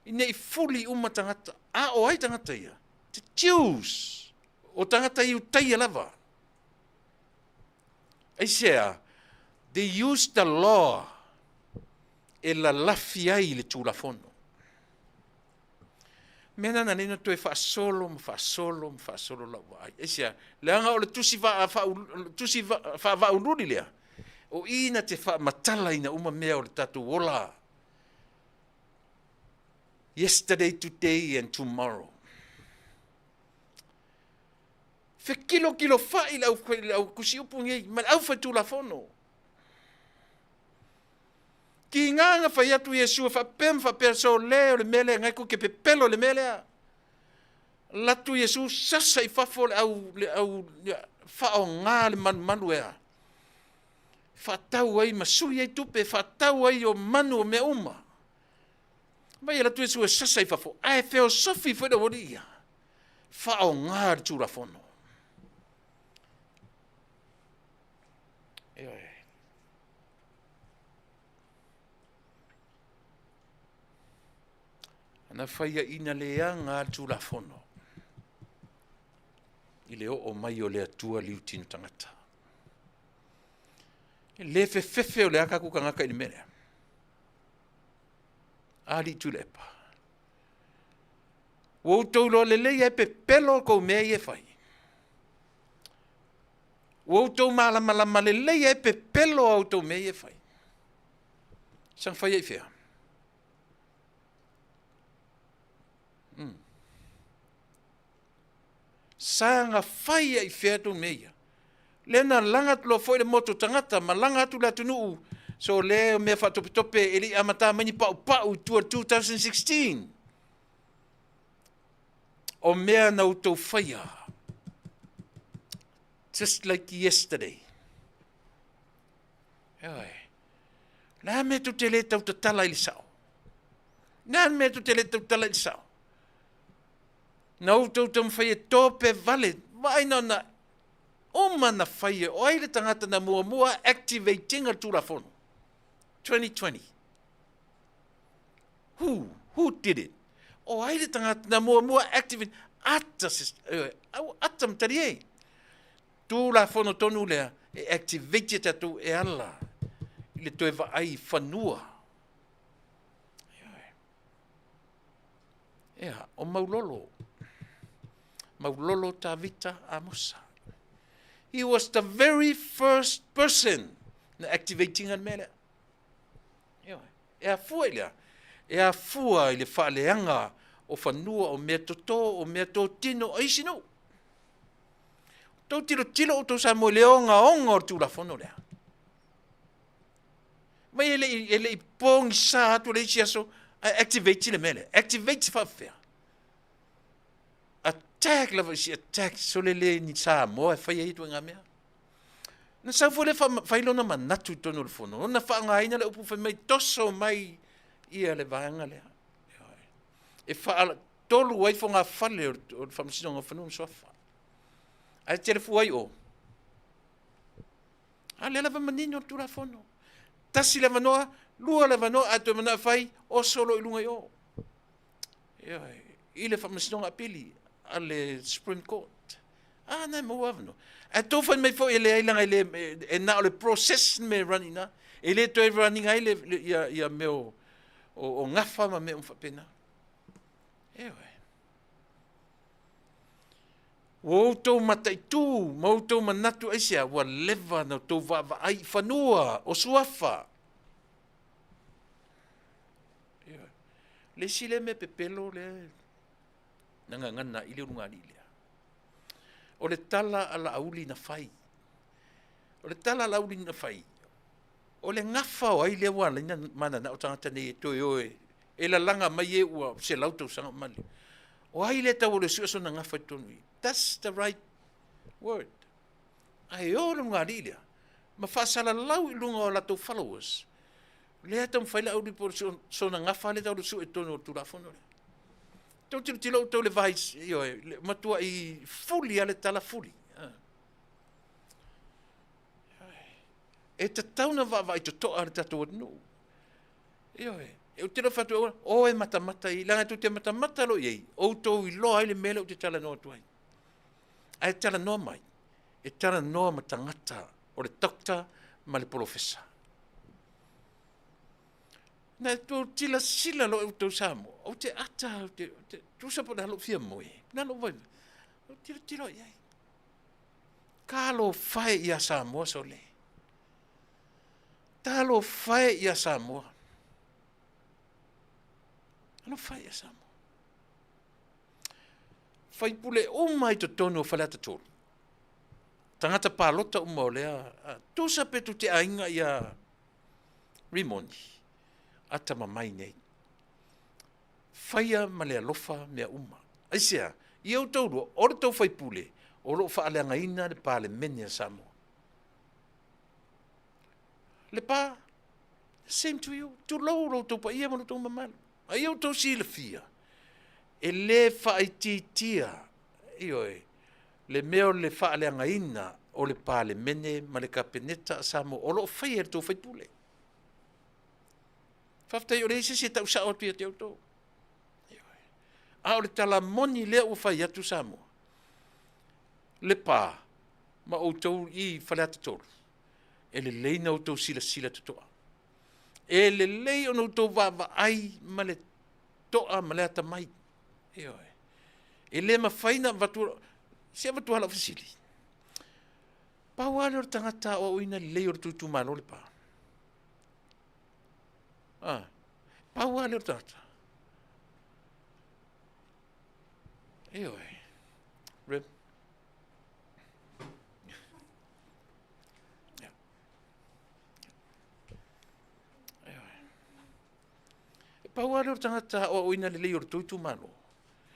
ne i fuli uma tagata. A o ai tagata ia? The Jews. O tagata Iutaia lava. Aisea, they use the law e lalafi ai le Tulafono. Mea na na toe faasolo ma faasolo ma faasolo lau vaai. Aisea, leaga o le tusi, va, fa, tusi faavaaululi lea, o i na te faamatalaina uma mea o le tatou ola. Yesterday, today and tomorrow. Fekilokilofai le au, le au tusiupu nei ma le aufaitulafono. Tiga na fai atu Iesu e faapea ma faapea, sole o le mea lea, ngai tou te pepelo i le mea lea. Alu atu Iesu sasa i fafo le au, le au faaaoga le malumalu ea. Faatau ai ma sui ai tupe, faatau ai o manu o mea uma. Vai alu atu Iesu e sasa i fafo, ae feosofi foi le aualii ia. Faaaoga le Tulafono. Ioe. Na faiaina leaga a le Tulafono i le oo mai o le Atua liutino tagata. E le fefefe o le a tatou tagata i le mea lea. Alii Tuilaepa. Ua outou iloa lelei ai pepelo tou mea ia e fai. Ua outou malamalama lelei ai pepelo a outou mea ia e fai. Saga fai ai fea? Saga fai ai fea tou mea ia? Lea na laga atu loa foi le motu tagata ma laga atu le atunuu so le mea faatopetope e le i amata mai ni paupau i tua 2016. O mea na outou faia just like yesterday. Ioe. Le a mea tou te le tautatala i le sao? Le a mea tou te le tautatala i le sao? Na outou taumafai e tope vale, vaai na ona uma na fai e o ai le tagata na muamua activating le Tulafono 2020. Who? Who did it? O ai le tagata na muamua activate ata au ata matali e. Tulafono tonu lea e activate tatou e ala i le toe vaai fanua. Ea, o Maulolo. Maulolo Tavita Amosa. He was the very first person na activating le mea lea. Ioe. E afua i lea? E afua i le faaleaga o fanua, o mea toto, o mea totino o isi nuu. Tou tilotilo outou Samoa i le ogaoga o le Tulafono lea. Mai e le i, e le i pogisa atu le isi aso, ae activate le mea lea. Activate faapefea? Attack lava isi attack, sole le ni Samoa e fai ai ituaiga mea. Na sau foi le fai lona manatu i totonu o le fono, ona faaaogaina le upu fai mai toso mai ia le vaega lea. E faatolu ai fogafale o le Faamasinoga o Fanua ma Suafa. Ae tele fua ai o. A lea lava manino le Tulafono. Tasi le avanoa, lua le avanoa, a toe manao e fai, oso loa i luga i o. Ioe, i le Faamasinoga Apili a le Supreme Court. A, na e maua avanoa. Ae tou fai mai foi e leai leaga e le, e na o le process le mea e run ina. E le toe run ina ai le, ia, ia mea o, o, o gafa ma mea uma faapena. Ioe. Ua outou mataitu ma outou manatu aisea ua leva na outou vaavaai i fanua o suafa. Ioe. Le isi lea mea pepelo lea na gagana ai le ulugalii lea. O le tala a Laauli na fai. O le tala a Laauli na fai, o le gafa o ai lea ua ala ai ona mananao tagata nei e toe o e lalaga mai e ua 100 tausaga uma le. O ai lea tau o le sue sona gafa i totonu i. That's the right word. Ae o le ulugalii lea ma faasalalau i luga o latou followers. Lea taumafai Laauli po o sona gafa lea tau le sue i totonu o le Tulafono lea. Tou tilotilo outou i le vai, ioe, le matuai fuli lava le tala fuli. E tatau ona vaavaai totoa le tatou atunuu. Ioe, ou te le fai atu, o e matamata i, leaga tou te matamata loa i ai, outou iloa ai le mea lea ou te talanoa atu ai. Ae talanoa mai, e talanoa ma tagata o le doctor ma le polofesa. Na tou silasila loa outou Samoa, ou te ata, ou te, ou te tusa po o le a lou fia moe, na lou vaivai, ou tilotilo i ai. Talofa e ia Samoa sole. Talofa e ia Samoa. Talofa e ia Samoa. Faipule uma i totonu o Faleata 3. Tagata palota uma o lea, tusa pe tu te aiga ia Rimoni, atamamai nei. Faia ma le alofa mea uma. Aisea? Ia outou lua, o le tou faipule, o lo o faaleagaina le Palemene a Samoa. Lepa, same to you. Tulou lo outou paia ma lo outou mamalu. A ia outou silafia, e le faaitiitia, ioe, le mea o le faaleagaina o le Palemene ma le Kapeneta a Samoa o lo o faia e le tou faipule. Faafetai o leai se isi e tau sao atu ia te outou. A o le tala moni lea ua fai atu Samoa, Lepa ma outou i Faleata 3, e lelei na outou silasila totoa. E lelei ona outou vaavaai ma le toa ma le atamai. Ioe. E le mafai na avatu, se avatu lava lau fesili. Pau lava lea o le tagata aoaoina lelei o le tou itumalo Lepa. Ah, pau lava lea o le tagata. Ioe. Rip. E pau lava lea o le tagata aoaoina lelei o le tou itumalo.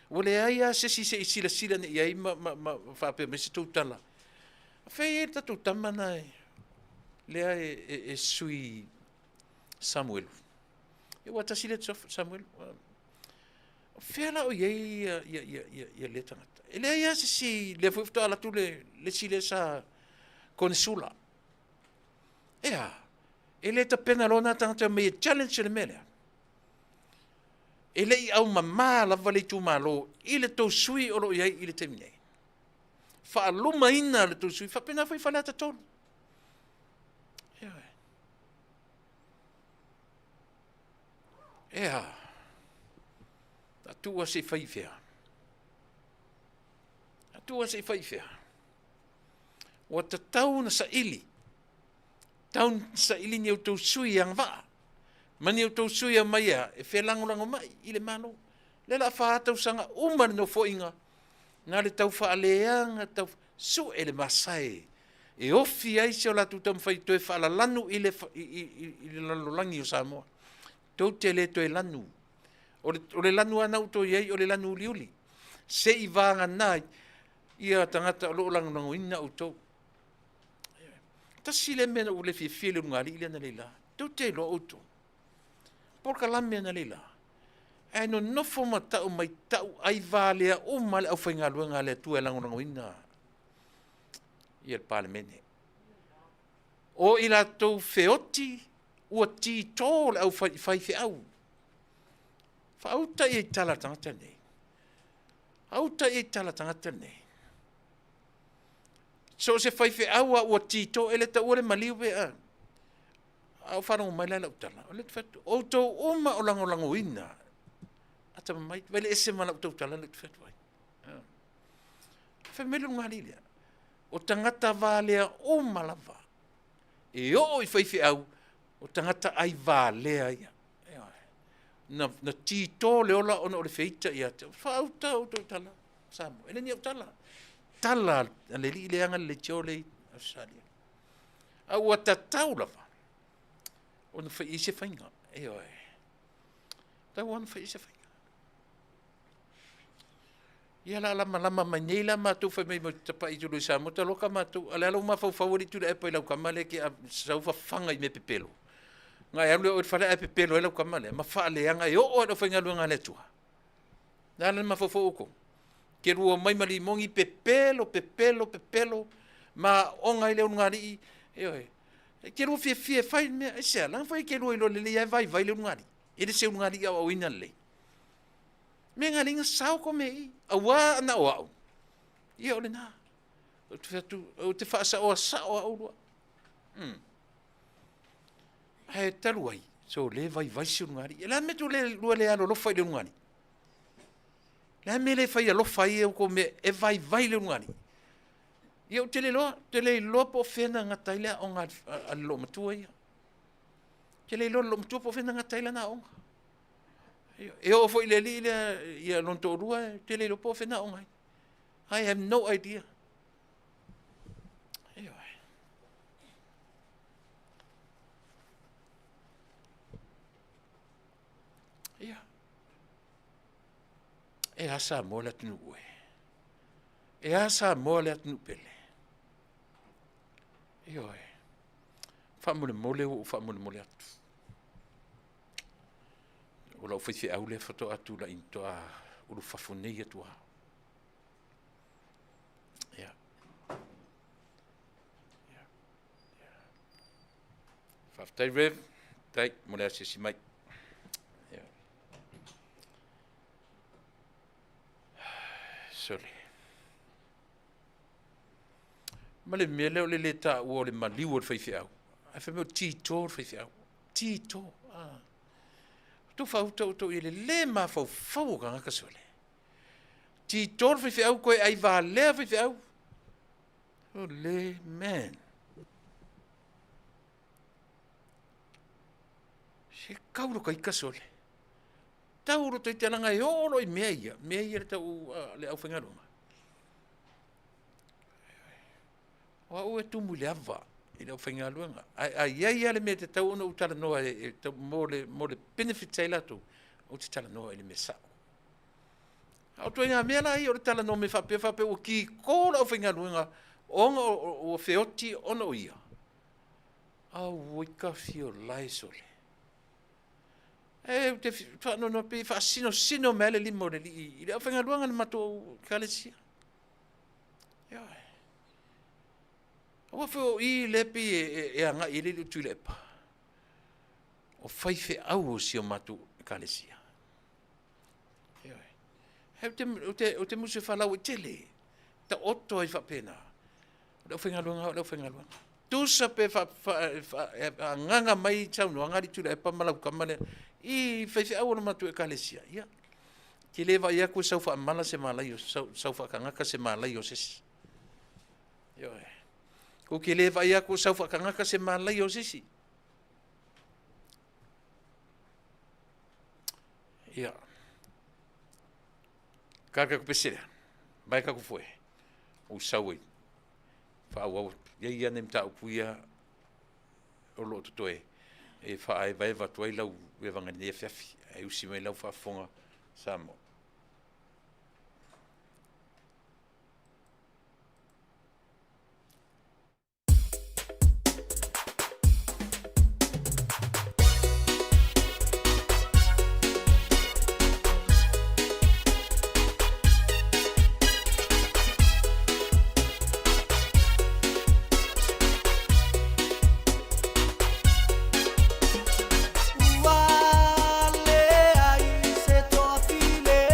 Ua leai lava se isi se i silasila ane i ai ma, ma, ma faapea mai se tou tala. Fea i ai le tatou tama na e, lea e, e, e sui Samuelu. E ua tasi lea Samuelu. Fea la o i ai ia, ia, ia, ia, ia lea tagata. E leai lava se isi, lea foi faatoa alu atu le, le isi lea sa konesula. Ea, e le tapena loa na tagata mai e challenge le mea lea. E le i aumama lava le itumalo i le tou sui o lo o i ai i le taimi nei. Faalumaina le tou sui, faapena foi Faleata 3. Ioe. Ea, a tuu ase i fai i fea? A tuu ase i fai i fea? Ua tatau ona saili, tau saili ni outou sui agavaa, ma ni outou sui aumai ea e felagolago mai i le Malo. Lea la fa tausaga uma le nofoaiga, na le tau faaleaga, tau... Sue le masae e ofi ai si o latou taumafai toe faalalanu i le, i, i, i le lalolagi o Samoa. Tou te le toe lanu. O le, o le lanu lava na outou i ai, o le lanu uliuli. Se i vagana ai ia tagata o lo o lagolagoina outou. Tasi le mea na ou le fiafia i le ulugalii lea analeila. Tou te iloa outou. Polokalame analeila. Ae nonofo ma tau mai tau ai valea uma le aufaigaluega a le Atua e lagolagoina ia le Palemene. O i latou feoti ua tito le au faifeau. Faauta ia i tala a le tagata lenei. Auta ia i tala a le tagata lenei. So o se faifeau a ua tito, e le taua le maliu pe a. A o faalogo mai la i lau tala, o lea ou te fai atu, outou uma o lagolagoina, atamamai, vai le ese ma lau tautala lea ou te fai atu ai. Fai mai le ulugalii lea, o tagata valea uma lava, e oo i faifeau, o tagata ai valea ia. Na, na tito le ola ona o le feita ia te faauta outou tala Samoa. E le ni au tala. Tala a le alii lea aga le leitio le i Australia. A ua tatau lava ona fai i se faiga. Ioe. Tatau ona fai i se faiga. Ia la lamalama mai nei la matou fai mai tapai i tulu i Samoa taloka matou a le ala ua mafaufau alii Tuilaepa i lau tama lea ke sau fafaga i mea pepelo. Na e alu lea oe i le fale ae pepelo ai lau tama lea ma faaleaga e oo lava i le aufaigaluega a le Atua. Le a le mafaufau o outou? Ke lua mai ma limogi pepelo pepelo pepelo ma aoga ai le ulugalii. Ioe. E ke lua fiafia e fai le mea. Aisea? Leaga foi e ke lua iloa lelei lava e vaivai le ulugalii. E le se ulugalii aoaoina lelei. Mea na alai na sao ko mea i, auā ana o au. Ia o lena. Ou te fai atu, ou te faasaoa sao au lua. Ae talu ai, so le vaivai se ulugalii. E le a le mea tou le lua le alolofa i le ulugalii? Le a le mea le fai alofa ai e outou mea e vaivai le ulugalii? Ia ou te le iloa, ou te le iloa po o fea na gata ai le aoga a le loomatua ia. Ou te le iloa le loomatua po o fea na gata ai lana aoga. E oo foi i le alii lea ia lona toalua, ou te le iloa po o fea na aoga ai. I have no idea. Ioe. Ia. E a Samoa le atunuu e. E a Samoa le atunuu pele. Ioe. Faamolemole ua ou faamolemole atu. O lau faifeau lea faatoa tulai toa ulufafo nei atu lava. Ia. Ia. Faafetai Rev, faafetai mo le asiasi mai. Ia. Sole. Ma le mea lea o le le taua o le maliu o le faifeau. Ae fai mai o tito le faifeau. Tito. Ah. Tou faauta outou i le le mafaufau o tagata sole. Tito le faifeau koe ai valea faifeau. O le man. Se kau lo kaika sole. Tau lo taita langa e oo lo i mea ia. Mea ia le tau le aufaigaluega. O au e tumu i le ava i le aufaigaluega. Ae a i ai lava le mea e tatau ona ou talanoa e, e, mo le, mo le benefit ai latou, ou te talanoa i le mea sao. A o ituaiga mea la ia o le talanoa mai faapea faapea ua kiko le aufaigaluega ona ua feoti ona o ia. Auoi ka fio lae sole. E, ou te faanoanoa pei e faasinosino mai le lima o le alii i le aufaigaluega a le matou ekalesia. Ioe. Aua foi o i lea pei e, e, e agai i ai le Tuilaepa. O faifeau o si o matou ekalesia. Ioe. Ou te, ou te, ou te musu e faalauaitele. Taoto ai faapena. O le aufaigaluega o le aufaigaluega. Tusa pe faaagaga mai saunoaga a le Tuilaepa ma lau tama lea i faifeau o le matou ekalesia. Ia, te le vaai atu e sau faamala se malaia, sau, sau faatagata se malaia o se isi. Ioe. Kou te le vaai atu e sau faatagata se malaia o se isi. Ia. Kaka ku pese lea. Vai ka ku foe. Ou sau ai. faaauau atu. E i ai lava nai mataupu ia o lo o totoe e faaevaeva atu ai lau evaga i lenei afiafi, ae usi mai lau faafofoga Samoa. Ua leai se toafilemu.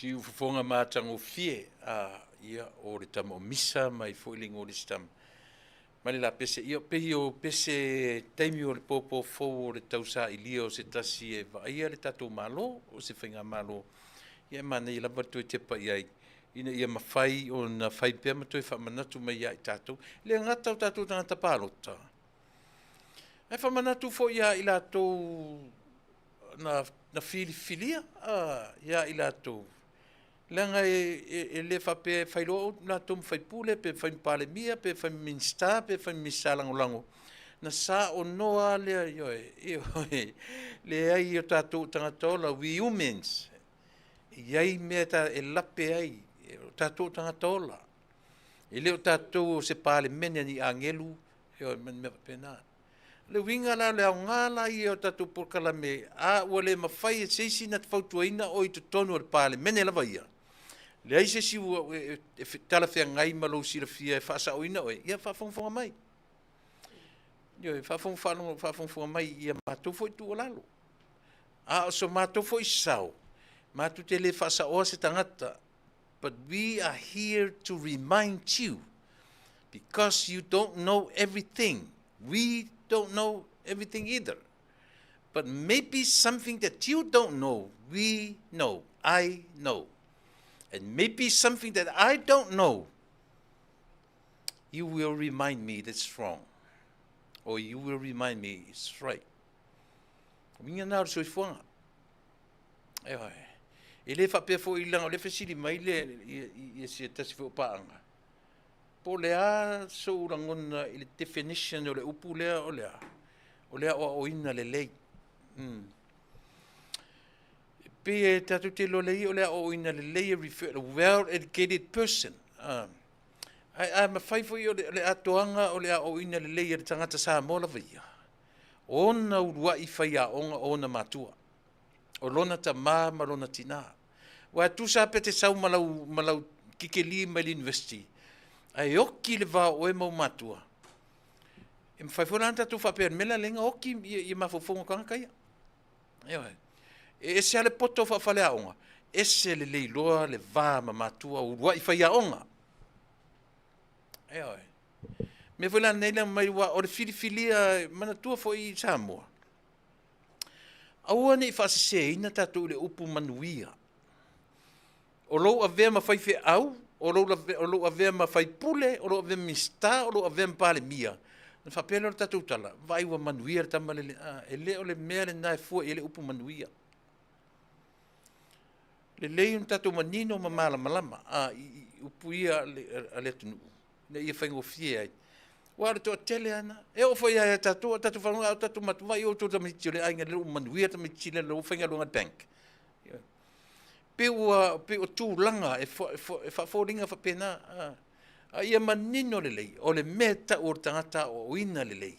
Siufofoga matagofie a ia o le tama o Misa mai foi le igoa o le isi tama ma le lapese. Ia pei o pese taimi o le pōpō fou o le tausailia o se tasi e vaaia le tatou Malo o se faigamalo, ia e manaia lava le toe tepa i ai ina ia mafai ona fai pea ma toe faamanatu mai ia i tatou. E le gata o tatou tagata palota, ae faamanatu foi ia i latou na, na filifilia ia i latou, leaga e, e, e le faapea e fai loa latou ma faipule pe fai ma Palemia pe fai ma Minisita pe fai ma Minisita Lagolago, na saonoa lea, ioe, ioe, leai o tatou tagata ola, we humans, e i ai mea ta, e lape ai, o tatou tagata ola. E le o tatou o se palemene ni agelu, ioe, ma ni mea faapena. O le uiga la, o le aoga la ia o tatou polokalame, a ua le mafai e se isi na te fautuaina oe i totonu o le Palemene lava ia, leai se isi ua e, e, e talafeagai ma lou silafia e faasaoina oe, ia faafogafoga mai. Ioe, faafogafoga, faafogafoga mai i a matou foi tuualalo. A o so matou foi sao, matou te le faasaoa se tagata, but we are here to remind you because you don't know everything. We don't know everything either. But maybe something that you don't know, we know, I know. And maybe something that I don't know, you will remind me that's wrong. Or you will remind me it's right. Uiga na o le soifuaga. Ioe. E le faapea foi leaga o lea e fesili mai le ia se tasi foi o paaga, po o le a sou lagona i le definition o le upu lea o le a? O le aoaoina lelei. Mm. E pei e tatou te iloa lelei o le aoaoina lelei e refer a well educated person. Ae a mafai foi o le, o le atoaga o le aoaoina lelei e le tagata Samoa lava ia, o ona uluai faiaoga o ona matua. o lona tamā ma lona tinā. Aua e tusa lava pe te sau ma lau, ma lau tikeli mai le university, ae oki le va o oe ma ou matua, e mafai foi la ona tatou faapea, o le mea lea lea na oki ia, ia mafaufauga o tagata ia. Ioe. E ese lava le poto faafaleaoga, ese lelei loa le va ma matua uluai faiaoga. Ioe. Mea foi la nei la mai ua o le filifilia manatua foi i Samoa. Aua ne i faaseseina tatou i le upu manuia. O lou avea ma faifeau, o lou, o lou avea ma faipule, o lou avea ma Minisita, o lou avea ma Palemia, ona faapea lea o le tatou tala, vaai ua manuia le tama lele. A, e le o le mea lena e fua i ai le upu manuia. Lelei ona tatou manino ma malamalama a, i, i upu ia a le, a le atunuu ina ia faigofie ai. Aua o le toatele lava lena. E oo foi lava ia tatou, a tatou faalogo, a o tatou matua, outou tamaiti o le aiga lea ua manuia tamaiti lea ua faigaluega i le bank. Pei ua, pei o tulaga e, e, e faafoliga faapena. A ia manino lelei, o le mea e tau o le tagata aoaoina lelei,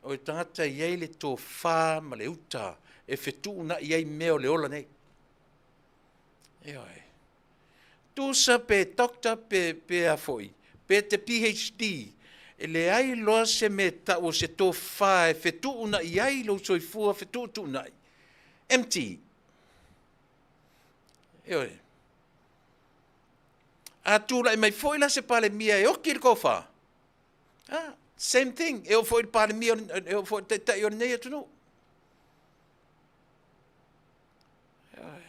o le tagata e i ai le tofa ma le uta e fetuunai ai mea o le ola nei. Ioe. Tusa pe doctor pe, pe a foi, pe te PhD, e leai loa se mea e tau o se tofa e fetuunai ai lou soifua fetuutuunai. Empty. Ioe. A tulai mai foi la se Palemia e oki le tofa, ah, same thing, e oo foi i le Palemia, e oo foi i le Taitai o lenei atunuu. Ioe.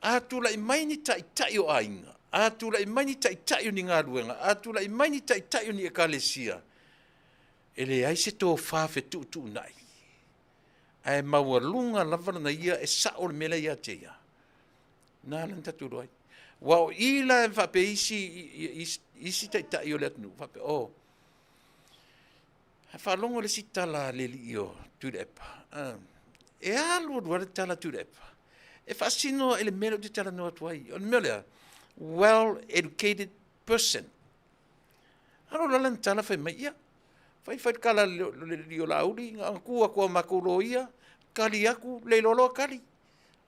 A tulai mai ni taitai o aiga, a tulai mai ni taitai o ni galuega, a tulai mai ni taitai o ni ekalesia, e leai se tofa fetuutuunai, ae maualuga lava lona ia e sao le mea lea ia te ia. Na ala na tatou iloa ai. Aua o i la e faapea isi, isi, isi taitai o le atunuu, faapea, oh, Ae faalogo le isi tala a le alii o Tuilaepa, e alu alu lava le tala a Tuilaepa, e faasino i le mea lea ou te talanoa atu ai. O le mea lea, well educated person. Alu alu lava lana tala fai mai, ia, fai fai le tala a le alii o Laauli, na ona tu atu lava o matou loia, kali atu, le iloa loa kali.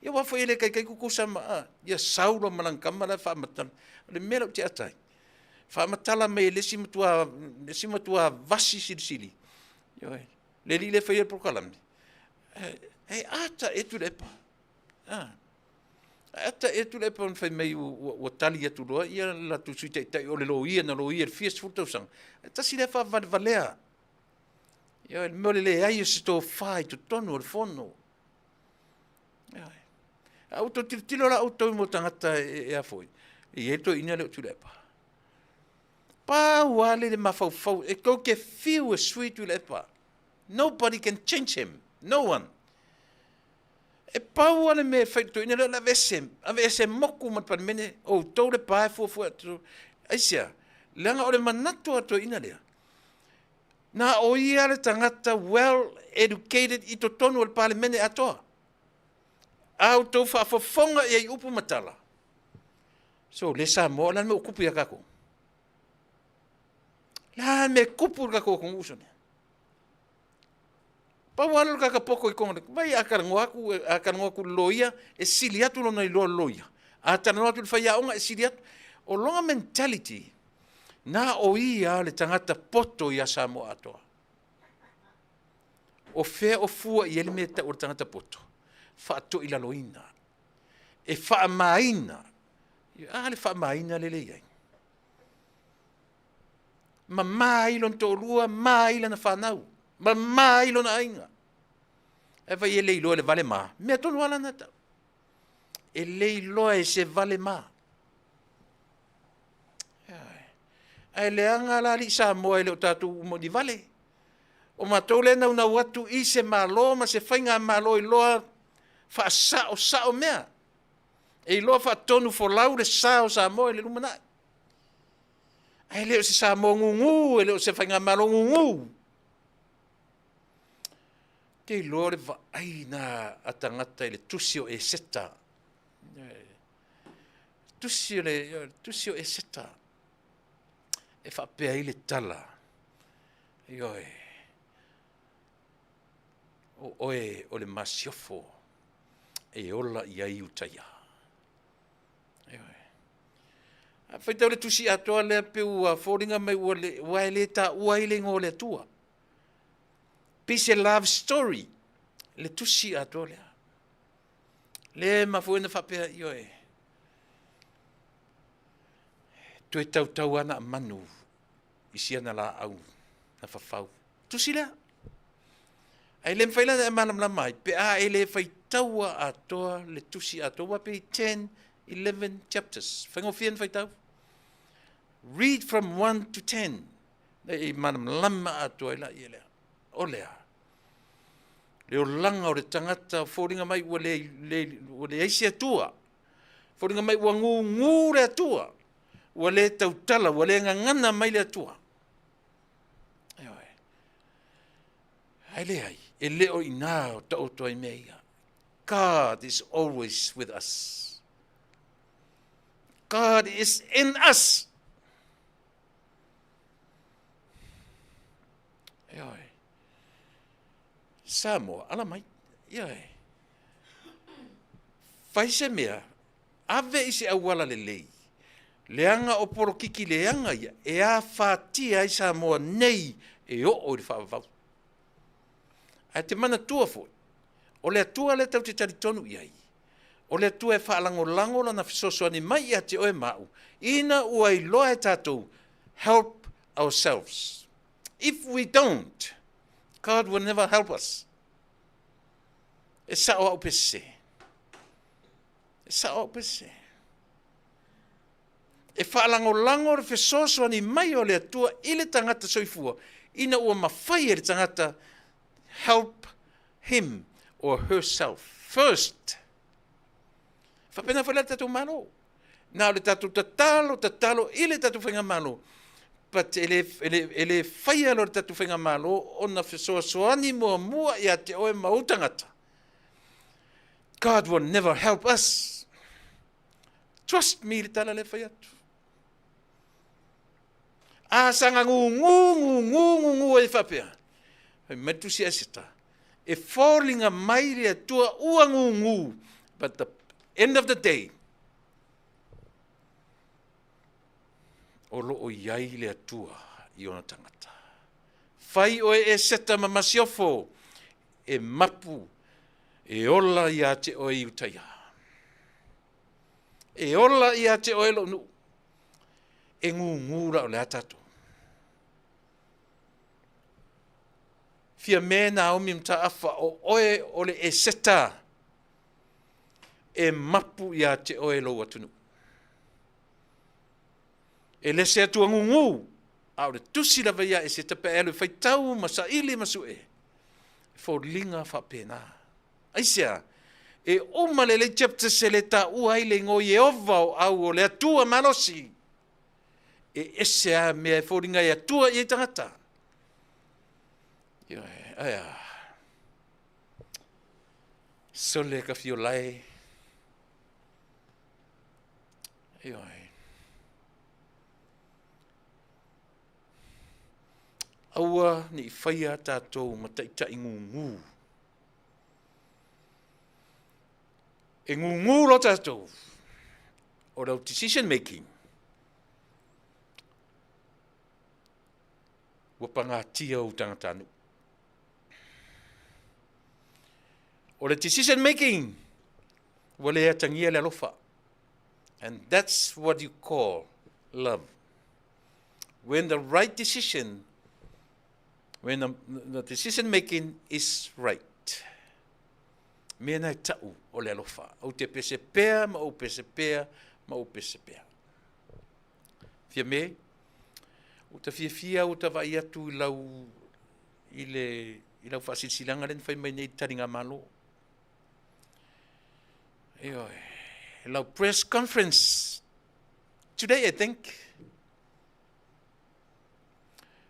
Ia aua foi e le taitai tutusa ma, a, ia sau loa ma lana tama la e faamatala. O le mea lea ou te ata ai, faamatala mai e le isi matua, le isi matua vasi silisili, ioe, le alii lea e faia le polokalame, e ata e Tuilaepa. A. Ae ata ea Tuilaepa ona fai mai ua tali atu loa ia le latou Sui Taitai o le loia na loia i le fia sefulu tausaga, ae tasi lea faavalevalea. Ioe, le mea o le leai o se tofa i totonu o le Fono. Ioe. A ua outou tilotilo la outou i mea o tagata e a foi, e i ai le toeaina lea o Tuilaepa. Pau lava le le mafaufau, e tou te fiu e sui Tuilaepa. Nobody can change him. No one. E pau lava le mea e fai i le toeaina lea o le aveese, aveese moku ma le Palemene, o outou le pa e fuafua atu. Aisea? Leaga o le manatu a le toeaina lea, na o ia le tagata well educated i totonu o le Palemene atoa. A outou faafofoga i ai i upu ma tala, so le Samoa, o le a le mea ua tupu ia tatou? O le a le mea e tupu i le tatou atunuu uso nei? Pau lava lea o le tagata poto i totonu o le, vaai a talanoa atu, a talanoa atu i le loia, e sili atu lona iloa i le loia. A talanoa atu i le faiaoga, e sili atu. O lona mentality, na o ia le tagata poto ia Samoa atoa. O fea o fua i ai le mea e tau o le tagata poto? Faatoilaloina. E faamaina. A le faamaina lele e i ai. Mama ai lona toalua, ma ai lana fanau, mama ai lona aiga. Ae fai e le iloa e le vale ma, mea tonu lava lana tau. E le iloa e se vale ma. Ae leaga la alii Samoa e le o tatou uma ni vale. O matou lea e naunau atu i se Malo ma se faigamalo iloa faasaosao mea. E iloa faatonu folau le sa o Samoa i le lumanai. Ae le o se Samoa gugu, e le o se faigamalo gugu. Ou te iloa o le vaai na a tagata i le tusi o Eseta. Tusi o le tusi o Eseta e faapea ai le tala, ioe, o oe o le masiofo e ola i ai Iutaia. Ioe. A faitau le tusi atoa lea pe ua foliga mai ua le, ua e le taua ai le igoa o le Atua. Pei se love story le tusi atoa lea. Le mafua ona faapea, ioe, toe tautau ana manu i siana laau na fafau. Tusi lea. Ae le mafai la ona e malamalama ai pe a e le faitaua atoa le tusi atoa, aua pei 10, 11 chapters. Faigofie ona faitau. Read from 1 to 10. E malamalama atoa ai laia lea. O lea. Le olaga o le tagata foliga mai ua le, le, ua leai se Atua. Foliga mai ua gugu le Atua. Ua le tautala, ua le gagana mai le Atua. Ioe. Ae leai, e le o inā o taoto ai mea ia. God is always with us. God is in us. Ioe. Samoa, ala mai. Ioe. Fai se mea, Ave i se auala lelei. Leaga o polokiki leaga ia e afatia ai Samoa nei e oo i le faavavau. Ae te manatua foi, o le Atua lea tatou te talitonu i ai, o le Atua e faalagolago Lana fesoasoani mai ia te oe ma au, ina ua iloa e tatou help ourselves. If we don't, God will never help us. E sao au pe sese? E sao au pese. E faalagolago le fesoasoani mai o le Atua i le tagata soifua ina ua mafai e le tagata help him or herself first. Faapena foi la le tatou Malo. Na o le tatou tatalo, tatalo i le tatou faigamalo, but e le, e le, e le faia loa le tatou faigamalo ona fesoasoani muamua ia te oe ma ou tagata. God will never help us. Trust me le tala lea fai atu. A saga gugu gugu gugu ai faapea. Fai mai tusi Eseta. E foliga mai le Atua ua gugu. But the end of the day, o lo o i ai le Atua i ona tagata. Fai oe Eseta ma masiofo e mapu e ola ia te oe i Utaia. E ola ia te oe lou nuu. E gūgū la o le a tatou. Fiame Naomi Mataafa o oe o le Eseta e mapu ia te oe lou atunuu. E le se atua gūgū, a o le tusi lava ia Eseta pe alu e faitau ma saili ma sue, e foliga faapena. Aisea? E uma lelei chapters e le taua ai le igoa Ieova o au o le Atua malosi. E ese a mea e foliga e Atua i ai tagata. Ioe, aia. Sole ka fiolae. Ioe. Aua ne i faia tatou ma taitai gūgū. E gūgū loa tatou o lau decision making ua pagatia ou tagatanuu. O le decision making ua le atagia le alofa. And that's what you call love. When the right decision, when the, the decision making is right. Mea e tau o le alofa. Ou te pese pea ma ou pese pea ma ou pese pea. Fia me, o ta fiafia o ta vai atu i lau i le i lau faasilasilaga lea na fai mai nei i taligamalo. Ioe, lau press conference today I think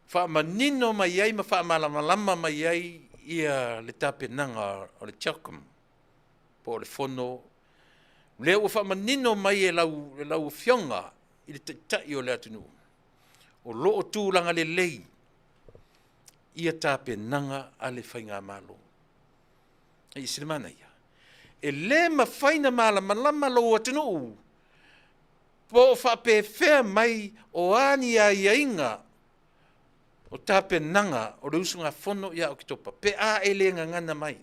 faamanino mai ai ma faamalamalama mai ai ia le tapenaga o le CHOGM po o le fono lea ua faamanino mai e lau, e lau afioga i le taitai o le atunuu o lo o tulaga lelei ia tapenaga a le faigamalo. E ese le manaia. E le mafai na malamalama lou atunuu po o faapefea mai o a ni aiaiga o tapenaga o le usugafono ia Oketopa pe a e le gagana mai.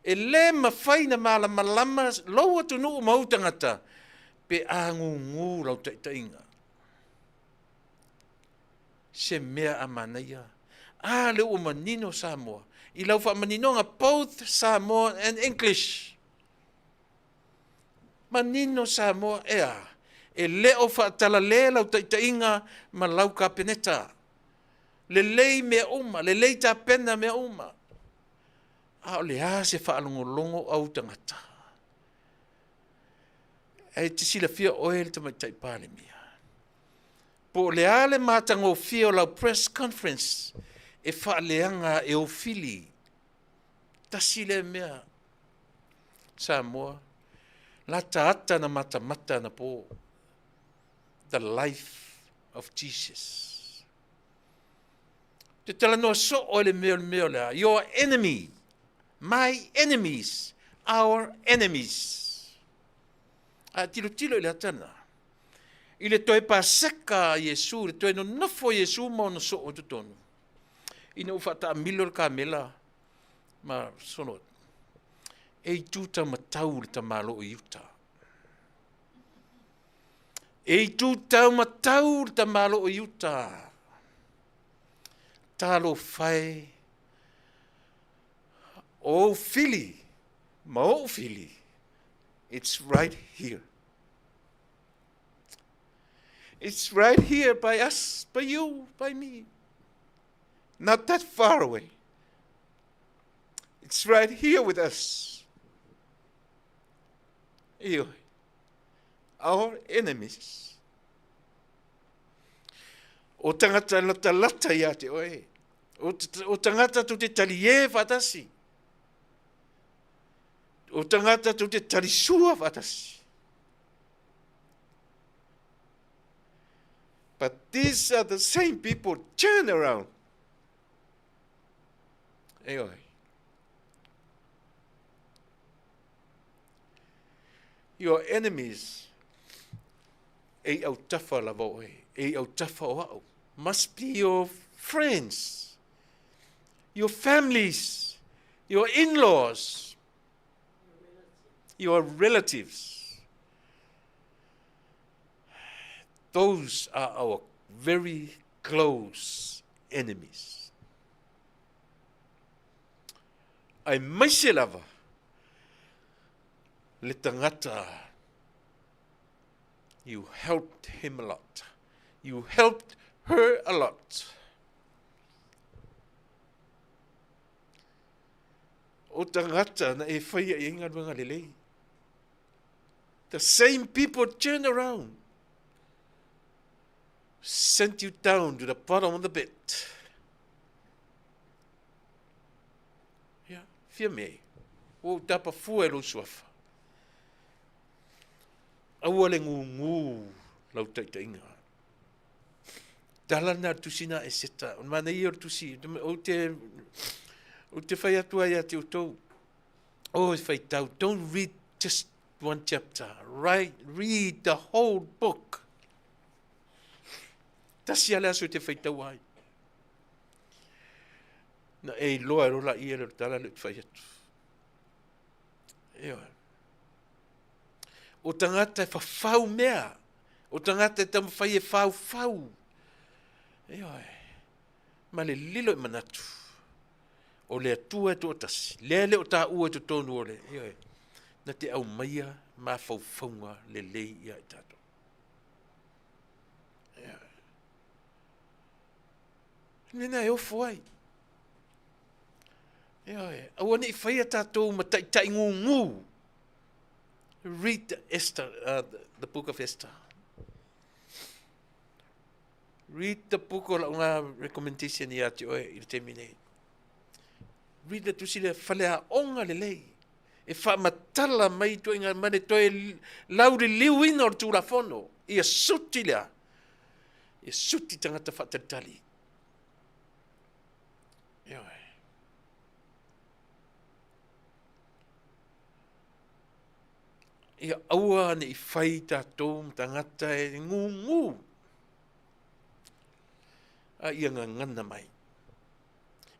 E le mafai na malamalama lou atunuu ma ou tagata pe a gūgū lau taitaiga. Se mea a manaia. A lea ua manino Samoa i lau faamaninoga both Samoa and English. Manino Samoa ea, e le o faatalale lau taitaiga ma lau Kapeneta. Lelei mea uma, lelei tapena mea uma. A o le a se faalogologo o ou tagata? E te silafia oe le Tamaitai Palemia. Po o le a le matagofie o lau press conference e faaleaga e ou fili. Tasi lea mea Samoa, lataata na matamata na po. The life of Jesus. Te talanoa soo e le mea o le mea o le a. Your enemy, my enemies, our enemies. A tilotilo i le ata lena. I le toe paseka a Iesu, le toe nonofo Iesu ma ona soo i totonu. Ina ua faataamilo le kamela ma solo. E itu taumatau le tamaloa i uta. E itu taumatau le tamaloa i uta. Talofa e, o ou fili ma ou fili, it's right here. It's right here by us, by you, by me. Not that far away. It's right here with us. Ioe. Our enemies. O tangata latalata ia te oe. O, o tangata tu te tali e whatasi. O tangata tu te tali sua whatasi. But these are the same people turn around. Ioe. Your enemies e i autafa lava oe, e i autafa o au. Must be your friends, your families, your in-laws, your relatives. Those are our very close enemies. Aemaise lava le tagata you helped him a lot. You helped her a lot. O tagata na e whaia i galuega lelei. The same people turn around, sent you down to the bottom of the pit. Ia, fia mea e. Ua ou tapa fua e lou suafa. Aua le gūgū lau taitaiga. Tala na tusi na e seta. O mana ia o le tusi. Ou te, ou te whai atu ai a te outou. Oh, e whaitau. Don't read just one chapter. Right, read the whole book. Tasi ale aso te whaitau ai. Na e iloa e rola ia le tala le whai atu. Ioe. O tagata e whawhau mea. O tagata e taumawhai e whauwhau. Ioe. Ma le lilo i manatu. O le Atua e toatasi. Lea le o tāua i totonu o le. Ioe. Na te aumaia mafaufauga lelei ia i tātou. Ioe. Nena e ofo ai. Ioe. Aua ne i whaia tātou ma taitai ngūngū. Read the, Esther, the book of Esther. Read the book o lau ngā recommendation ia te oe i le taimi nei. Read le tusi le faleaoga lelei. E whaamatala mai toi ngā mane toe lauriliuina o le tūrafono. Ia suti lea. Ia suti tangata whaatalitali. Ioe. Ia aua ne i whai tātou ma tangata e ngūngū. A ia ngangana mai.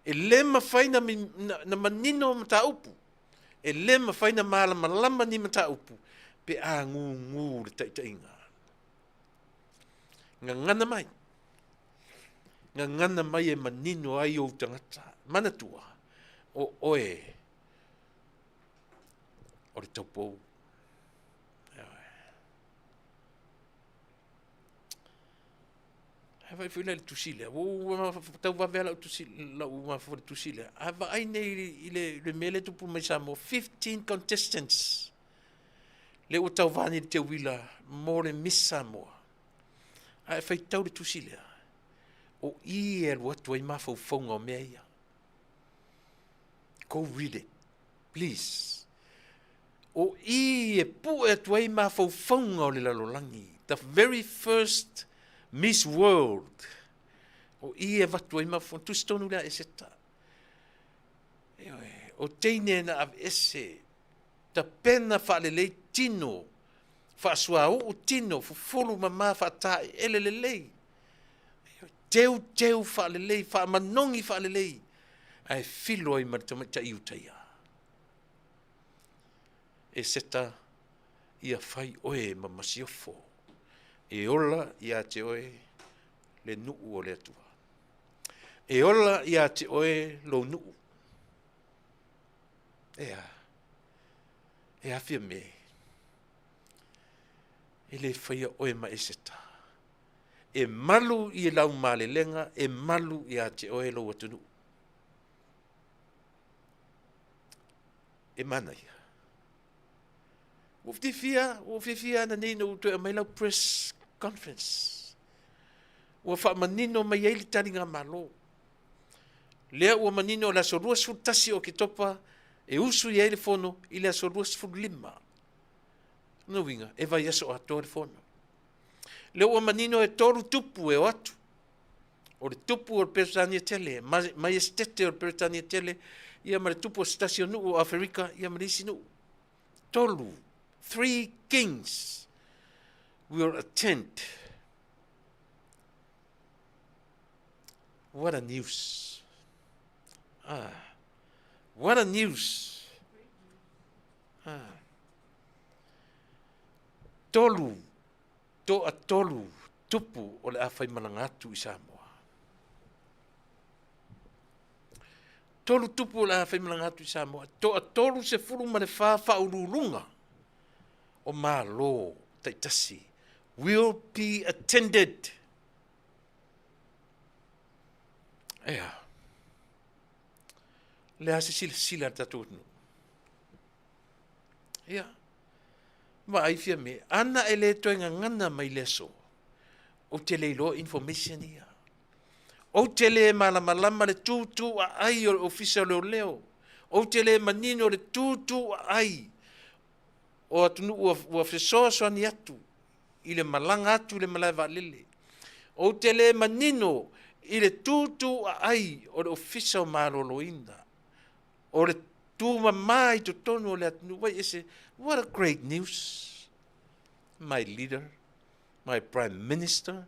E le mawhai na, na, na manino mataupu. E le mawhai na mālamalama ni mataupu. Pe a ngūngū le taitaiga. Ngangana mai. Ngangana mai e manino ai ou tangata. Manatua, o oe o le taupou. Ae vaai foi la i le tusi lea, ua ou tau vave lava lau tusi, lau mafaufau i le tusi lea. A vaai nei i le, le mea lea e tupu mai Samoa, 15 contestants lea ua tauva nei i le teuila mo le Miss Samoa. A e faitau le tusi lea, o i e alu atu ai mafaufauga o mea ia. Go read it, please. O i e pue atu ai mafaufauga o le lalolagi, the very first Miss World. O i e avatu ai mafaufauga, tusi tonu lea Eseta. Ioe, o teine na aveese, tapena faalelei tino, faasuauu tino, fufulu mama faataeele lelei. Ioe, teuteu faalelei, faamanogi faalelei, ae filo ai ma le tamaitai Iutaia. Eseta, ia fai oe ma masiofo, e ola ia te oe le nuu o le Atua. E ola ia te oe lou nuu. Ea, e afia me, e le faia oe ma Eseta. E malu i lau malelega, e malu ia te oe lou atunuu. E manaia. Ua fiafia, ua fiafia ananei ina ua toe aumai lau press conference. Ua faamanino mai ai le taligamalo. Lea ua manino o le aso 21 o Oketopa e usu i ai le fono i le aso 25. Lona uiga, e vaiaso atoa le fono. Lea ua manino e tolu tupu e o atu. O le tupu o le Peretania tele, maiestete o le Peretania tele, ia ma le tupu o se tasi o nuu o Aferika, ia ma le isi nuu. Tolu, three kings will attend. What a news. Ah, what a news. Ah. Tolu, toa tolu. Tupu o le a faimalaga atu i Samoa. Tolu tupu o le a faimalaga atu i Samoa. Toa 34 faauluuluga o Malo taitasi will be attended. Ea. Le a se silasila a le tatou atunuu. Ia. Vaai Fiame, ana e le toe gagana mai le aso, ou te le iloa information ia. Ou te le malamalama le tūtū aai o le Ofisa o Leoleo. Ou te le manino le tūtū aai o atunuu ua, ua fesoasoani atu i le malaga atu i le malae vaalele. Ou te le manino i le tūtū aai o le Ofisa o Maloloina. O le tumama i totonu o le atunuu. Vai ese, what a great news. My leader, my prime minister.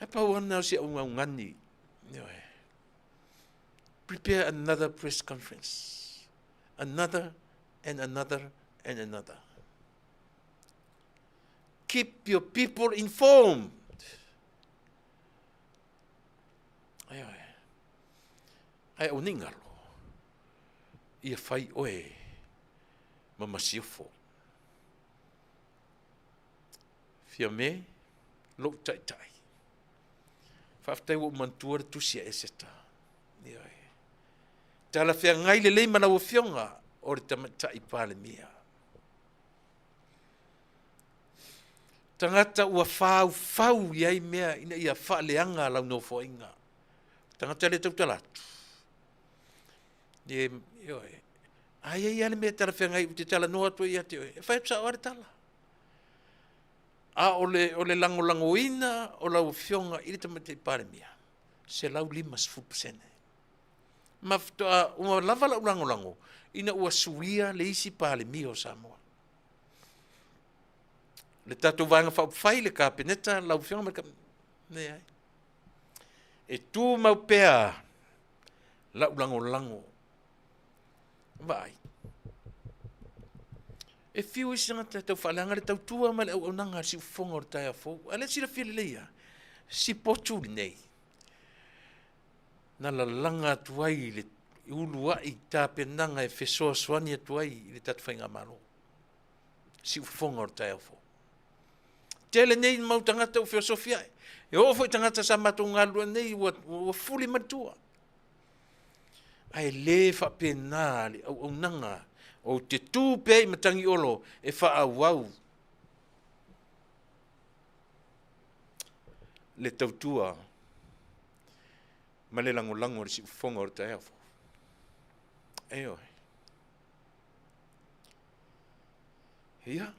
Ae pau ana o si augaugani. Ioe. Prepare another press conference. Another and another and another. Keep your people informed. Ioe. Ae au nei galo, ia fai oe ma masiofo. Fiame, lou taitai. Faafetai ua ou manatua le tusi a Eseta. Ioe. Talafeagai lelei ma lau afioga o le tamaitai Palemia. Tagata ua faufau i ai mea ina ia faaleaga lau nofoaiga. Tagata le tautala atu. E, ioe. A i ai lava le mea e talafeagai ou te talanoa atu ai ia te oe, e fai atu sao lava le tala. A o le, o le lagolagoina o lau Afioga i le Tamaitai Palemia, 150%. Ma faatoa ua lava lau lagolago ina ua suia le isi Palemia o Samoa. Le tatou Vaega Faaupufai, le Kapeneta, lau Afioga ma le Leai. E tumau pea lau lagolago. Vaai. E fiu isi tagata e tau faaleaga le tautua ma le auaunaga a le siufofoga o le taeao fou. A lea silafia lelei lava, si potu lenei na lalaga atu ai le uluai tapenaga e fesoasoani atu ai i le tatou faigamalo. Siufofoga o le taeao fou. Tele nei mau tagata ua feosofi ai. E oo foi tagata sa matou galulue nei ua, ua fuli mai tua. Ae le faapena le auaunaga ou te tu pea i Matagiolo e faaauau le tautua ma le lagolago a le siufofoga o le taeao fou. Ioe. Ia.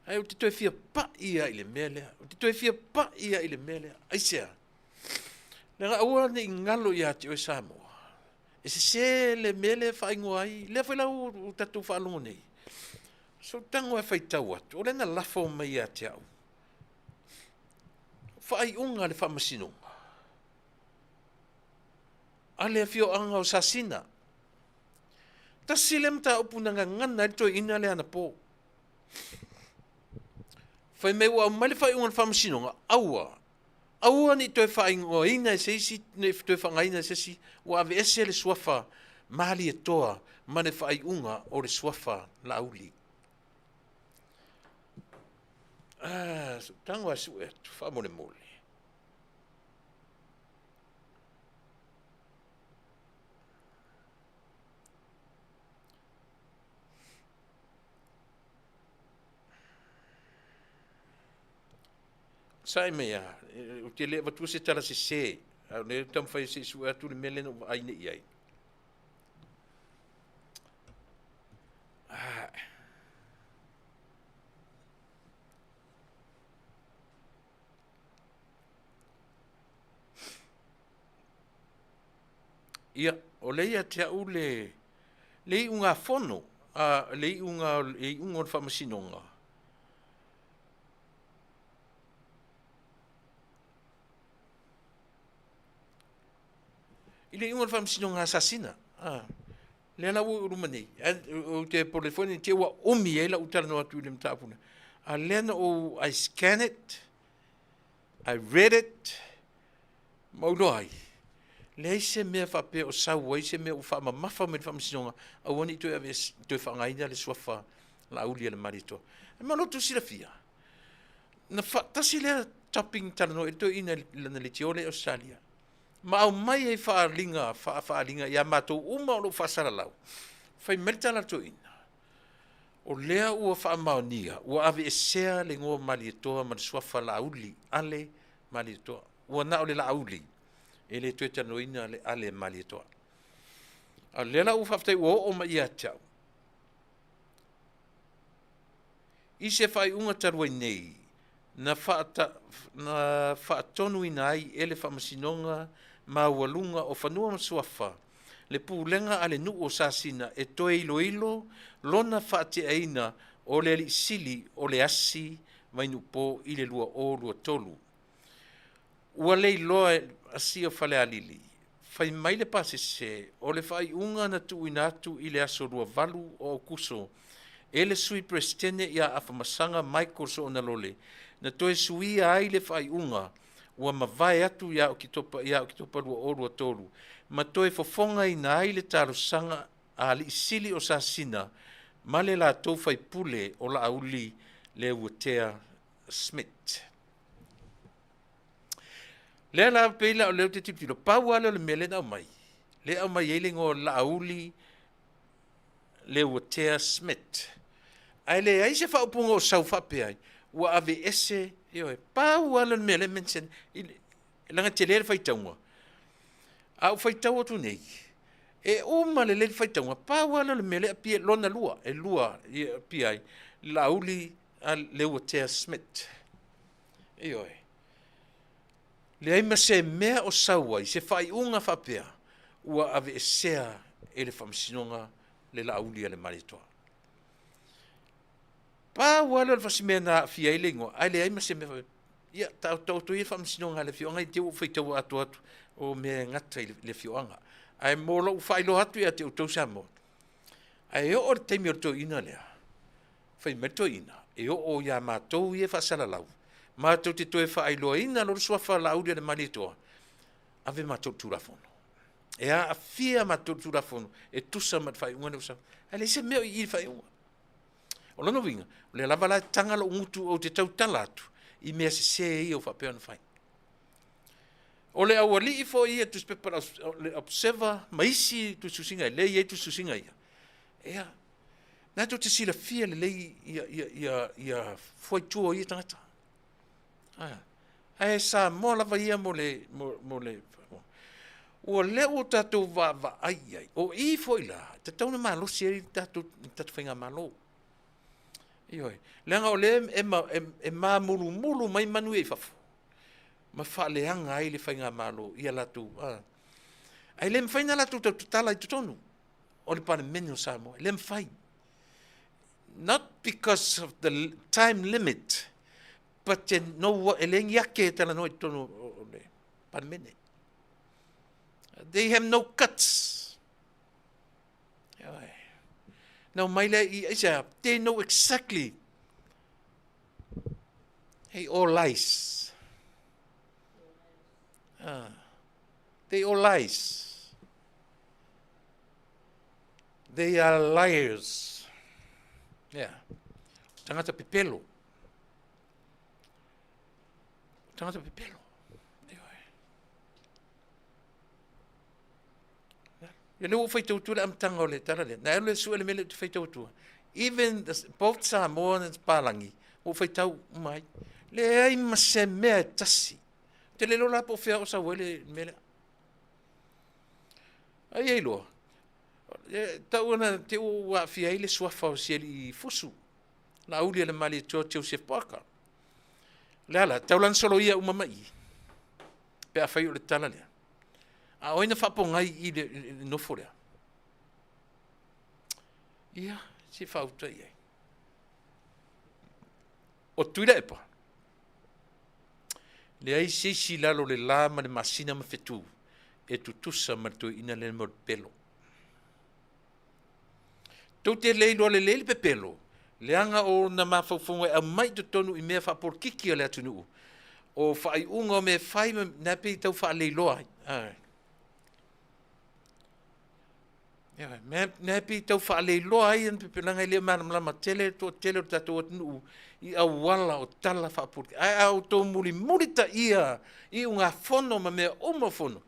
Ae ou te toe fia pai lava i le mea lea. Ou te toe fia pai lava i le mea lea. Aisea? Leaga aua ne i galo ia te oe Samoa. E sese le mea lea e faaigoa ai. Lea foi la ua tatou faalogo nei. So tago e faitau atu, o lea na lafo mai ia te au. Faaiuga a le Faamasinoga a le afioaga o Sasina. Tasi lea mataupu na gagana ai le toeaina lea anapo. Fai mai ua aumai le faaiuga a le Faamasinoga, aua, aua ne i toe faaigoaina e se isi, ne i toe faaaogaina e se isi, ua aveese le suafa Malietoa ma le faaiuga o le suafa Laauli. Ah, tago a sue atu, faamolemole. Sae mai a, ou te le avatua se tala sese, a o lea e taumafai se i sue atu le mea lea na ou vaai nei i ai. Ah. Ia, o lea ia te au le, le iugafono, a, le iuga, le iuga o le faamasinoga. I le iuga o le faamasinoga asasina, a, Lea la ua ou i luma nei, ou te pole foi nei te ua umi ai lau talanoa atu i le mataupu lea. A lea na ou, I scan it, I read it, ma ou iloa ai, leai se mea faapea o sau ai se mea ua faamamafa mai le faamasinoga, aua ne i toe ave, toe faaaogaina le suafa Laauli a le Malietoa. Ma lo outou silafia, na faatasi lea topic na talanoa i le toeaina i lana leitio lea i Ausetalia, ma aumai ai faaaliga, faaaliga ia matou uma o lo o faasalalau, fai mai le tala a le toeaina, o lea ua faamaonia, ua aveesea le igoa Malietoa ma le suafa Laauli Ale Malietoa. Ua na o le Laauli, e le toe talanoaina le Ale Malietoa. A o lea la ua faafetai ua oo mai ia te au, I se faaiuga talu ai nei, na na faatonuina ai e le Faamasinoga Maualuga o Fanua ma Suafa le Pulega a le Nuu o Sasina e toe iloilo lona faateaina o le Alii Sili o le Asi Vainuupo i le 2023. Ua leiloa e Asia Falealili, fai mai le pasese o le faaiuga na tuuina atu i le aso 28 o Aokuso e le Sui Peresetene ia Afamasaga Michael Soonalole, na toe suia ai le faaiuga ua mavae atu ia Oketopa ia Oketopa 2023 ma toe fofogaina ai le talosaga a Alii Sili o Sasina ma le latou faipule o Laauli Leuatea Smith. Lea la pei la o lea ou te tilotilo, pau lava lea o le mea lea na aumai, lea e aumai ai le igoa o Laauli Leuatea Smith. Ae leai se faaupuga o sau faapea ai, ua aveese, ioe, pau lava lea o le mea lea e mention, leaga e tele le faitauga. A ou faitau atu nei, e uma lelei le faitauga, pau lava lea o le mea lea e appear lona lua, e lua e appear ai, Laauli Leuatea Smith. Ioe. Leai ma se mea o sau ai, se faaiuga faapea, ua aveesea e le Faamasinoga le Laauli a le Malietoa. Pau lava lea o le fasimea na aafia ai le igoa, ae leai ma se mea faapea. Ia, taoto ia le Faamasinoga a le afioaga i te i ua ou faitaua atoa atu o mea e gata i le afioaga. Ae mo lou faailoa atu ia te outou Samoa, ae oo i le taimi o le toeaina lea, fai mai le toeaina, e oo iā matou ia e faasalalau, matou te toe faailoaina loa le suafa Laauli a le Malietoa, ave matou i le Tulafono. E aafia matou i le Tulafono e tusa ma le faaiuga lea ua sau. Ae leai se mea o i i le faaiuga. O lona uiga, o lea lava la e taga lou gutu ou te tautala atu i mea sese ia ua faapea ona fai. O le aualii foi ia tusipepa le Observer ma isi tusitusiga e lea e i ai tusitusiga ia, ia, na tou te silafia lelei ia, ia, ia, ia fuaitua o ia tagata. Ah, ae Samoa lava ia mo le, mo, mo le, ua lea ua tatou vaavaai i ai, o i foi la, tatau ona malosi ai le tatou, le tatou faigamalo. Ioe, leaga o lea e, e, e mamulumulu mai manu ia i fafo, ma faaleaga ai le faigamalo ia latou, ah. Ae le mafai ona latou tau tatala i totonu o le Palemene o Samoa. E le mafai. Not because of the time limit, but no, e le ni ake e talanoa i totonu o le Palemene. They have no guts. Nau mai lea i aisea, they know exactly. Hey, all lies. They all lies. They are liars. Yeah. Tangata pepelo. Tangata pepelo. Ia lea ua faitau atu le amataga o le tala lea. Na alu e sue le mea lea ou te faitau atua. Even the, both Samoa and Palangi, ua faitau uma ai. Leai ma se mea e tasi. Ou te le iloa la po o fea o sau ai le mea lea. Ai ai loa. E, tau ana te ua aafia ai le suafa o si alii Fusu. Laauli a le Malietoa Joseph Parker. Le ala, tau lana soloia uma mai i. Pe afai o le tala lea. A o ai na faapogai i le, le, le nofo lea? Ia, se faauta i ai. O Tuilaepa, leai se isi i lalo o le la ma le masina ma fetu e tutusa ma le toeaina lea mo le pelo. Tou te le iloa lelei le pepelo, leaga o ona mafaufauga e aumai i totonu i mea faapolokiki a le atunuu, o faaiuga o mea e fai ma na pei e tau faaleiloa ai. Ioe. Ioe, mea na e pei e tau faaleiloa ai ana pepelo, leaga e le o malamalama tele le toatele o le tatou atunuu i auala o tala faapolokiki. Ae a outou mulimulitaia iugafono ma mea uma o fono,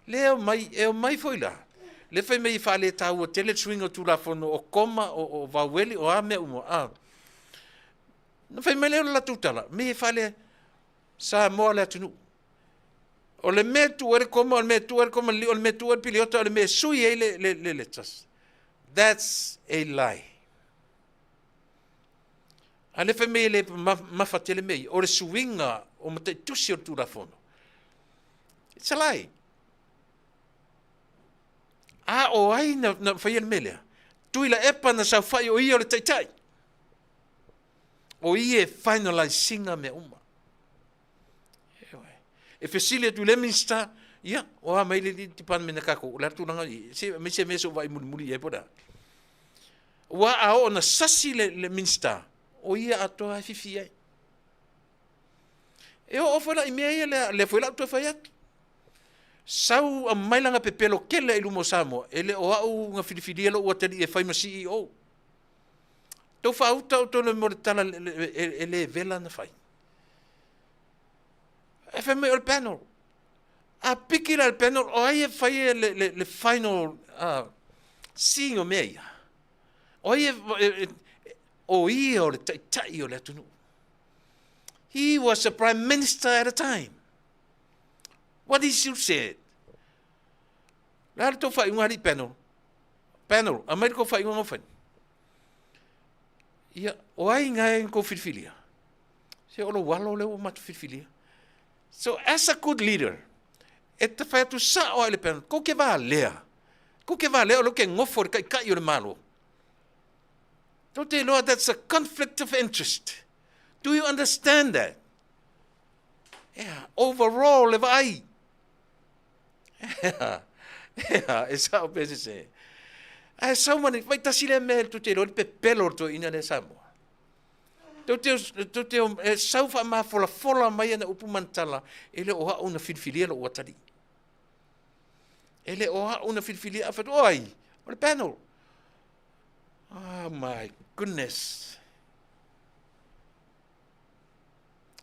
Lea e omai, e omai foi la, lea fai mai e faaletaua tele le suiga o Tulafono o koma, o vaueli, o a mea uma, a. Na fai mai lea o le latou tala, me e faale, Samoa le atunuu. O le mea e tuu ai le koma, o le mea e tuu ai le koma liliu, o le mea e tuu ai le piliota, o le mea e sui ai le, le, le letters. That's a lie. A lea fai mai e le mafa tele mea ia, o le suiga o mataitusi o le Tulafono. It's a lie. A o ai na, na faia le mea lea? Tuilaepa na saofai o ia o le taitai. O ia e finalize ina mea uma. E fesili atu i le Minista, ia, o a mai le department a tatou, o le a le tulaga i, se, aemaise se mea se o vaai mulimuli i ai po o le a. Ua a oo na sasi le, le Minista, o ia atoa e fifi ai. E oo foi la i mea ia lea, lea foi la ou toe fai atu. Sau aumai lana pepelo tele i luma o Samoa, e le o au na filifilia lou atalii e fai ma CEO. Tau faauta outou le mea o le tala e le vela na fai. E fai mai o le panel. A piki la le panel, o ai e fai le, le, le final seeing o mea ia? O ai e, e, e, o ia o le taitai o le atunuu. He was a prime minister at a time. What is you said? Le a le tou faaiuga alii panel? Panel, aumai le tou faaiuga na fai. Ia, o ai na e tou filifilia? Se o lou alo lea ua matou filifilia. So as a good leader, e te fai atu sao ai le panel, kou ke valea. Kou ke valea o lea ke ngofo le taitai o le Malo. Tou te iloa that's a conflict of interest. Do you understand that? Yeah, overall le vaai. Yeah, yeah, e sao pe se se. Ae sau ma vai tasi lea mea tou te iloa le pepelo o le toeaina lea Samoa. Tou te, tou te, e sau faamafolafola mai ana upu ma ana tala, e le o au na filifilia lou atalii. E le o au na filifilia, a fai atu, o ai? O le panel. Oh my goodness.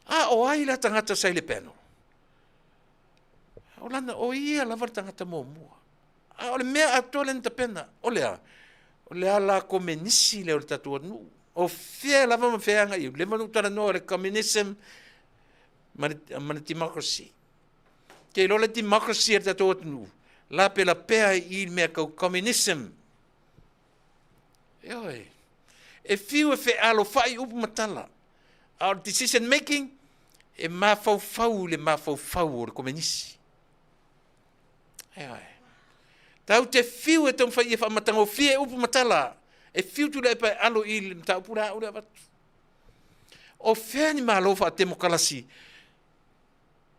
A o ai la tagata sa i le panel? O lana, o ia lava le tagata muamua. A o le mea atoa lea na tapena, o le a? O le ala komenisi lea o le tatou atunuu. O fea lava ma fea agai i ai. Leva ona ou talanoa i le communism ma le, ma le democracy. Ke iloa le democracy a le tatou atunuu, lapelapea i i le mea tau communism. Ioe. E fiu e fealofai upu ma tala, a o le decision making, e mafaufau i le mafaufau o le komenisi. Ioe. Tau te fiu e taumafai ia faamatagofie upu ma tala, e fiu Tuilaepa e alo i le mataupu lea a au le avatu. O fea ni Malo faatemokalasi?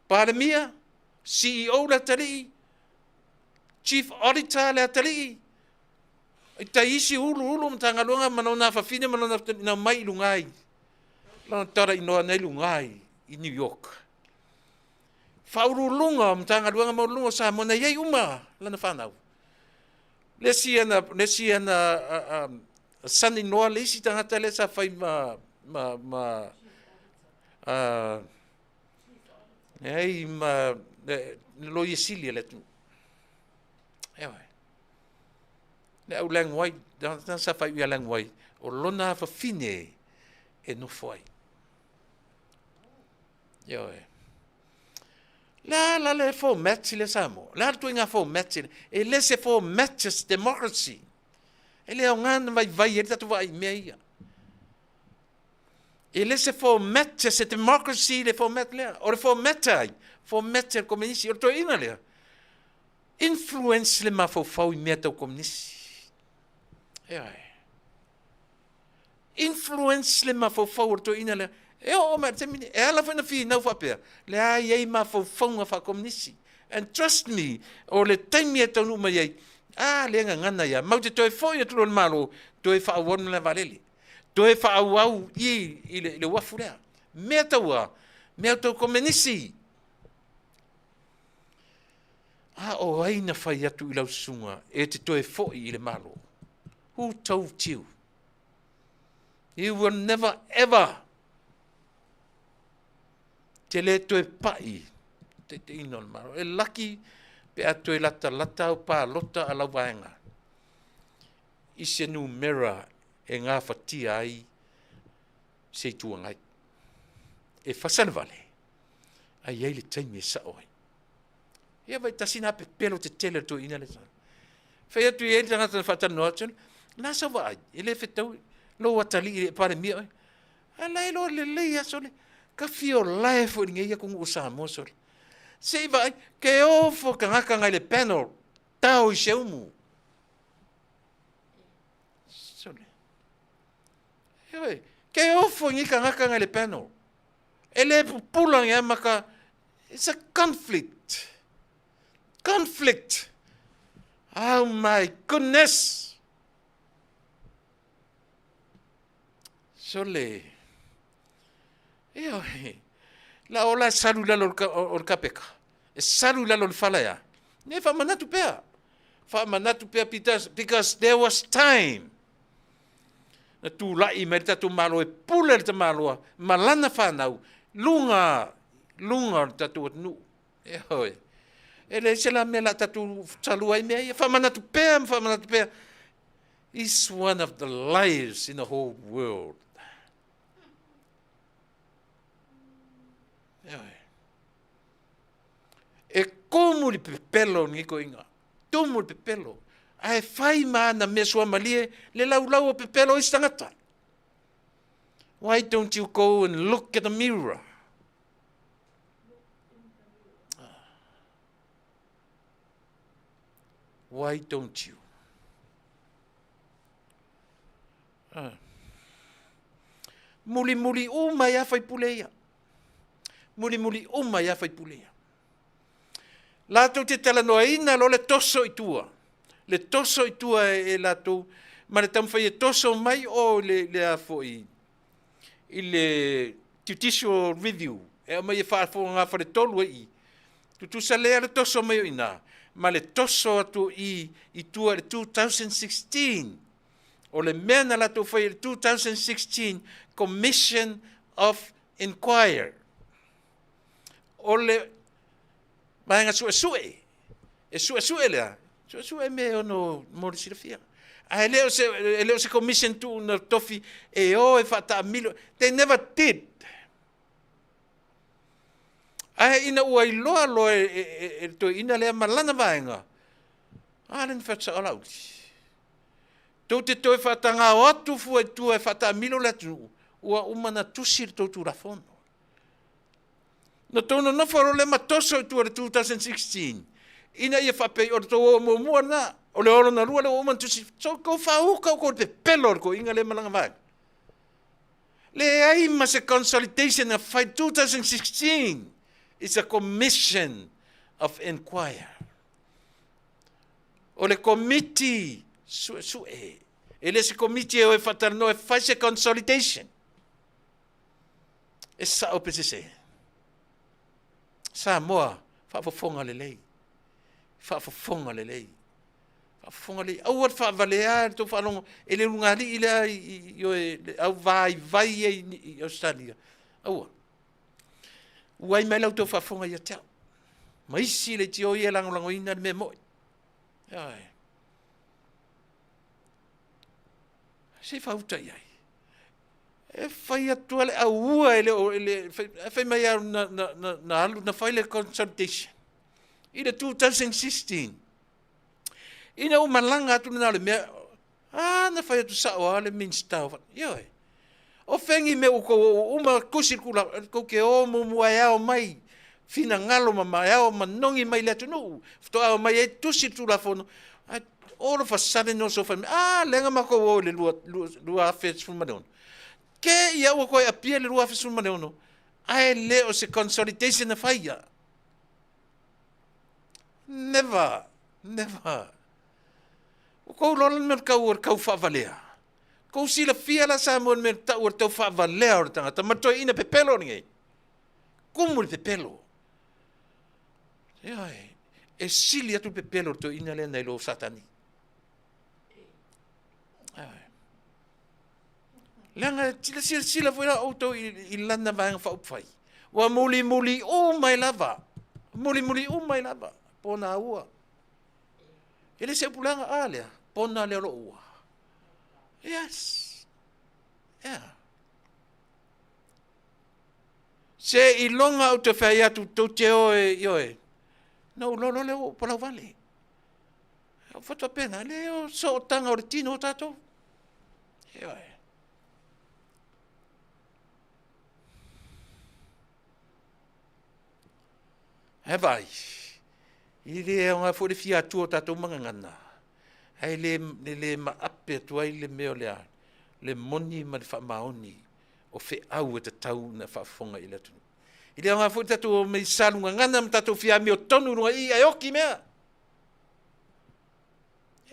Palemia, CEO le atalii, Chief Auditor le atalii, i tai isi uluulu Matagaluega ma lona afafine ma lona na omai i luga i lona tala inoa nei luga i, i New York. Faauluuluga o Matagaluega maualuluga o Samoa na i ai uma lana fanau. Le isi ana, le isi ana a, a, son inoa le isi tagata lea sa fai ma, ma, ma a, leai ma le, le loia sili a le atunuu. Ioe. Le au Languai, na sa fai ia Languai, o lona afafine e nofo ai. Ioe. Le a la le format le Samoa? Le a le tuaiga format le? E le se format se democracy. E le aoga na vaivai ai le tatou vaai i mea ia. E le se format se democracy le format lea. O le format ai, format le komenisi. O le toeaina lea, influence le mafaufau i mea tau komenisi. Ioe. Influence le mafaufau o le toeaina lea. E oo mai i le taimi nei, e ala foi na finau faapea, leai e i ai mafaufauga faakomenisi. And trust me, o le taimi e taunuu mai ai, A lea gagana ia, mau te toe foi atu loa i le Malo, toe faaauau le malaevaalele. Toe faaauau i, i le, i le uafu lea. Mea taua, mea tau komenisi. A o ai na fai atu i lau susuga e te toe foi i le Malo? Who told you? You will never ever te le toe pai taitaiina o le Malo. E laki pe a toe latalata au palota a lau vaega i se numera e gafatia ai se Itu Agai. E fasa le vale, ae i ai le taimi e sao ai. Ia vai tasi nā pepelo tetele le toeaina lea. Fai atu i ai le tagata na faatalanoa atu, na sau vaai, e le fetaui lou atalii i le Palemia oe. A la e iloa lelei lava sole, ka fia olae foi i lenei atunuu o Samoa sole. Se i vaai, ke ofo tagata ngai le panel, tao i se umu. Sole. Ioe, ke ofo i nei tagata ngai le panel. E le pupula nge amaka, it's a conflict. Conflict. Oh my goodness. Sole. Ioe. La ola e salu lalo o le kapeka. E salu lalo o le fala ea. Ne whamanatu pea. Whamanatu pea because there was time. Na tula'i mai le tatou Malo e pule le tamaloa ma lana fanau luga luga o le tatou atunuu. Ioe. E leai se la mea la tatou talua ai mea ia. Faamanatu pea ma faamanatu pea. Is one of the liars in the whole world. Ioe. E kumu le pepelo o lenei toeaina. Tumu le pepelo. Ae fai ma ana mea suamalie le laulau o pepelo o isi tagata. Why don't you go and look at the mirror? Why don't you? Ah. Mulimuli uma ia faipule ia. Mulimuli uma ia faipule ia. Latou te talanoaina loa le toso i tua, le toso i tua e, e latou, ma le taumafai e toso mai o le, le a foi, i le judicial review, e aumai e faafofoga faletolu ai i. Tutusa lea le toso mai o i ina, ma le toso atu i, i tua i le 2016. O le mea na latou fai i le 2016 Commission of Inquiry. O le vaega suesue, e suesue lea, suesue mea e ono mo le silafia. Ae le o se, e le o se commission tuu na tofi e o e faataamilo. They never did. Ae ina ua iloa loa e, e, e, e le toeaina lea ma lana vaega, a le na fai atu sao Laauli. Tou te toe faatagao atu fua i tua e faataamilo le atunuu, ua uma na tusi le tou Tulafono. Na tou nonofo loa lea ma toso i tua i le 2016, ina ia faapei o le tou oo muamua lena, o le oo lona lua lea ua uma ona tusi, so tou faauka outou i le pepelo o le toeaina lea ma lana vaega. Leai ma se consolidation na fai 2016, it's a commission of inquiry. O le komiti suesue, e le se komiti e o e faatalanoa e fai se consolidation. E sao pe sese. Samoa, faafofoga lelei. Faafofoga lelei. Faafofoga lelei. Aua le faavalea le tou faalogo e le ulugalii lea i, i, i, le au vaivai ai i Australia. Aua. Ua ai mai la outou faafofoga ia te au. Ma isi leitio ia e lagolagoina le mea moi. Ioe. Se i faauta i ai. E fai atu le aua e le o e le fai mai au na na na na alu na fai le consultation i le 2016. Ina ua malaga atu lena o le mea, a na fai atu sao lava le Minista o Ioe. O fegi mea ua tou oo uma tusi le tulaga, tou te o muamua e ao mai finagalo ma ma e ao manogi mai le atunuu, faatoa ao mai ai tusi le Tulafono, ae all of a sudden also fai mai, a lea na matou o i le 2016. Ke ia ua toe appear le 2016, ae le o se consolidation na fai ia. Never, never. Ua kou lola le mea tau o le tau faavalea. Kou silafia la Samoa le mea tau o le tau faavalea o le tagata ma toeaina pepelo lenei. Kumu le pepelo. Ioe, e sili atu le pepelo o le toeaina lea nai lo Satani. Ioe. Leaga e silasila foi la outou i lana vaega faaupufai. Ua mulimuliu mai lava. Mulimuliu mai lava. Pona ua. E le se upu leaga a lea, pona lea o loo ua. Yes. Yeah. Se iloga ou te fai atu tou te o e ioe. Na ou lolo lea ua ou palauvale. O faapena le o sootaga o le tino o tatou. Ioe. Ae vaai, e le aoga foi le fia atua o tatou magagana, ae le, le maape atu ai le mea o le a, le moni ma le faamaoni o feau e tatau ona faafofoga i le atunuu. E le aoga foi le tatou omai salugagana ma tatou fia amiotonu i luga i i ae oki mea.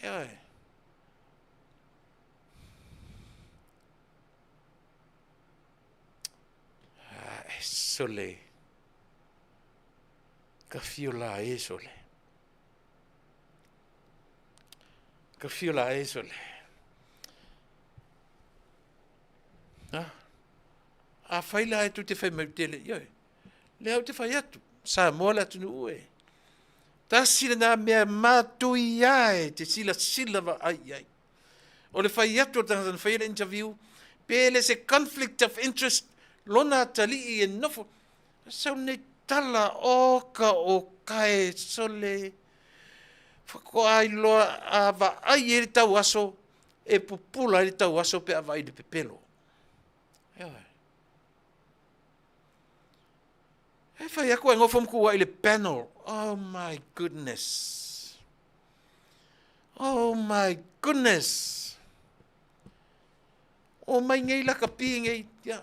Ioe. Ah, sole. Ka fio la e sole. Ka fio la e sole. Ah. A fai la e tu te fai mai tele, ioe. Lea ou te fai atu, Samoa le atunuu e. Tasi lena mea matuia e te silasila vaai i ai. O le fai atu o le tagata na faia le interview, pe le se conflict of interest lona atalii e nofo. Sau nei tala oka o kae sole faatoa iloa a vaai i ai le tauaso e pupula ai le tauaso pe a vaai i le pepelo. Ioe. E fai atu ae nofo ma tuuai i le panel. Oh my goodness. Oh my goodness. O mai nei lakapi nei. Ia.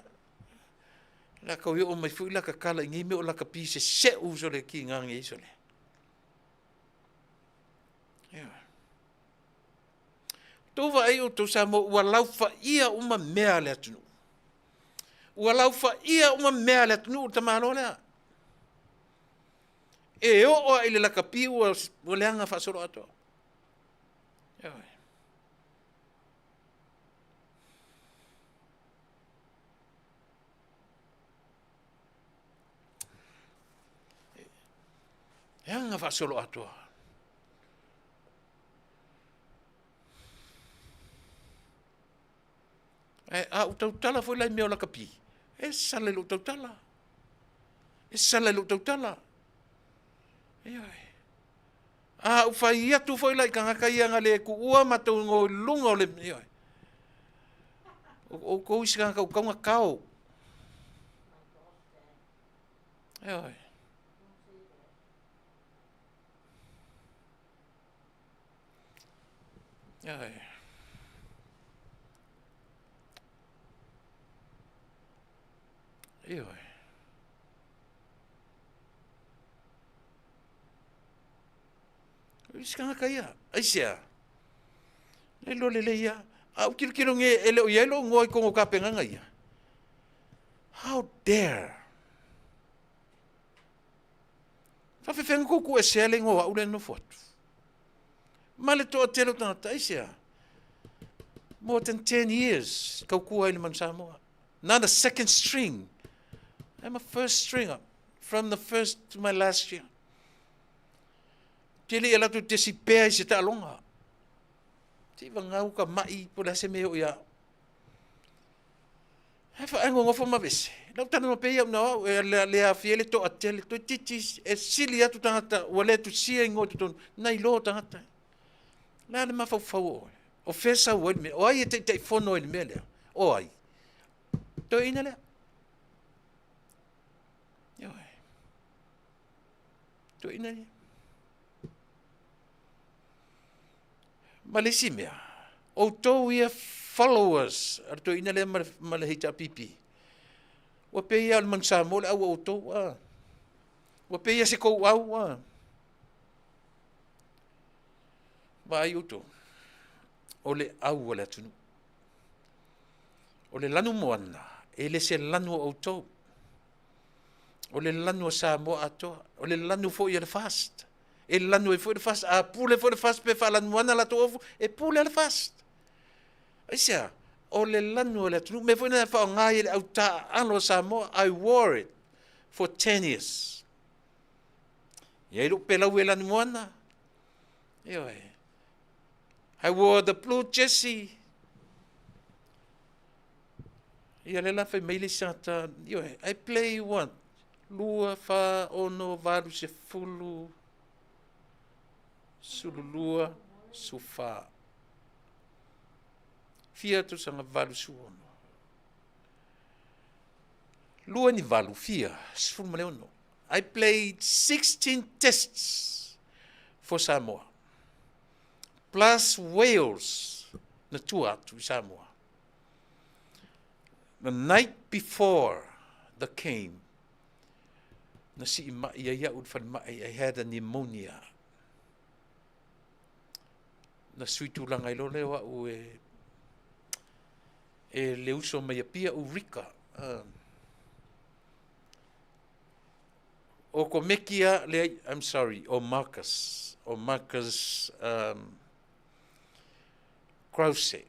Laka o mai foi laka kala i nei mea o lakapi se seu sole ki ngā nei sole. Ia. Tou vaai outou Samoa ua laufaia uma mea a le atunuu. Ua laufaia uma mea a le atunuu le tamaloa lea. E oo lava i le lakapi ua leaga faasoloatoa. Ioe. Leaga faasoloatoa. Ae a ou tautala foi la i mea o lakapi, e sala i lou tautala. E sala i lou tautala. Ioe. A ou fai atu foi la i tagata ia na le tuua matou igoa i luga o le, ioe. O outou isi tagata ua tatau ona tao. Ioe. Ioe. Ioe. O isi tagata ia, aisea? Le iloa lelei ia. A ou tilotilo nei e le o i ai lou igoa i totonu o tapenaga ia. How dare! Faafefea ona tou tuuesea le igoa o au lea e nofo atu? Ma le toatele o tagata, aisea? More than 10 years tautua ai i le Manu Samoa. Not a second string. I'm a first stringer from the first to my last year. Te le i alu atu te sipea i se taaloga. Te i vagau ka mai po o le a se mea e oo ia au. Ae faanonofo ma vese. Lau talanoa pea ia au na o au, e le aafia ai le toatele, toeitiiti e sili atu tagata ua le tusia igoa i totonu, nai lo tagata. O le a le mafaufau o oe? O fea e sau ai le mea? O ai e taitaifono ai i le mea lea? O ai? Toeaina lea. Ioe. Toeaina lea. Ma le isi mea, outou ia followers a le toeaina lea ma le HRPP, ua pei lava o le Manu Samoa le au a outou, a. Ua pei lava se tou au, a. Vaai outou. O le au a le atunuu. O le lanumoana, e le se lanu o outou. O le lanu a Samoa atoa. O le lanu foi a le FAST. E lanu ai foi le FAST. A pule foi le FAST pe faalanumoana latou ofu, e pule le FAST. Aisea? O le lanu o le atunuu. Mea foi na faaaoga ai e le au taaalo a Samoa. I wore it for 10 years. E i ai lou pelau e lanumoana. Ioe. I wore the blue jersey. Ia lea la fai mai le isi tagata, ioe, I play what? 2, 4, 6, 8, 10, 12, 14. Fia tausaga 86. Lua ni valu, fia, 16. I played 16 tests for Samoa. Plus Wales na tua atu i Samoa. The night before the game, na sii mai ai au i le falemai, I had a pneumonia. Na sui tulaga ai loa lea o au e, e le uso mai Apia, Ulrika. O Komekia, leai, I'm sorry, o Marcus, o Marcus Krause.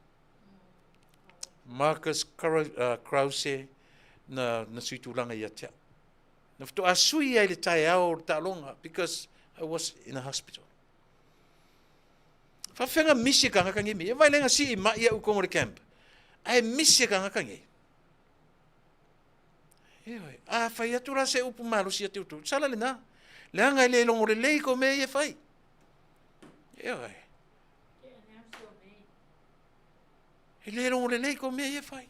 Marcus Krause na, na sui tulaga ia te au. Na faatoa sui ai le taeao o le taaloga because I was in a hospital. Faafefea misi e kangaka nei mea. E vai lenga sii mai au kongo le camp. Ae misi e kangaka nei. Ioe, a fai atu la se upu malosi ia te outou. Sala lena. Leaga e le logo lelei ko mea ia e fai. Ioe. E le logo lelei ko mea ia e fai.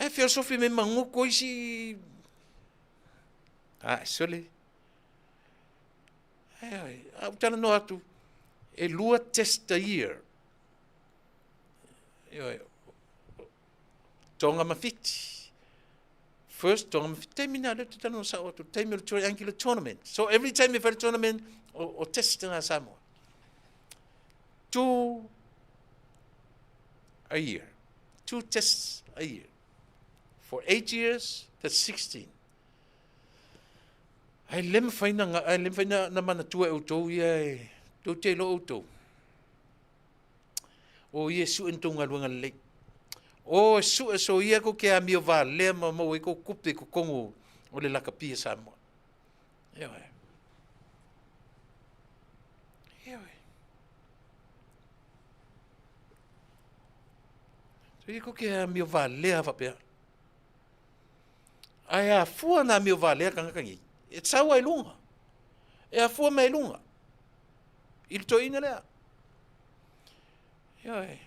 E feosofi me maguko isi. A, sole. Ioe, a ou talanoa atu, e lua test a year. Ioe, Tonga ma Fiti. First Tonga ma Fiti. Taimi na lea ou te talanoa sao atu, taimi o le triangular tournament. So every time e fai le tournament, o test na Samoa. Two a year. Two tests a year. For 8 years, that's 16. Ae le mafai na, ae le mafai na manatua e outou ia e tou te iloa outou. O ia e sue ni tou galuega lelei. O e sue so ia kou ke amio valea ma maua ai kou kupe i totonu o le lakapi a Samoa. Ioe. Ioe. So ia kou ke amio valea faapea. Ae afua na amio valea tagata nei. E sau ai luga. E afua mai luga. I le toeaina lea. Ioe.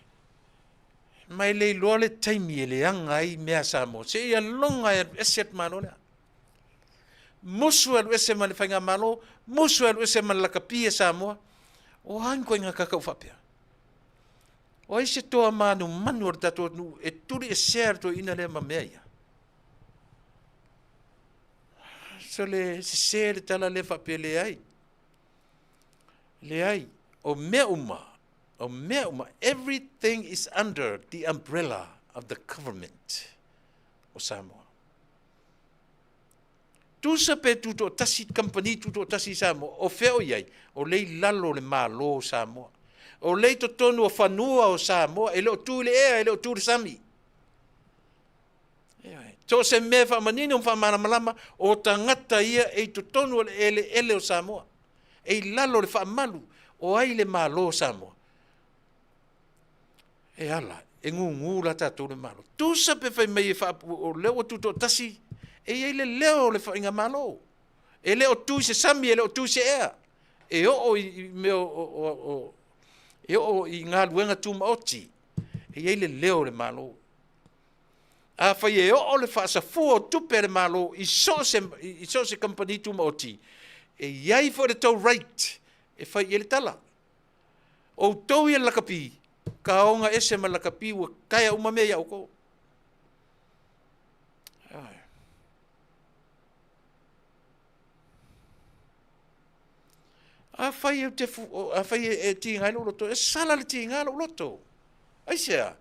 Ma e le iloa le taimi e leaga ai mea a Samoa. Seia loga e alu ese le Malo lea. Musu e alu ese ma le Faigamalo, musu e alu ese ma le lakapi a Samoa. O a ni ituaiga kakau faapea? O ai se toa manumanu o le tatou atunuu e tuli esea le toeaina lea ma mea ia? So le sese le tala lea faapea leai. Leai, o mea uma, o mea uma, everything is under the umbrella of the government o Samoa. Tusa pe tutoatasi, kamupani tutoatasi i Samoa, o fea o i ai? O lea i lalo o le Malo o Samoa. O lea i totonu o fanua o Samoa, e le o tu i le ea, e le o tu i le sami. So o se mea e faamanino ma faamalamalama, o tagata ia e i totonu o le eleele o Samoa, e i lalo o le faamalu o ai le Malo o Samoa. E ala, e gugu la tatou le Malo. Tusa pe fai mai e o lea ua tutoatasi, e i ai le leo o le faigamalo. E le o tu i se sami, e le o tu i se ea. E oo i mea e oo i galuega tumaoti, e i ai le leo o le Malo. Afai e oo le faasafua o tupe a le Malo i so o se kamupani tumaoti, e i ai foi le tou right e fai i ai le tala. O outou ia le lakapi, kaoga ese ma le lakapi ua taea uma mea ia outou. Afai ou te fu, afai e tiga ai lou loto, e sala le tiga lou loto. Aisea?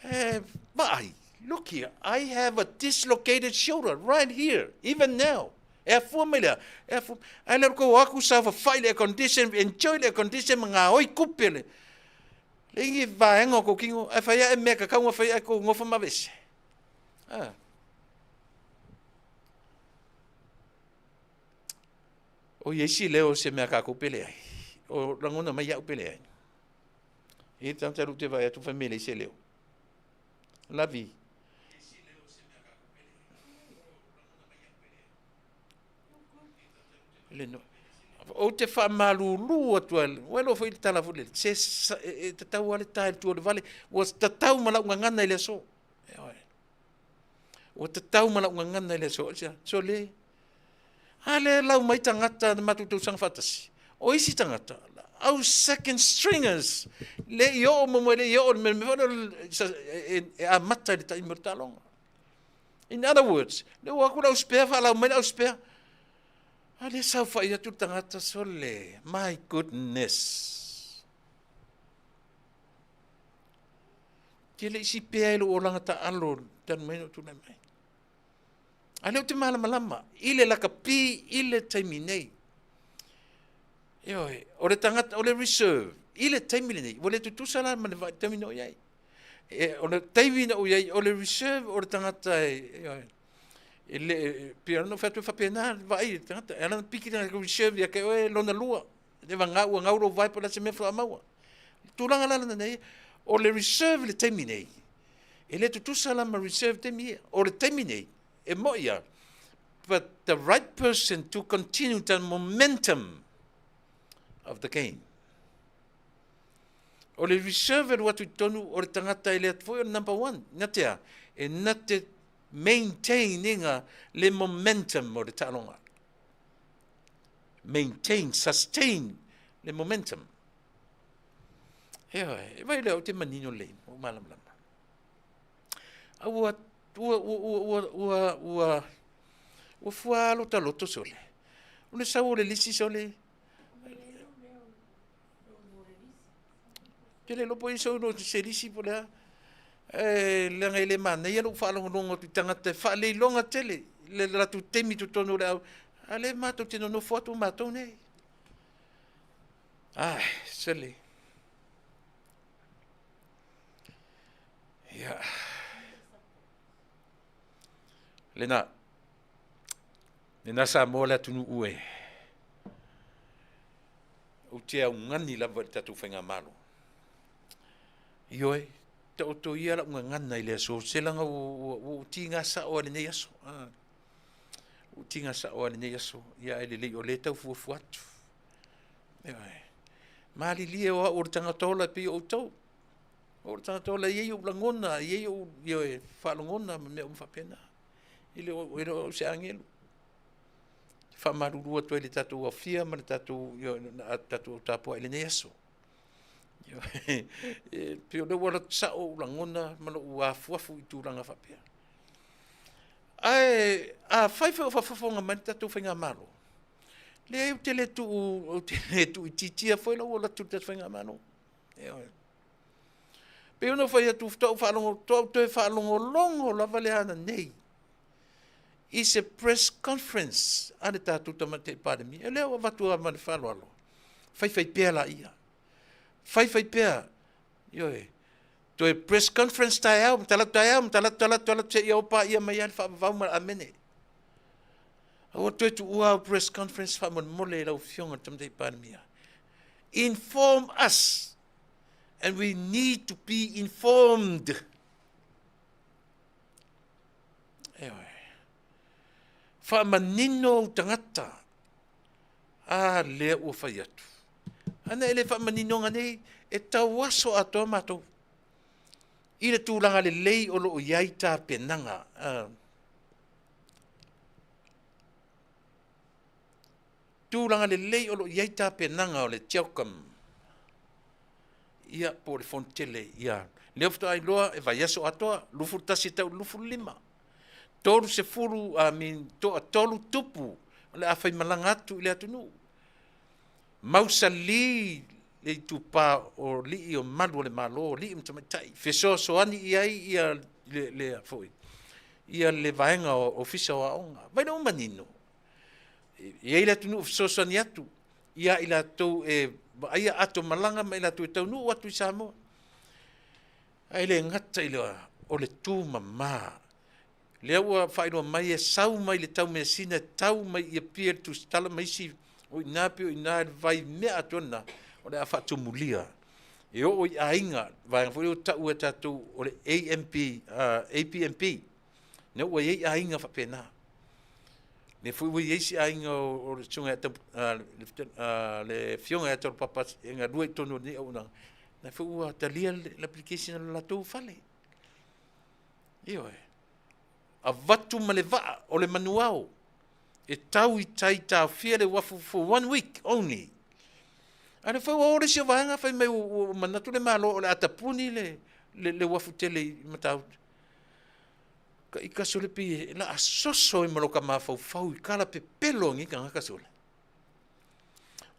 E vaai, look here, I have a dislocated shoulder right here, even now. E afua mai lea, e afua, ai le kou aku saofafai le air condition, enjoy le air condition ma gaoi kupe le, le ingi vaega o kou kino, ae fai ae mea kakau ma fai ae kou gofa ma aveese. Ah. O ia isi leo o se mea kākou pe leai. O lagona mai au pe leai. E tanta lu te vai atu fai mele se leo. Lavi. Le no. Ou te faamalulu atu ai, ua iloa foi le tala foi lele, se e tatau lava le ta i le tua o le vale, ua tatau ma lau gagana i le aso. Ua tatau ma lau gagana i le aso. Sole, a lea lau mai tagata na matou tausaga faatasi. O isi tagata, au second stringers, le i oo muamua, le i oo le mea e, e amata i le taimi o le taaloga. In other words, le ua aku lau spare, faalau mai lau spare. A lea saofai atu le tagata, sole, my goodness. Tele isi pea i lou olaga taalo talu mai na ou tulai mai. A lea ou te malamalama i le lakapi i le taimi nei. Ioe, o le tagata, o le reserve i le taimi lenei, ua le tutusa la ma le taimi na ou i ai. E, o le taimi na ou i ai, o le reserve o le tagata e, ioe, e le, pei ona ou fai atu e faapena le vaai i le tagata. E ala ona piki le reserve ia te oe lona lua. Le vagā ua gau lou vae po o le a se mea faatoa maua. Tulaga la lana nei, o le reserve i le taimi nei, e le tutusa la ma reserve taimi ia. O le taimi nei, e moi a, but the right person to continue the momentum of the game. O le reserve e alu atu i totonu o le tagata e le atu foi o le number one. Na te a? E na te maintain ina le momentum o le taaloga. Maintain, sustain le momentum. Ioe, e vai lea o te manino lelei, ua malamalama. A ua, ua, ua, ua, ua, ua, ua, ua fua alo ta loto sole. O le sau o le lisi sole. Te le lopo i sau no se lisi po lea. E leaga e le manaia lou faalogologo atu i tagata e faaleiloga tele le latou taimi i totonu o le au. A lea matou te nonofo atu matou nei. Ai, sele. Ia. Lena. Lena Samoa le atunuu e. Ou te augani lava i le tatou faigamalo. Ioe, taoto ia lau gagana i le aso, se leaga ua ou tiga sao lava i lenei aso. Ua ou tiga sao lava i lenei aso, ia ae lelei o lea e tau fuafua atu. Ioe. Malilie o au o le tagata ola e pei o outou. O le tagata ola e i ai ou lagona, e i ai ou ioe, faalogona ma mea uma faapena. E le o au se agelu. Faamalulu atu ai i le tatou aofia ma le tatou, ioe, tatou tapuai i lenei aso. E pei o lea ua alu atu sao ou lagona ma lou afuafu i tulaga faapea. Ae afai foi o faafofoga mai le tatou faigamalo, leai ou te le tuu, ou te le tuuitiitia foi lou ola atu i le tatou faigamalo. Ioe. Pei ona ou fai atu, faatoa ou faalogo, faatoa ou toe faalogologo lava lea ananei i se press conference a le tatou Tamaitai Palemia. O lea ua avatu lava ma le faaaloalo, faifai pea laia, faifai pea, ioe, toe press conference taeao, ma talaatu taeao, ma talaatu, talaatu, talaatu, seia o paia mai lava le faavavau ma le amene. Aua toe tuua au press conference faamolemole i lau Afioga i le Tamaitai Palemia. Inform us and we need to be informed. Ioe. Faamanino ou tagata. A lea ua fai atu. Ana e le faamaninoga nei, e tauaso atoa matou i le tulaga lelei o lo o i ai tapenaga. Tulaga lelei o lo o i ai tapenaga o le CHOGM ia po o le Fono Tele ia. Lea faatoa iloa e vaiaso atoa, 21 e tau i le 25. 30, I mean, toatolu tupu o le a faimalaga atu i le atunuu. Mausali le itupa o alii o malu o le Malo, alii ma tamaitai, fesoasoani i ai ia le, le foi, ia le vaega o Ofisa o Aoga. Vai lea ua manino, e i ai le atunuu e fesoasoani atu ia i latou e vaaia ato malaga ma i latou e taunuu atu i Samoa. Ae le gata i lea, o le tumama. Lea ua faailoa mai e sau mai le taumeasina e tau mai i Apia i le Tusitala ma isi o i ina pei o i ina i le vaimea atoa lena o le a faatumulia e oo i aiga, vaega foi lea ua taua e tatou o le AMP, APMP, lea ua i ai aiga faapena. Lea foi ua i ai isi aiga o le susuga le Afioga ia Taulapapa e galue i totonu o lenei auaunaga, lea foi ua talia le application a le latou fale. Ioe. Avatu ma le vaa o le manuao e tau i tai taofia le uafu for one week only. A lea foi ua o le isi o vaega fai mai ua manatu le Malo o le a tapuni le uafu tele i Matautu. Ka ika sole pei e la a soso ai ma lo ka mafaufau i kala pepelo a nei tagata sole.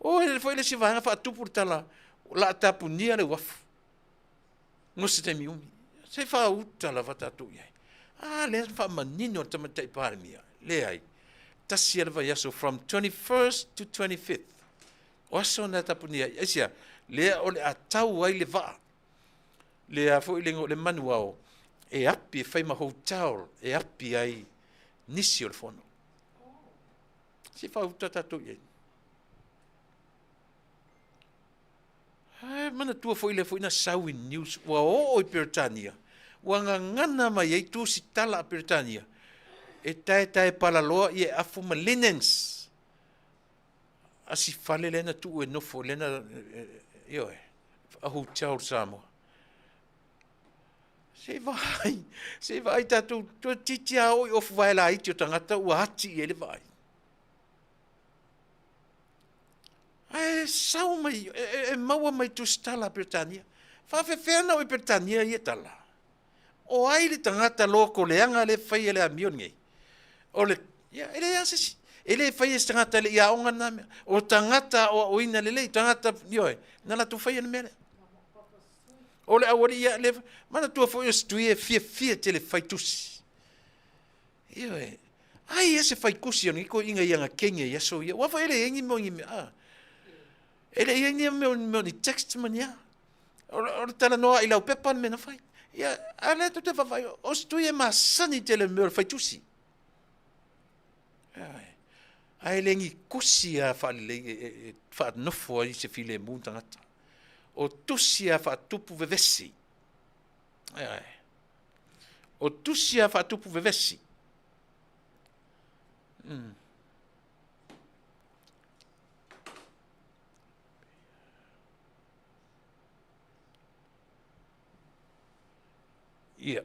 O ele foi le isi vaega faatupu le tala o la a tapunia le uafu. Mo se taimi umi. Se faauta lava tatou i ai. A lea na faamanino e le Tamaitai Palemia, leai, tasi lava le vaiaso from 21st to 25th. O aso na e tapunia ai. Aisea? Lea o le a tau ai le vaa, le a foi le igoa, le manuao, e api e fai ma hotel e api ai nisi o le fono. Se faauta tatou i ai. Ae manatua foi lea foi na sau i news ua oo i Peretania, ua gagana mai ai tusitala a Peretania e taetae palaloa ia e afu ma linens a si fale lea na tuu e nofo lea na ioe a hotel Samoa. Se i vaai, se i vaai tatou toeitiiti lava oo i ofu vae laiti o tagata ua ati i ai le vaai. Ae sau mai, e maua mai tusitala a Peretania. Faafefea ona oo i Peretania ia tala? O ai le tagata lotoleaga lea e faia le amio lenei? O le, ia, e leai lava se isi. E le faia e se tagata e le i aoga lena mea. O tagata aoaoina lelei, tagata, ioe, na latou faia le mea lea. O le aualii, ia, le, manatua foi o se tui e fiafia tele fai tusi. Ioe. Ai ia se faitusi o lenei toeaina i ana teine i aso ia. Aua foi e leai ni mea o ni mea, a. E leai ni mea o ni text ma ni a. O le talanoa i laupepa le mea na fai. Ia, a o lea tou te vaavaai, o se tui e masani tele i le mea o le faitusi. Ioe. Ae le ni tusi lava faalelei e faanofo ai se filemu le tagata. O tusi lava faatupu vevesi. Ioe. O tusi a faatupu vevesi. Ia,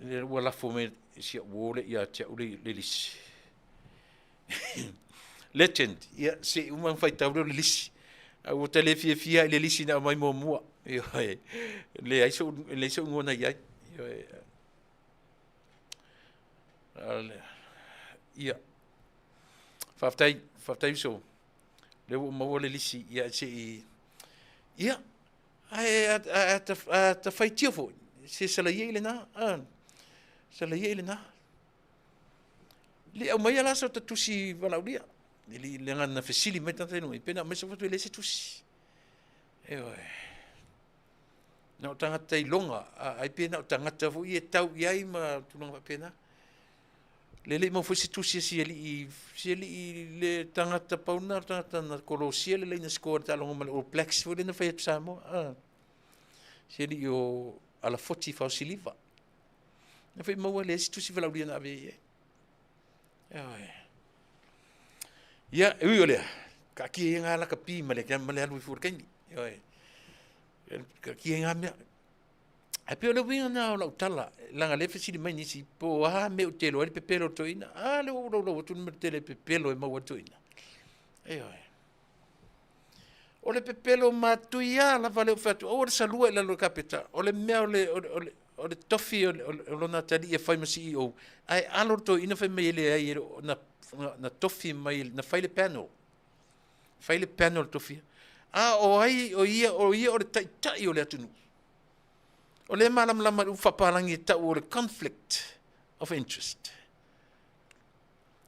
lea ua lafo mai e si au uo lea ia te au le, le lisi. Legend, ia, se i uma ona faitau lea o le lisi. Ae ua ta le fiafia i le lisi na aumai muamua. Ioe, leai sou, leai sou igoa na i ai. Ioe. Ia, faafetai, faafetai uso. Lea ua ou maua le lisi, ia se i, ia, ae a ta faitio foi, se salaia i lena, a, salaia i lena. Le aumaia la sa ta tusi valaaulia. Leaga na fesili mai tagata i luga, pe na aumai se e leai se tusi. Ioe. Na o tagata iloga, ai pe na o tagata foi e tau i ai ma tulaga faapena. Le le i maua foi se tusi a si alii, si alii le tagata pau lena o le tagata na kolosia le laina score i le taaloga ma le All Blacks foi lea na fai atu Samoa. Ah. Si alii o Alafoti Faosiliva. Na foi maua leai se tusi valaaulia na ave i ai. Ioe. Ia, e ui o lea, taatia ia ngā lakapi ma le, ma le alu ifo o le taimi. Ioe. Taatia ia ngā mea. Ae pei o le uiga lena o lau tala, leaga lea e fesili mai nisi, po o a mea ou te iloa ai le pepelo o le toeaina. A lea ua ou laulau atu le mea tele pepelo e maua ai le toeaina. Ioe. O le pepelo matuia lava lea ou fai atu, aua le salua i lalo o le kapeta. O le mea o le, o le, o le, o le tofi o, o, o lona atalii e fai ma CEO, ae alo le toeaina fai mai e leai, e le o, na, na, na tofi mai, na fai le panel. Fai le panel tofia. A o ai o ia o ia o le taitai o le atunuu. O lea e malamalama i le upu faapalagi e tau o le conflict of interest.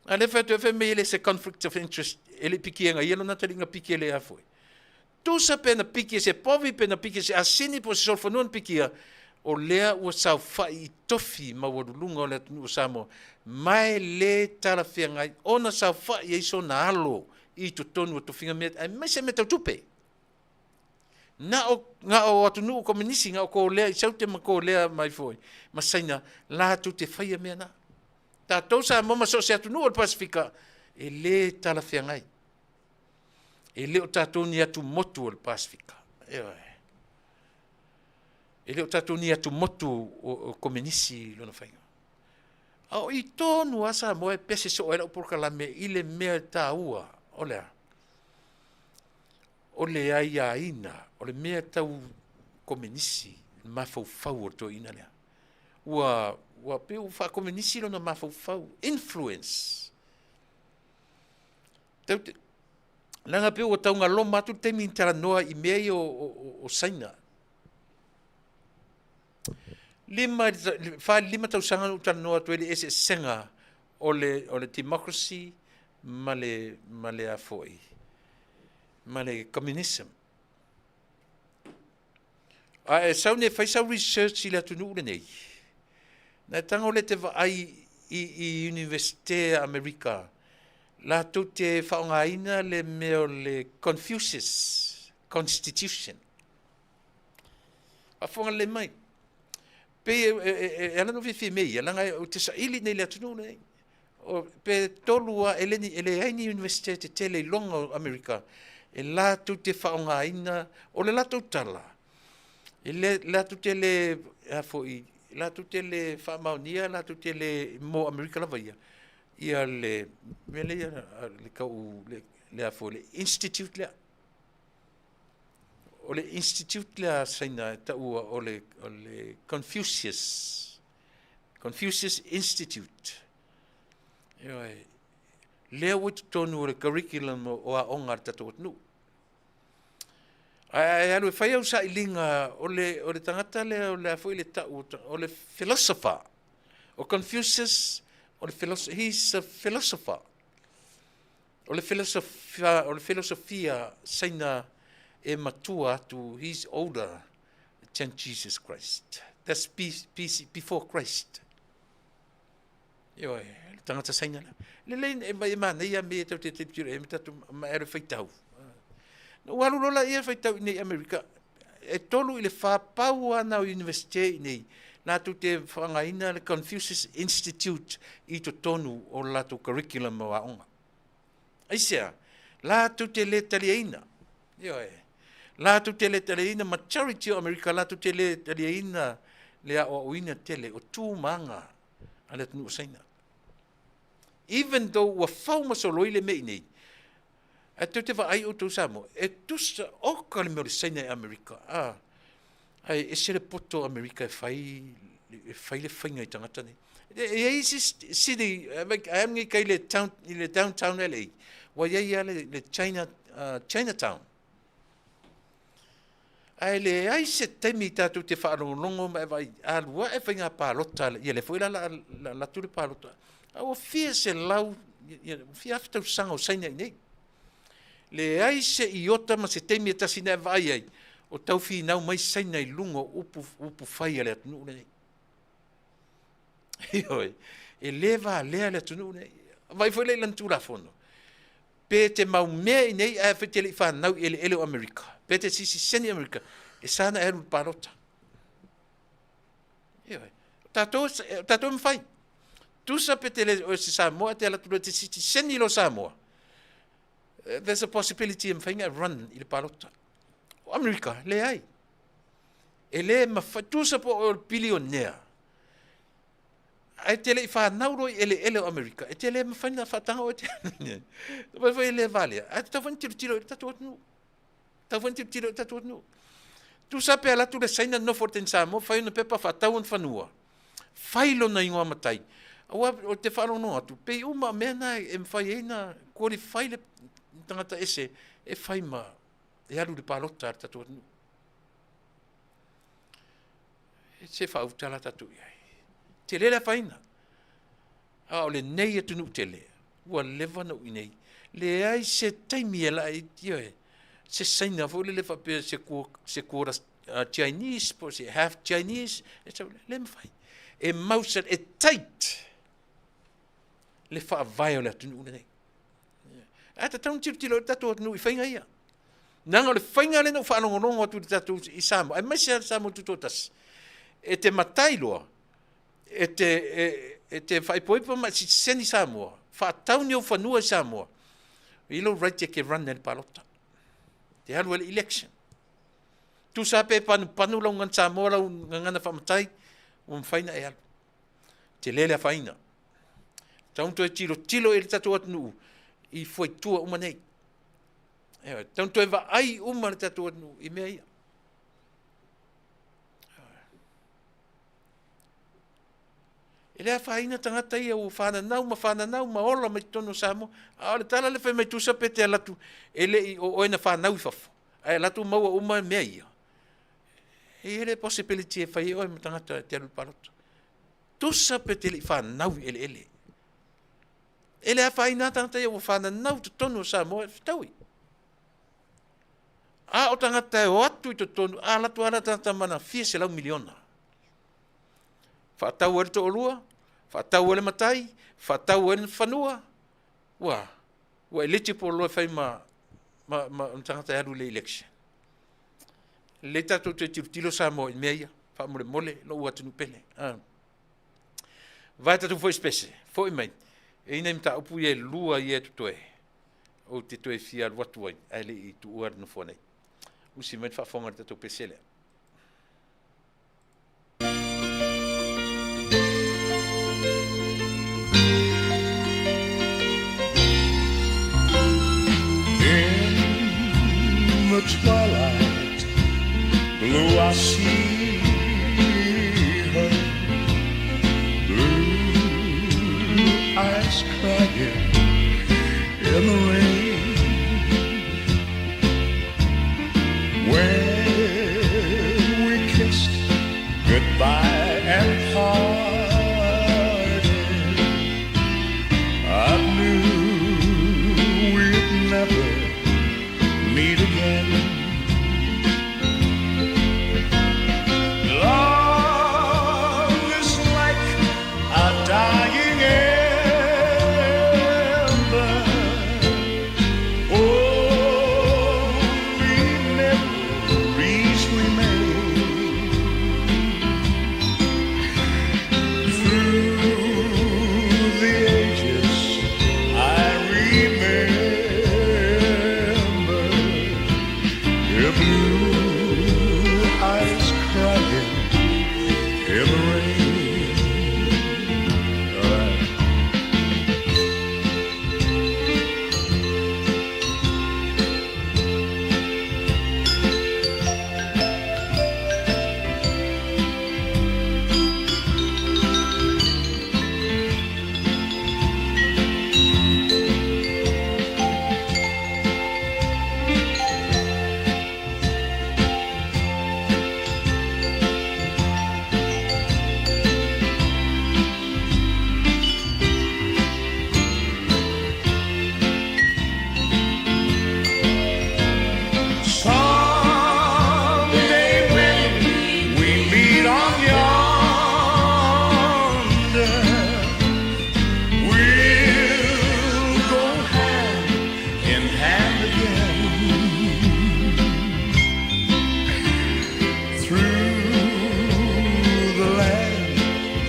A lea fai atu ai fai mai e le se conflict of interest e le i pikiega ia lona taliga piki e le a foi. Tusa pe na piki e se povi pe na piki e se asini po o se solofanua na pikia, o lea ua saofai i tofi maualuluga o le atunuu o Samoa, ma e le talafeagai ona saofai ai sona alo i totonu o tofiga mea aemaise mea tau tupe. Na o, na o atunuu komenisi, na o Kolea i Saute ma Kolea mai foi, ma Saina, latou te faia mea na. Tatou Samoa ma so o se atunuu o le Pasefika, e le talafeagai. E le o tatou ni atumotu o le Pasefika. Ioe. E le o tatou ni atumotu o, o komenisi i lona faiga. A o i tonu a Samoa e pese soo ai lau polokalame i le mea e taua, o le a? O le aiaina, o le mea tau komenisi, le mafaufau o le toeaina lea. Ua, ua pei ua faakomenisi lona mafaufau, influence. Tau te, leaga pei ua taugaloma atu le taimi na talanoa i mea ia o, o, o, o Saina. 5, 4 i le 5 tausaga na ou talanoa atu ai i le eseesega o le, o le democracy ma le, ma le a foi, ma le communism. A e sau nei e fai sau research i le atunuu lenei, na e tago lea e te vaai i, i Universite a Amerika, latou te faaaogaina le mea o le Confucius Constitution. Faafofoga lelei mai. Pei e, e, e, e ala ona ou fiafia i mea ia, leaga ou te saili nei i le atunuu lenei. O, pe tolu a, e le, e leai ni Universite tetele i luga o Amerika e latou te faaaogaina, o le latou tala, e le, latou te le, a foi, latou te le faamaonia, latou te le, mo Amerika lava ia, ia le mea lea, le tau, le, le a foi, le institute lea. O le institute lea a Saina e taua o le, o le Confucius, Confucius Institute. Ioe, lea ua i totonu o le curriculum o aoga a le tatou atunuu. Ae alu e fai au sailiga o le, o le tagata lea o le a foi le tau, o le philosopher. O Confucius, o le philosopher, he's a philosopher. O le philosopher, o le filosofia Saina e matua atu, he's older than Jesus Christ. That's BC, before Christ. Ioe, le tagata Saina la. Lelei e mai e manaia me e tau te te tiro e me tatu ma ero faitau. Na ua alu lola ia faitau i nei Amerika. E tolu i le whā pau ana o universite i nei. Latou te whangaina le Confucius Institute i totonu o le latou curriculum o aoga. Aisea, latou te le taliaina. Ioe. Latou te le taliaina majority o Amerika, latou te le taliaina le aoaoina tele o tu ma aga a le atunuu o Saina. Even though ua fau ma soloi le mea i nei, ae tou te vaai outou Samoa, e tusa oka le mea o le Saina i Amerika. Ah, ae ese le poto o Amerika e fai, e fai le faiga i tagata nei. E i ai isi city, ae am kai le, town, i le downtown LA, ua i ai lava le, le China, Chinatown. Ae leai se taimi tatou te faalogologo ma e vaai, alu ae faiga palota, ia lea foi la la alu atu le palota. A ua fia selau, ia, fia afe tausaga o Saina i inei. Leai se iota ma se taimi e tasi na e vaai ai, o tau finau mai Saina i luga o upu, upu fai a le atunuu lenei. Ioe, e le valea le atunuu lenei. Vaai foi lea i lana Tulafono. Pe te mau mea i nei ae afai te le i fanau i eleele o Amerika, pe te sitiseni i Amerika, e sa na e alu i le palota. Ioe. O tatou, o tatou e mafai. Tusa pe te le o se Samoa te alu atu loa e te sitiseni loa Samoa. There's a possibility e mafai na e run i le palota. O Amerika, leai. E le mafai, tusa po o le bilionea. Ae te le i fanau loa i eleele o Amerika, e te le mafai ona faataga oe te Mafai foi e le valea. Ae tatau foi ona tilotilo i le tatou atunuu. Tatau foi ona tilotilo i le tatou atunuu. Tusa pe alu atu le Saina nofo i le Samoa, fai ona pepa faatau ona fanua, fai lona igoa matai. Aua ou te faalogologo atu, pei uma o mea na e mafai ai ona qualify le tagata ese e fai ma e alu i le palota a le tatou atunuu. E se faautala tatou i ai. Tele le afaina. A o lenei atunuu tele, ua leva ona ui nei. Leai se taimi e lae, ioe, se Saina foi lele faapea se se quarter Chinese po o se half Chinese, e sau, le mafai. E mausali, e tight le faavae o le atunuu lenei. Ae tatau ona tilotilo i le tatou atunuu i faiga ia. Leaga o le faiga lea na ou faalogologo atu i le tatou i Samoa, aemaise lava le Samoa Tutoatasi, e te matai loa, e te, e, e te faaipoipo ma e sitiseni Samoa, faatau ni ou fanua i Samoa, i lou right e te run ai le palota. Te alu ai le election. Tusa pe panupanu lau gagana Samoa, lau gagana faamatai, ua mafai na e alu. Tele le afaina. Tatau ona toe tilotilo i le tatou atunuu i fuaitua uma nei. Ioe, tatau ona toe vaai uma le tatou atunuu i mea ia. E le afaina tagata ia ua fananau ma fananau ma ola mai totonu o Samoa. A o le tala lea fai mai tusa pe te alu atu e le i o oe na fanau i fafo, ae alu atu maua uma mea ia. E i ai le possibility e fai ai oe ma tagata e te alu i le palota. Tusa pe te le i fanau i eleele. E le afaina lava tagata ia ua fananau i totonu o Samoa e fetaui. A o tagata e o atu i totonu, a alu atu lava tagata ma ana fia selau miliona. Faatau ai le toalua, faatau ai le matai, faatau ai le fanua, ua, ua eligible loa e fai ma, ma, ma tagata e alu i le election. Lelei tatou toe tilotilo Samoa i mea ia, faamolemole lou atunuu pele. Ah. Vae tatou foi spese, foi mai, e i nai mataupu ia e lua ia e totoe, ou te toe fia alu atu ai, ae le i tuua le nofoa nei. Usi mai le faafofoga i le tatou pese lea. In the twilight blue I see her blue eyes crying in the rain When we kissed goodbye and parted I knew we'd never meet again Love is like a dying ember Only memories remain Through the ages I remember Your blue eyes crying in the rain. All right. Someday when we meet on yonder, we'll go hand in hand again through the land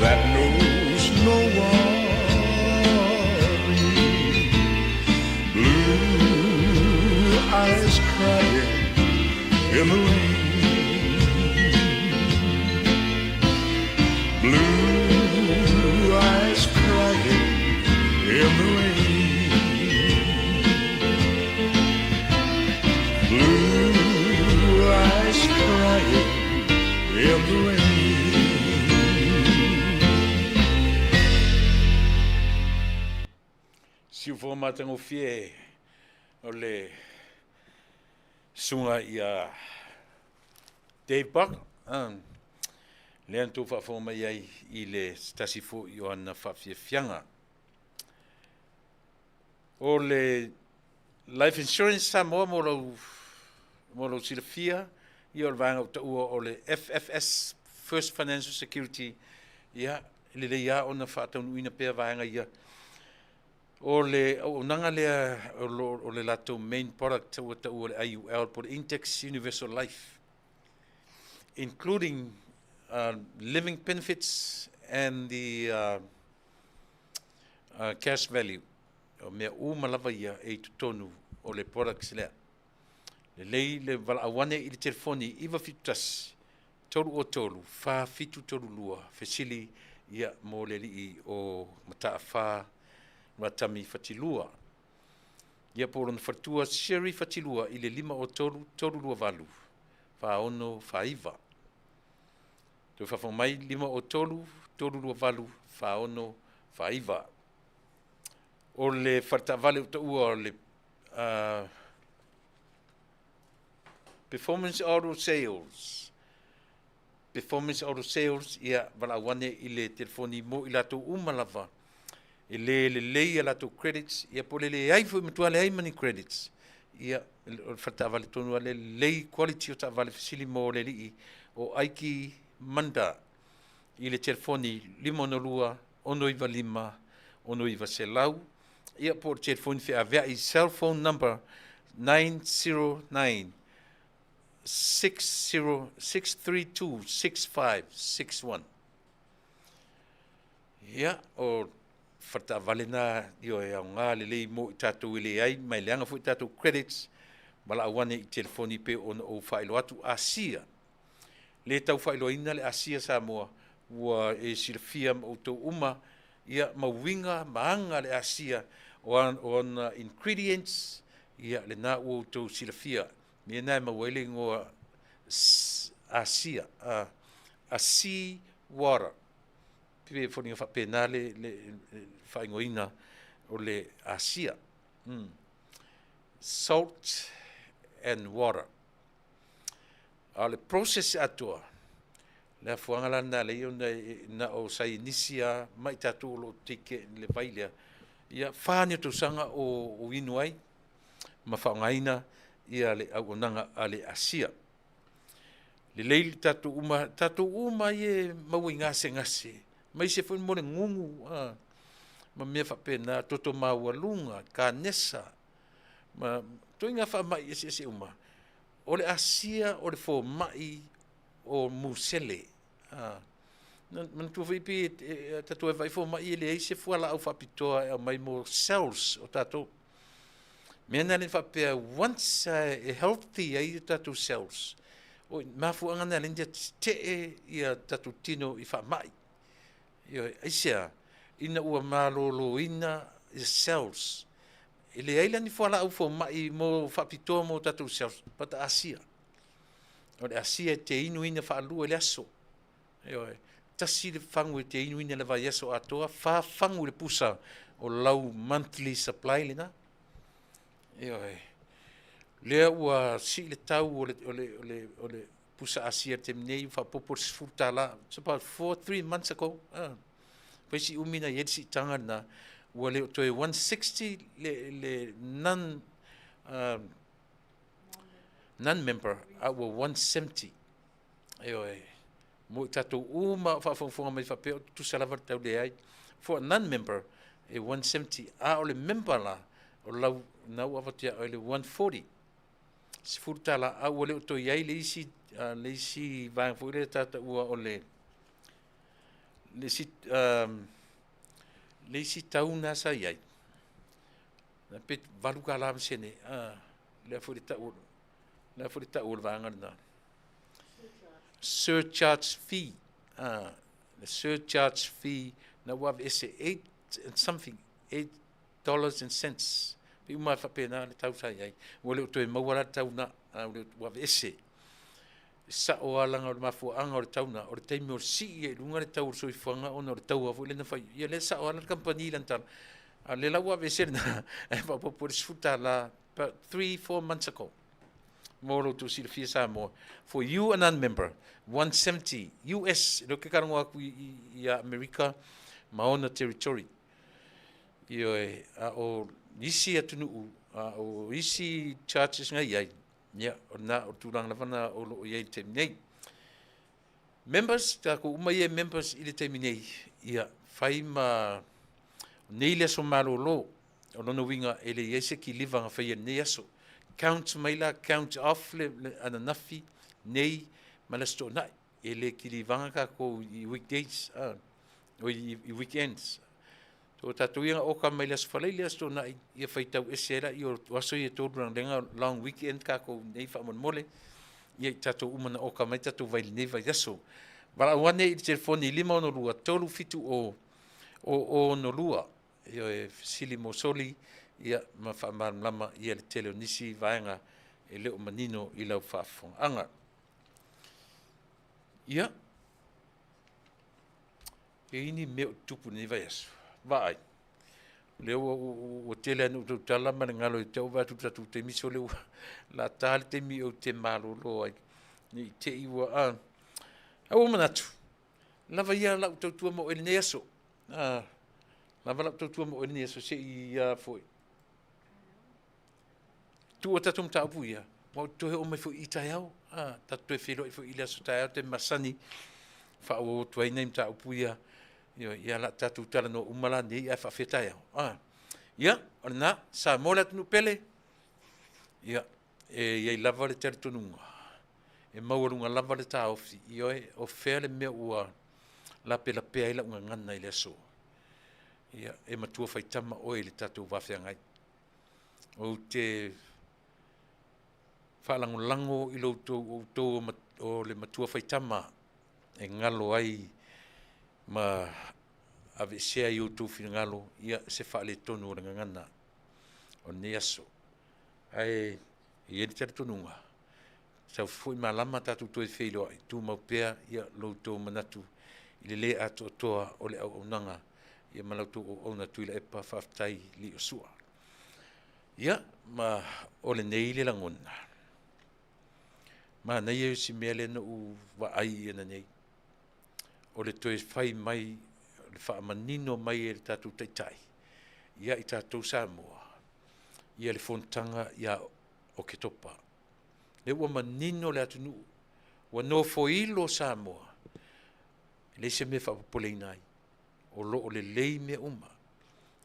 that knows no worry. Blue eyes crying in the rain. Blue eyes crying in the rain. Blue eyes crying in the rain. Siufoga matagofie o le Susuga ia Dave Buck, lea na tou faafofoga mai ai i le se tasi foi o ana faafiafiaga. O le Life Insurance Samoa mo lou, mo lou silafia, ia o le vaega ua taua o le FFS, First Financial Security, ia, e lelei lava ona faataunuuina pea vaega ia. O le auaunaga lea o le latou main product ua taua o le IUL po o le Index Universal Life, including living benefits and the cash value. O mea uma lava ia e i totonu o le products lea. Lelei le valaau ane i le telefoni 971 303 4732 fesili ia mo le alii o Mataafa Ratami Fatilua. Ia po o lona faletua Sherry Fatilua i le 503 328 4649. Toe faafofoga mai 503 328 4649. O le faletaavale ua taua o le Performance Auto Sales. Performance Auto Sales, ia valaau ane i le telefoni mo i latou uma lava e le lelei a latou credits, ia po o le leai foi, matua leai ma ni credits. Ia, o le faletaavale tonu lava lea, lelei quality o taavale, fesili mo le alii o Aiki Manda i le telefoni 562 695 6900, ia po o le telefoni feaveai cell phone number 909 60 632 6561. Ia, o faletaavale na ioe e aoga lelei mo i tatou e leai ma e leaga foi tatou credits, valaau ane i telefoni pei ona ou faailoa atu. Asia, le tau faailoaina le Asia Samoa, ua e silafia ma outou uma ia ma uiga ma aga le Asia o ona ingredients, ia lena ua outou silafia. Mea na e maua ai le igoa Asia, a sea water. Pei e foliga faapena le faaigoaina o le Asia. Salt and water. A o le process atoa, le afuaga la lena lea ona na o saienisi lava ma i tatou o lo o take le vai lea, ia fa ni o tausaga o inu ai ma faaaogaina ia le auaunaga a le Asia. Lelei le tatou uma, tatou uma ia e maua i gasegase, aemaise foi mo le gugu ma mea faapena, toto maualuga, kanesa, ma ituaiga faamai eseese uma. O le asia o le fomai o musele. Manatua foi pei tatou e vaai fomai e leai se fualaau faapitoa e aumai mo cells o tatou. Mea na le faapea once e healthy ai o tatou cells, o mafuaaga na le tetee ia tatou tino i faamai. Ioe, aisea? Ina ua maloloina ia cells. E leai la ni fualaau fomai mo faapitoa mo tatou cells, but asia. O le asia e te inuina faalua i le aso. Ioe, tasi le fagu e te inuina i le vaiaso atoa, fa fagu i le pusa o lau monthly supply lena. Ioe, lea ua sii le tau o le, o le, o le, o le pusa asia i le taimi nei, ua faaopoopo le $10. It's about 4, 3 months ago. Fai si umi na i ai le siitaga lena, ua le o toe 160 le non member, a ua 170. Ioe, mo i tatou uma o faafogafoga mai faapea o tutusa lava le tau leai. For a non member e 170, a o le member la, o lau na ua avatu ia oe le 140. $10, a ua le o toe i ai le isi, le isi vaega foi lea ta taua o le le isi tau na sa i ai, na pe $8 ma sene, lea foi le tau, lea foi le tau o le vaega lena. Surcharge fee, le surcharge fee na ua aveese 8 and something, 8 dollars and cents. Pei uma lava faapena le tau sa i ai. Ua le o toe maua la le tau na, ua aveese. E sao lava leaga o le mafuaaga o le tau na, o le taimi o le sii ai i luga le tau o le soifuaga ona o le taua foi lea na fai. Ia lea e sao lava le kamupani i lana tala, a o lea la ua aveese lena ae faaopoopo i le $10 about 3, 4 months ago. Mo lo outou silafia Samoa, for you a non-member, 170 US, lea ou te talanoa atu i Amerika ma ona territory. Ioe, a o isi atunuu, a o isi charges na i ai, ia, o lena, o le tulaga lava lena o lo o i ai i le taimi nei. Members, tatou uma ia e members i le taimi nei, ia, fai ma nei le aso malolo, o lona uiga e le i ai se kiliva na faia i lenei aso. Count mai la, count off le ananafi, nei ma le Aso Toonai. E le kilivaga tatou i weekdays, i weekends. So tatou ia na oka mai le Aso Faraile, Aso Toonai, ia faitau ese ai laia o aso ia e tolu leaga long weekend tatou nei faamolemole. Ia i tatou uma na oka mai tatou vai i lenei vaiaso. Valaau ane i le telefoni 562 370 062. Ioe, fesili mo soli, ia, ma faamalamalama ia le tele o nisi vaega e le o manino i lau faafofogaaga. Ia, e i ai ni mea o tutupu i lenei vaiaso? Vaai, o lea ua tele lava ina ou tautala ma le galo ia te au, vaai atu i le tatou taimi, sole ua lata le taimi ou te malolo ai, ne i te i ua, a. Ae ua ou manatu, lava ia lau tautua mo oe i lenei aso. A, lava lau tautua mo oe i lenei aso, se i a foi. Tuu a tatou mataupu ia, aua ou te toe oo mai foi i taeao. A, tatou toe feiloai foi i le aso taeao taimi masani, faaauau atu ai nai mataupu ia. Ioe, ia o le a tatou talanoa uma la nei ae faapefea taeao? A, ia, o lena, Samoa le atunuu pele, ia, e i ai lava le talitonuga, e maualuga lava le taofi, ioe, o fea le mea ua lapelapea ai lau gagana i le aso? Ia, e matua faitama oe i le tatou va feagai. Ou te faalagolago i lo outou, o outou o le matua faitama e galo ai ma aveesea i outou finagalo ia se faaletonu o le gagana o lenei aso. Ae i ai le talitonuga, sau foi malama tatou toe feiloai, tumau pea ia lo outou manatu i le le atoatoa o le auaunaga ia ma la outou auauna Tuilaepa, faafetai Liosua. Ia, ma o lenei le lagona, manaia si mea lea na ou vaai i nei, o le toe fai mai, o le faamanino mai e le tatou Taitai ia i tatou Samoa, ia le fonotaga ia Oketopa. Lea ua manino le atunuu, ua nofoilo Samoa, e leai se mea e faapopoleina ai, o lo o lelei mea uma.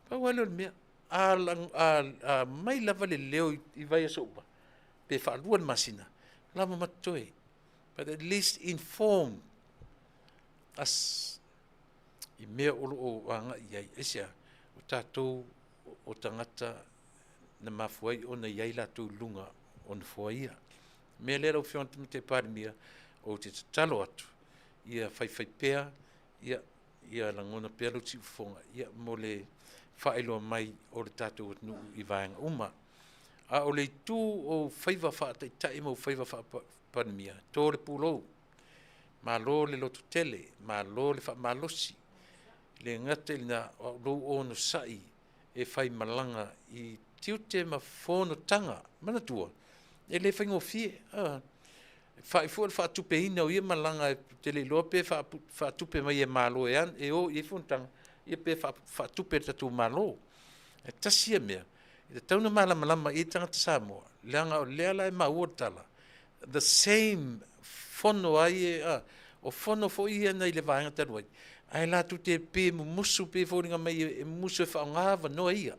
Pau lava lea o le mea, a aumai lava le leo i vaiaso uma, pe faalua i le masina, lava ma totoe. But at least inform us i mea o lo o agai i ai. Aisea? O tatou o tagata na mafua ai ona i ai latou i luga o nofoa ia. O le mea lea lau Afioga i le Tamaitai Palemia, ou te tatalo atu, ia faifaipea, ia lagona pea lou siufofoga ia, mo le faailoa mai o le tatou atunuu i vaega uma. A o le itu o faiva faataitai ma faiva faa-Palemia, to le pulou, malo le lototele, malo le faamalosi, le gata i lena, o lou onosai e faimalaga i tiute ma fonotaga. Manatua, e le faigofie. Fa'i foi o le faatupeina o ia malaga, e te le iloa pe faatupe mai e Malo e o i ai fonotaga, ia pe faatupe e le tatou Malo. E tasi ia mea, e tatau ona malamalama i ai tagata Samoa, leaga o lea la e maua le tala, the same fono ai, o fono foi ia nai le vaega talu ai, ae latou te pe mumusu, pe foliga mai e mumusu e faaaoga avanoa ia.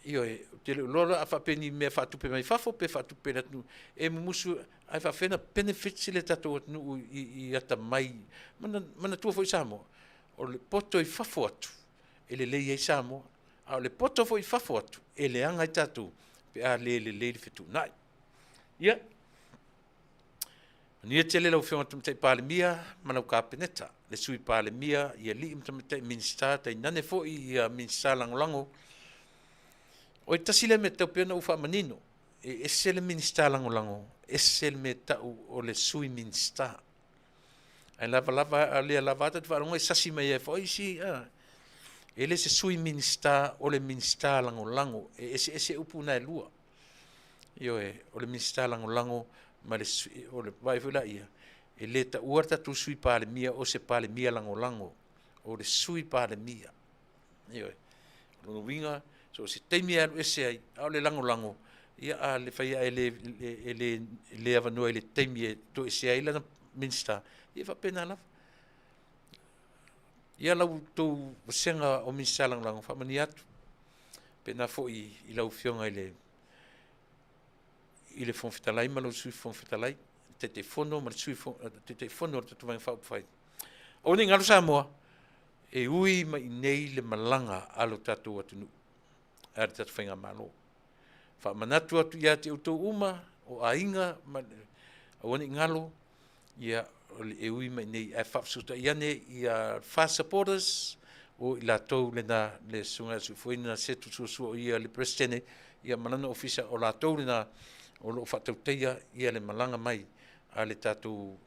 Ioe, ou te le o iloa la a faapea ni mea faatupe mai fafo pe faatupe e le atunuu, e mumusu ae faapefea ona benefits le tatou atunuu i atamai. Manatua foi Samoa, o le poto i fafo atu e lelei ai Samoa, a o le poto foi i fafo atu e leaga ai tatou pe a le lelei le fetuunai. Ia, manuia tele lau Afioga i le Tamaitai Palemia ma lau Kapeneta, le Sui Palemia, i alii ma tamaitai Minisita, tainane foi ia Minisita Lagolago. O e tasi lea mea e tatau pea ona ou faamanino, e ese le Minisita Lagolago, ese le mea tau o le Sui Minisita. Ae lava lava, a lea lava tatou faalogo e sasi mai ai foi isi, e le se Sui Minisita o le Minisita Lagolago, e eseese upu na e lua. Ioe, o le Minisita Lagolago ma le o le vaai foi laia, e le taua le tatou Sui Palemia o se Palemia Lagolago, o le Sui Palemia. Ioe. O lona uiga, so o se taimi e alu ese ai, a o le lagolago, ia a le fai e le, e le, e le avanoa i le taimi e toesea ai lana Minisita, ia e faapena lava. Ia la outou vasega o Minisita Lagolago, faamanuia atu. Pena foi i lau Afioga i le i le Fofoga Fetalai ma lou Sui Fofoga Fetalai, Taitaifono ma le Sui Taitaifono o le tatou Vaega Faaupufai. Aua ne i galo Samoa, e ui mai nei le malaga a lo tatou atunuu, a le tatou Faigamalo. Faamanatu atu ia te outou uma o aiga ma aua ne i galo, ia e ui mai nei ae faafesootai ane ia FAST supporters o i latou lena le susuga ia Suifoina Setu Suasua o ia le Peresetene ia ma lana ofisa o latou lena o lo o faatautaia ia le malaga mai a le tatou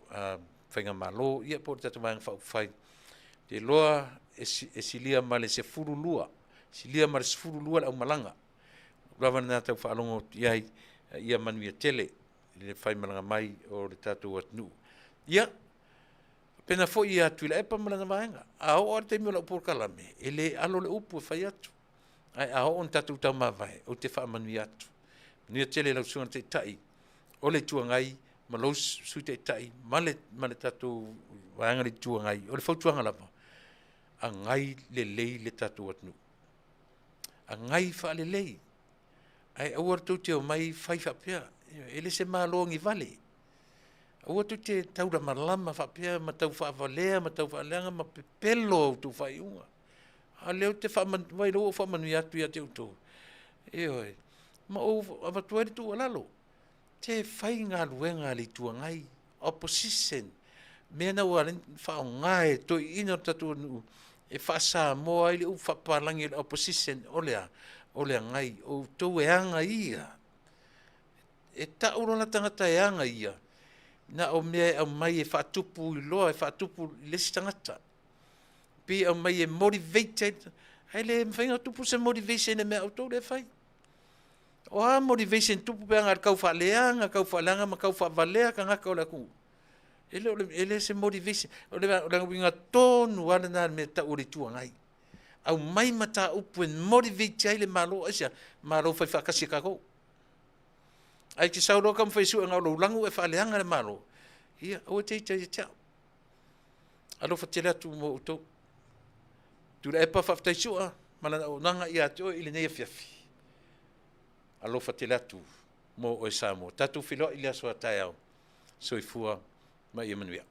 Faigamalo ia po o le tatou Vaega Faaupufai. Ou te iloa e silia ma le 12, silia ma le 12 le aumalaga. O lava lena tau faalogo atu i ai, ia manuia tele i le faimalaga mai o le tatou atunuu. Ia, faapena foi ia Tuilaepa ma lana vaega. A oo lava le taimi o lau polokalame, e le alo le upu e fai atu. Ae a oo ina tatou taumavae, ou te faamanuia atu. Manuia tele i lau Susuga i le Taitai o le Itu Agai ma lou Sui Taitai ma le, ma le tatou Vaega o le Itu Agai. O le fautuaga lava, agai lelei le tatou atunuu. Agai faalelei. Ae aua tou te omai fai faapea, e le se malo agivale. Aua tou te taulamalama faapea ma tau faavalea ma tau faaleaga ma pepelo a outou faaiuga. A o lea ou te faamanu, vaai o lea ua ou faamanuia atu ia te outou. Ioe. Ma ou avatu ai le tuualalo, se fai galuega a le Itu Agai, opposition, mea na ua ala ai ona faaaoga e toeaiina o le tatou atunuu e faa-Samoa ai le upu faapapalagi o le opposition, o le a? O le agai. O outou e aga ia. E tau loa la tagata e aga ia, na o mea e aumai e faatupu iloa, e faatupu i le isi tagata. Pei e aumai e motivate ai, ae le mafai ona tupu se motivation i le mea a outou lea e fai. O a motivation tupu pe ana tau faaleaga, tau faaleaga ma tau faavalea tagata o le atunuu. E le o le, e le se motivation. O le, o le uiga tonu lava lena o le mea e tau o le Itu Agai. Aumai mataupu e motivate ai le Malo, aisea? Malo fai faatasi e tatou. Ae te sau loa taumafai e sue na o lou lanu e faaleaga le Malo, ia aua te ita ia te au. Alofa tele atu mo outou. Tuilaepa faafetai Sua ma lana auaunaga ia te oe i lenei afiafi. Alofa tele atu mo oe Samoa. Tatou feiloai i le aso a taeao. Soifua ma ia manuia.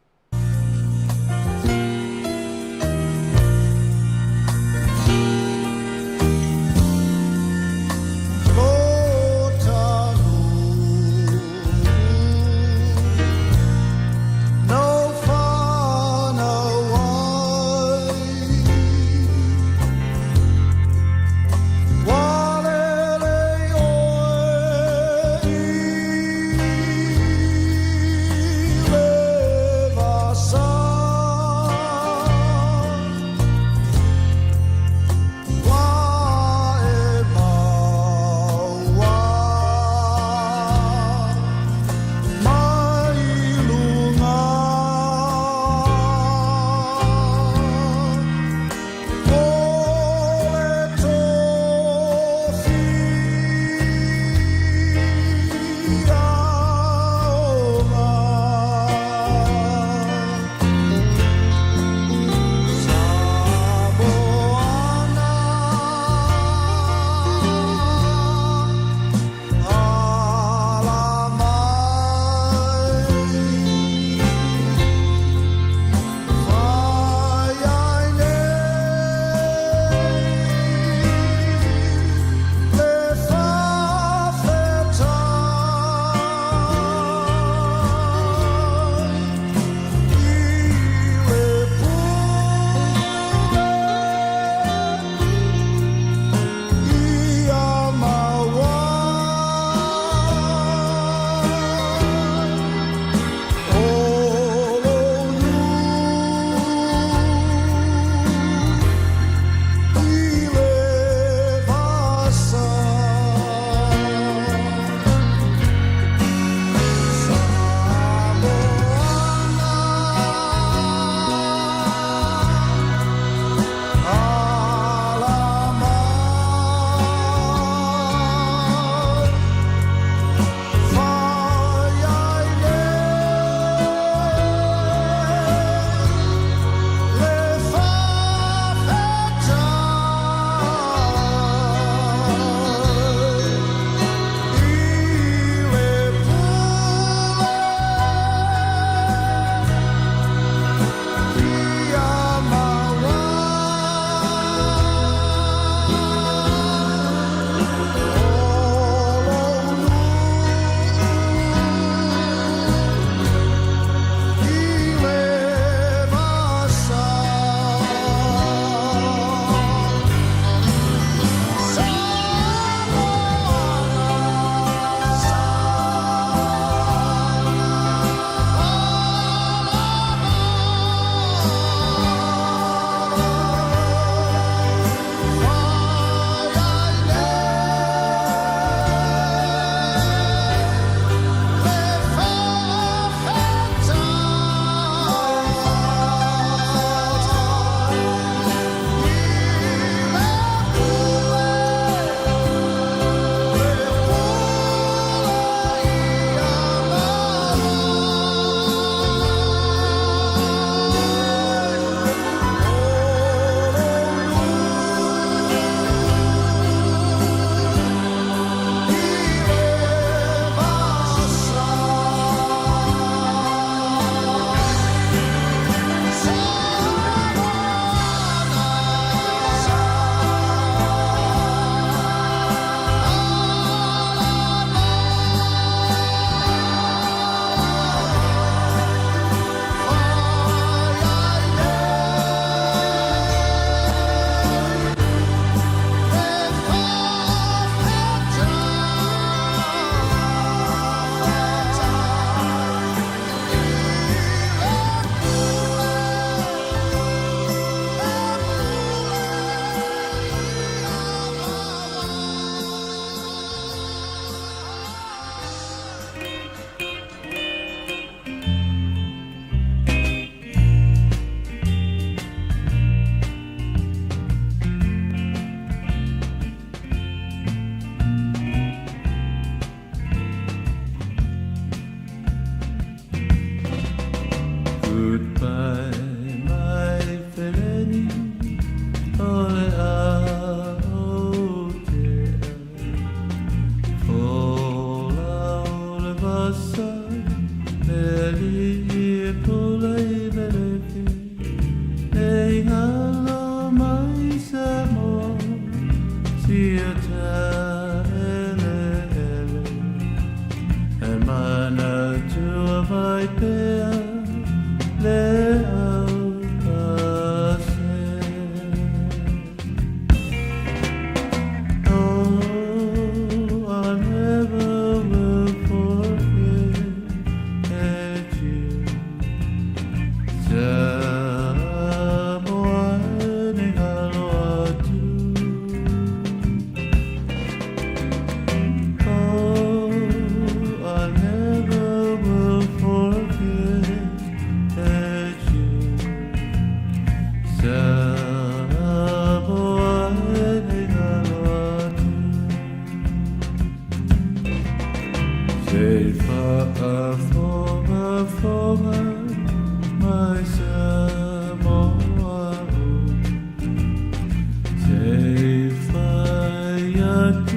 Atu.